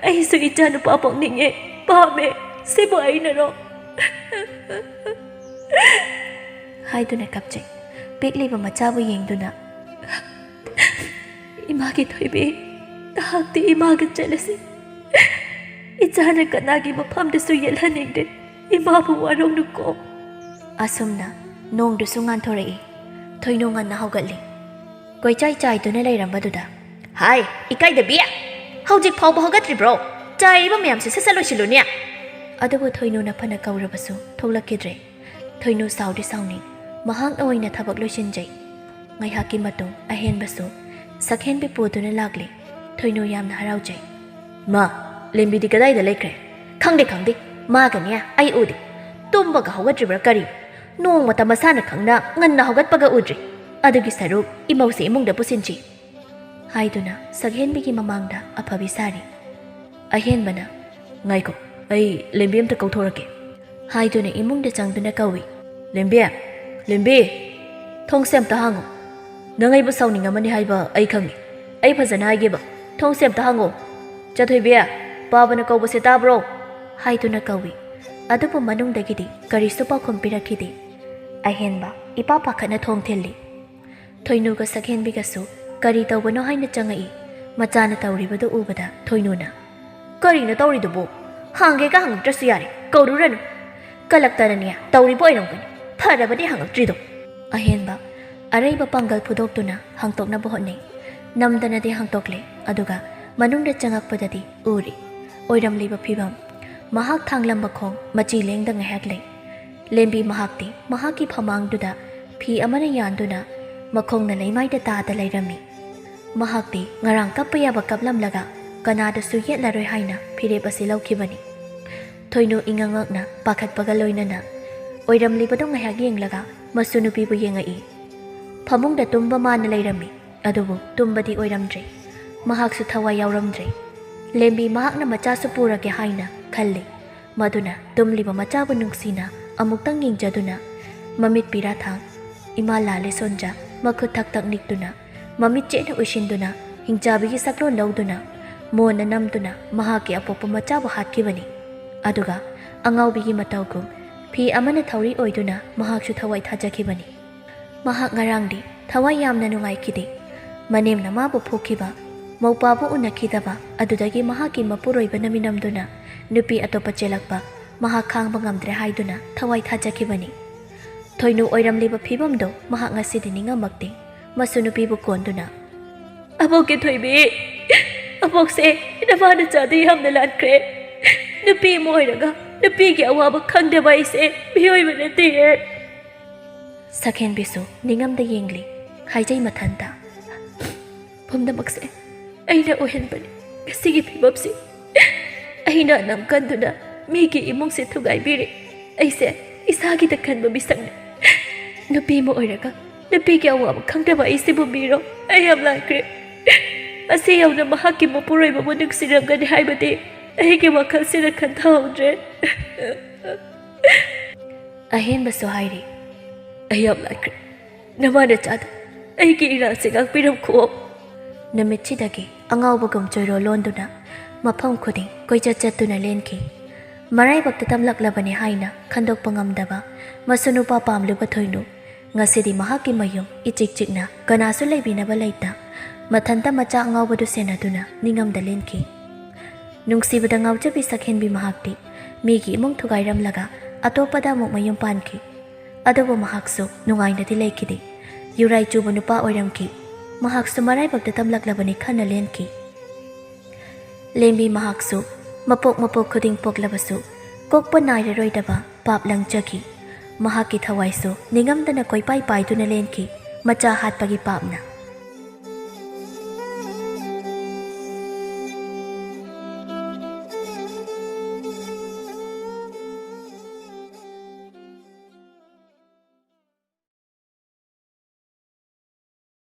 ꯑꯩꯁꯨ ꯏꯆꯥ ꯅꯨꯄꯥ ꯄꯣꯛꯅꯤꯡꯉꯦ, ꯄꯥꯝꯃꯦ꯫ ꯁꯤꯕꯨ ꯑꯩꯅꯔꯣ?" ꯍꯥꯏꯗꯨꯅ ꯀꯞꯆꯩ꯫ ꯄꯤꯛꯂꯤꯕ ꯃꯆꯥꯕꯨ ꯌꯦꯡꯗꯨꯅ, "ꯏꯃꯥꯒꯤ ꯊꯣꯏꯕꯤ, ꯅꯍꯥꯛꯇꯤ ꯏꯃꯥꯒ ꯆꯠꯂꯁꯤ꯫ ꯏꯆꯥꯅ ꯀꯅꯥꯒꯤ ꯃꯐꯝꯗꯁꯨ ꯌꯦꯠꯍꯟꯅꯤꯡꯗꯦ꯫ ꯏꯃꯥꯕꯨ ꯋꯥꯔꯧꯅꯨꯀꯣ꯫" ꯑꯁꯨꯝꯅ ꯅꯣꯡꯗꯨꯁꯨ ꯉꯥꯟꯊꯣꯔꯛꯏ꯫ ꯊꯣꯏꯅꯨ ꯉꯟꯅ ꯍꯧꯒꯠꯂꯤ꯫ ꯀꯣꯏꯆꯥꯏ ꯆꯥꯏꯗꯨꯅ ꯂꯩꯔꯝꯕꯗꯨꯗ, "ꯍꯥꯏ, ꯏꯀꯥꯏꯗꯕꯤ! ꯍꯧꯖꯤꯛ ꯐꯥꯎꯕ ꯍꯧꯒꯠꯇ꯭ꯔꯤꯕ꯭ꯔꯣ? ꯆꯥꯏꯔꯤꯕ ꯃꯌꯥꯝꯁꯦ ꯁꯠ ꯁꯠ ꯂꯣꯏꯁꯤꯜꯂꯨꯅꯦ!" ꯑꯗꯨꯕꯨ ꯊꯣꯏꯅꯨꯅ ꯐꯅ ꯀꯧꯔꯕꯁꯨ ꯊꯣꯛꯂꯛꯈꯤꯗ꯭ꯔꯦ꯫ ꯊꯣꯏꯅꯨ ꯁꯥꯎꯗꯤ ꯁꯥꯎꯅꯤꯡ, ꯃꯍꯥꯛꯅ ꯑꯣꯏꯅ ꯊꯕꯛ ꯂꯣꯏꯁꯤꯟꯖꯩ꯫ ꯉꯥꯏꯍꯥꯛꯀꯤ ꯃꯇꯨꯡ ꯑꯍꯦꯟꯕꯁꯨ ꯁꯛꯍꯦꯟꯕꯤ ꯄꯨꯗꯨꯅ ꯂꯥꯛꯂꯦ꯫ ꯊꯣꯏꯅꯨ ꯌꯥꯝꯅ ꯍꯔꯥꯎꯖꯩ꯫ "ꯃꯥ, ꯂꯦꯝꯕꯤꯗꯤ ꯀꯗꯥꯏꯗ ꯂꯩꯈ꯭ꯔꯦ?" "ꯈꯪꯗꯦ, ꯈꯪꯗꯦ꯫ ꯃꯥꯒꯅꯦ ꯑꯩ ꯎꯗꯦ꯫ ꯇꯨꯝꯕꯒ ꯍꯧꯒꯠꯇ꯭ꯔꯤꯕ꯭ꯔꯥ ꯀꯔꯤ? ꯅꯣꯡꯃꯇ ꯃꯁꯥꯅ ꯈꯪꯅ ꯉꯟꯅ ꯍꯧꯒꯠꯄꯒ ꯎꯗ꯭ꯔꯤ꯫ ꯑꯗꯨꯒꯤ ꯁꯔꯨꯛ ꯏꯃꯧꯁꯦ ꯏꯃꯨꯡꯗ ꯄꯨꯁꯤꯟꯁꯤ꯫" ꯍꯥꯏꯗꯨꯅ ꯁꯛꯍꯦꯟꯕꯤꯒꯤ ꯃꯃꯥꯡꯗ ꯑꯐꯕꯤ ꯁꯥꯔꯤ꯫ ꯑꯍꯦꯟꯕꯅ, "ꯉꯥꯏꯈꯣ, ꯑꯩ ꯂꯦꯝꯕꯤ ꯑꯝꯇ ꯀꯧꯊꯣꯔꯛꯀꯦ꯫" ꯍꯥꯏꯗꯨꯅ ꯏꯃꯨꯡꯗ ꯆꯪꯗꯨꯅ ꯀꯧꯏ꯫ "ꯂꯦꯝꯕꯤ! ꯂꯦꯝꯕꯤ! ꯊꯣꯡꯁꯦ ꯑꯝꯇ ꯍꯥꯡꯉꯣ꯫ ꯅꯪ ꯑꯩꯕꯨ ꯁꯥꯎꯅꯤꯡꯉꯝꯃꯅꯤ ꯍꯥꯏꯕ ꯑꯩ ꯈꯪꯉꯤ꯫ ꯑꯩ ꯐꯖꯅ ꯍꯥꯏꯒꯦꯕ꯫ ꯊꯣꯡꯁꯦ ꯑꯝꯇ ꯍꯥꯡꯉꯣ꯫ ꯆꯥꯊꯣꯏꯕꯤ, ꯄꯥꯕꯅ ꯀꯧꯕꯁꯦ ꯇꯥꯕ꯭ꯔꯣ?" ꯍꯥꯏꯗꯨꯅ ꯀꯧꯏ꯫ ꯑꯗꯨꯕꯨ ꯃꯅꯨꯡꯗꯒꯤꯗꯤ ꯀꯔꯤꯁꯨ ꯄꯥꯎꯈꯨꯝ ꯄꯤꯔꯛꯈꯤꯗꯦ꯫ ꯑꯍꯦꯟꯕ ꯏꯄꯥ ꯄꯥꯈꯠꯅ ꯊꯣꯡ ꯊꯤꯜꯂꯤ꯫ ꯊꯣꯏꯅꯨꯒ ꯁꯛꯍꯦꯟꯕꯤꯒꯁꯨ ꯀꯔꯤ ꯇꯧꯕꯅꯣ ꯍꯥꯏꯅ ꯆꯪꯉꯛꯏ꯫ ꯃꯆꯥꯅ ꯇꯧꯔꯤꯕꯗꯨ ꯎꯕꯗ ꯊꯣꯏꯅꯨꯅ, "ꯀꯔꯤꯅꯣ ꯇꯧꯔꯤꯗꯨꯕꯨ? ꯍꯥꯡꯒꯦꯒ ꯍꯪꯉꯛꯇ꯭ꯔꯁꯨ ꯌꯥꯔꯦ, ꯀꯧꯔꯨꯔꯅꯨ꯫ ꯀꯂꯛꯇꯅꯅꯦ ꯇꯧꯔꯤꯕ ꯑꯣꯏꯔꯝꯒꯅꯤ꯫ ꯐꯔꯕꯅꯦ ꯍꯪꯉꯛꯇ꯭ꯔꯤꯗꯣ꯫" ꯑꯍꯦꯟꯕ ꯑꯔꯩꯕ ꯄꯥꯡꯒꯜ ꯐꯨꯗꯣꯛꯇꯨꯅ ꯍꯥꯡꯇꯣꯛꯅꯕ ꯍꯣꯠꯅꯩ꯫ ꯅꯝꯗꯅꯗꯤ ꯍꯥꯡꯇꯣꯛꯂꯦ, ꯑꯗꯨꯒ ꯃꯅꯨꯡꯗ ꯆꯪꯉꯛꯄꯗꯗꯤ ꯎꯔꯤ ꯑꯣꯏꯔꯝꯂꯤꯕ ꯐꯤꯕꯝ꯫ ꯃꯍꯥꯛ ꯊꯥꯡꯂꯝꯕ ꯈꯣꯡ ꯃꯆꯤ ꯂꯦꯡꯗ ꯉꯥꯏꯍꯥꯛ ꯂꯩ꯫ ꯂꯦꯝꯕꯤ ꯃꯍꯥꯛꯇꯤ ꯃꯍꯥꯛꯀꯤ ꯐꯃꯥꯡꯗꯨꯗ ꯐꯤ ꯑꯃꯅ ꯌꯥꯟꯗꯨꯅ ꯃꯈꯣꯡꯅ ꯂꯩꯃꯥꯏꯗ ꯇꯥꯗ ꯂꯩꯔꯝꯃꯤ꯫ ꯃꯍꯥꯛꯇꯤ ꯉꯔꯥꯡ ꯀꯞꯄ ꯌꯥꯕ ꯀꯞꯂꯝꯂꯒ ꯀꯅꯥꯗꯁꯨ ꯌꯦꯠꯂꯔꯣꯏ ꯍꯥꯏꯅ ꯐꯤꯔꯦꯞ ꯑꯁꯤ ꯂꯧꯈꯤꯕꯅꯤ꯫ ꯊꯣꯏꯅꯨ ꯏꯉꯛ ꯉꯛꯅ ꯄꯥꯈꯠꯄꯒ ꯂꯣꯏꯅꯅ ꯑꯣꯏꯔꯝꯂꯤꯕꯗꯨ ꯉꯥꯏꯍꯥꯛ ꯌꯦꯡꯂꯒ ꯃꯁꯨ ꯅꯨꯄꯤꯕꯨ ꯌꯦꯡꯉꯛꯏ꯫ ꯐꯃꯨꯡꯗ ꯇꯨꯝꯕ ꯃꯥꯅ ꯂꯩꯔꯝꯃꯤ, ꯑꯗꯨꯕꯨ ꯇꯨꯝꯕꯗꯤ ꯑꯣꯏꯔꯝꯗ꯭ꯔꯦ꯫ ꯃꯍꯥꯛꯁꯨ ꯊꯋꯥꯏ ꯌꯥꯎꯔꯝꯗ꯭ꯔꯦ꯫ ꯂꯦꯝꯕꯤ ꯃꯍꯥꯛꯅ ꯃꯆꯥꯁꯨ ꯄꯨꯔꯒꯦ ꯍꯥꯏꯅ ꯈꯜꯂꯤ꯫ ꯃꯗꯨꯅ ꯇꯨꯝꯂꯤꯕ ꯃꯆꯥꯕꯨ ꯅꯨꯡꯁꯤꯅ ꯑꯃꯨꯛꯇꯪ ꯌꯦꯡꯖꯗꯨꯅ, ꯃꯃꯤꯠ ꯄꯤꯔꯥ ꯊꯥꯡ, ꯏꯃꯥ ꯂꯥꯂꯦ ꯁꯣꯟꯖꯥ ꯃꯈꯨꯠ ꯊꯛ ꯊꯛ ꯅꯤꯛꯇꯨꯅ, ꯃꯃꯤꯠ ꯆꯦꯠꯅ ꯎꯏꯁꯤꯟꯗꯨꯅ, ꯍꯤꯡꯆꯥꯕꯤꯒꯤ ꯁꯛꯂꯣꯟ ꯂꯧꯗꯨꯅ, ꯃꯣꯟꯅ ꯅꯝꯗꯨꯅ ꯃꯍꯥꯛꯀꯤ ꯑꯄꯣꯛꯄ ꯃꯆꯥꯕꯨ ꯍꯥꯠꯈꯤꯕꯅꯤ꯫ ꯑꯗꯨꯒ ꯑꯉꯥꯎꯕꯤꯒꯤ ꯃꯇꯧꯒꯨꯝ ꯐꯤ ꯑꯃꯅ ꯊꯧꯔꯤ ꯑꯣꯏꯗꯨꯅ ꯃꯍꯥꯛꯁꯨ ꯊꯋꯥꯏ ꯊꯥꯖꯈꯤꯕꯅꯤ꯫ ꯃꯍꯥꯛ ꯉꯔꯥꯡꯗꯤ ꯊꯋꯥꯏ ꯌꯥꯝꯅ ꯅꯨꯡꯉꯥꯏꯈꯤꯗꯦ꯫ ꯃꯅꯦꯝꯅ ꯃꯥꯕꯨ ꯐꯨꯈꯤꯕ, ꯃꯧꯄꯥꯕꯨ ꯎꯅꯈꯤꯗꯕ, ꯑꯗꯨꯗꯒꯤ ꯃꯍꯥꯛꯀꯤ ꯃꯄꯨꯔꯣꯏꯕꯅ ꯃꯤꯅꯝꯗꯨꯅ ꯅꯨꯄꯤ ꯑꯇꯣꯞꯄ ꯆꯦꯜꯂꯛꯄ ꯃꯍꯥꯛ ꯈꯥꯡꯕ ꯉꯝꯗ꯭ꯔꯦ ꯍꯥꯏꯗꯨꯅ ꯊꯋꯥꯏ ꯊꯥꯖꯈꯤꯕꯅꯤ꯫ ꯊꯣꯏꯅꯨ ꯑꯣꯏꯔꯝꯂꯤꯕ ꯐꯤꯕꯝꯗꯨ ꯃꯍꯥꯛ ꯉꯁꯤꯗꯤ ꯅꯤꯡꯉꯝꯃꯛꯇꯦ꯫ ꯃꯁꯨ ꯅꯨꯄꯤꯕꯨ ꯀꯣꯟꯗꯨꯅ, "ꯑꯕꯣꯛꯀꯤ ꯊꯣꯏꯕꯤ, ꯑꯕꯣꯛꯁꯦ ꯅꯃꯥꯅ ꯆꯥꯗ ꯌꯥꯝꯅ ꯂꯥꯟꯈ꯭ꯔꯦ꯫ ꯅꯨꯄꯤ ꯑꯃ ꯑꯣꯏꯔꯒ ꯅꯨꯄꯤꯒꯤ ꯑꯋꯥꯕ ꯈꯪꯗꯕ ꯑꯩꯁꯦ ꯃꯤꯑꯣꯏꯕ ꯅꯠꯇꯦ"꯫ ꯁꯛꯍꯦꯟꯕꯤꯁꯨ ꯅꯤꯡꯉꯝꯗ ꯌꯦꯡꯂꯤ꯫ ꯍꯥꯏꯖꯩ ꯃꯊꯟꯇ, "ꯄꯨꯝꯅꯃꯛꯁꯦ ꯑꯩꯅ ꯑꯣꯏꯍꯟꯕꯅꯤ꯫ ꯉꯁꯤꯒꯤ ꯐꯤꯕꯝꯁꯤ ꯑꯩꯅ ꯑꯅꯝ ꯀꯟꯗꯨꯅ ꯃꯤꯒꯤ ꯏꯃꯨꯡꯁꯦ ꯊꯨꯒꯥꯏꯕꯤꯔꯦ꯫ ꯑꯩꯁꯦ ꯏꯁꯥꯒꯤꯗ ꯈꯟꯕ ꯃꯤꯁꯛꯅꯤ꯫ ꯅꯨꯄꯤ ꯑꯃ ꯑꯣꯏꯔꯒ ꯅꯨꯄꯤꯒꯤ ꯑꯋꯥꯕ ꯈꯪꯗꯕ ꯑꯩꯁꯤꯕꯨ ꯃꯤꯔꯣ? ꯑꯩ ꯌꯥꯝ ꯂꯥꯟꯈ꯭ꯔꯦ꯫ ꯑꯁꯤ ꯌꯧꯅ ꯃꯍꯥꯛꯀꯤ ꯃꯄꯨꯔꯣꯏꯕꯕꯨ ꯅꯨꯡꯁꯤꯔꯝꯒꯅꯤ ꯍꯥꯏꯕꯗꯤ ꯑꯩꯒꯤ ꯋꯥꯈꯜꯁꯤꯅ ꯈꯟꯊꯍꯧꯗ꯭ꯔꯦ"꯫ ꯑꯍꯦꯟꯕꯁꯨ ꯍꯥꯏꯔꯤ, "ꯑꯩ ꯌꯥꯝ ꯂꯥꯟꯈ꯭ꯔꯦ꯫ ꯅꯃꯥꯅ ꯆꯥꯗ ꯑꯩꯒꯤ ꯏꯔꯥꯜꯁꯦ ꯉꯥꯛꯄꯤꯔꯝꯈꯣ"꯫ ꯅꯨꯃꯤꯠꯁꯤꯗꯒꯤ ꯑꯉꯥꯎꯕꯒꯨꯝ ꯆꯣꯏꯔꯣ ꯂꯣꯟꯗꯨꯅ ꯃꯐꯝ ꯈꯨꯗꯤꯡ ꯀꯣꯏꯆꯠ ꯆꯠꯇꯨꯅ ꯂꯦꯟꯈꯤ꯫ ꯃꯔꯥꯏꯕꯛꯇ ꯇꯝꯂꯛꯂꯕꯅꯤ ꯍꯥꯏꯅ ꯈꯟꯗꯣꯛꯄ ꯉꯝꯗꯕ ꯃꯁꯨ ꯅꯨꯄꯥ ꯄꯥꯝꯂꯤꯕ ꯊꯣꯏꯅꯨ ꯉꯁꯤꯗꯤ ꯃꯍꯥꯛꯀꯤ ꯃꯌꯨꯝ ꯏꯆꯤꯛ ꯆꯤꯛꯅ ꯀꯅꯥꯁꯨ ꯂꯩꯕꯤꯅꯕ ꯂꯩꯇ ꯃꯊꯟꯇ ꯃꯆꯥ ꯑꯉꯥꯎꯕꯗꯨ ꯁꯦꯟꯅꯗꯨꯅ ꯅꯤꯡꯉꯝꯗ ꯂꯦꯟꯈꯤ꯫ ꯅꯨꯡꯁꯤꯕꯗ ꯉꯥꯎꯖꯕꯤ ꯁꯛꯍꯦꯟꯕꯤ ꯃꯍꯥꯛꯇꯤ ꯃꯤꯒꯤ ꯏꯃꯨꯡ ꯊꯨꯒꯥꯏꯔꯝꯂꯒ ꯑꯇꯣꯞꯄꯗ ꯑꯃꯨꯛ ꯃꯌꯨꯝ ꯄꯥꯟꯈꯤ꯫ ꯑꯗꯨꯕꯨ ꯃꯍꯥꯛꯁꯨ ꯅꯨꯡꯉꯥꯏꯅꯗꯤ ꯂꯩꯈꯤꯗꯦ꯫ ꯌꯨꯔꯥꯏ ꯆꯨꯕ ꯅꯨꯄꯥ ꯑꯣꯏꯔꯝꯈꯤ꯫ ꯃꯍꯥꯛꯁꯨ ꯃꯔꯥꯏꯕꯛꯇ ꯇꯝꯂꯛꯂꯕꯅꯤ ꯈꯟꯅ ꯂꯦꯟꯈꯤ꯫ ꯂꯦꯝꯕꯤ ꯃꯍꯥꯛꯁꯨ ꯃꯄꯣꯛ ꯃꯄꯣꯛ ꯈꯨꯗꯤꯡ ꯄꯣꯛꯂꯕꯁꯨ ꯀꯣꯛꯄ ꯅꯥꯏꯔꯔꯣꯏꯗꯕ ꯄꯥꯞ ꯂꯪꯖꯈꯤ꯫ ꯃꯍꯥꯛꯀꯤ ꯊꯋꯥꯏꯁꯨ ꯅꯤꯡꯉꯝꯗꯅ ꯀꯣꯏꯄꯥꯏ ꯄꯥꯏꯗꯨꯅ ꯂꯦꯟꯈꯤ, ꯃꯆꯥ ꯍꯥꯠꯄꯒꯤ ꯄꯥꯞꯅ꯫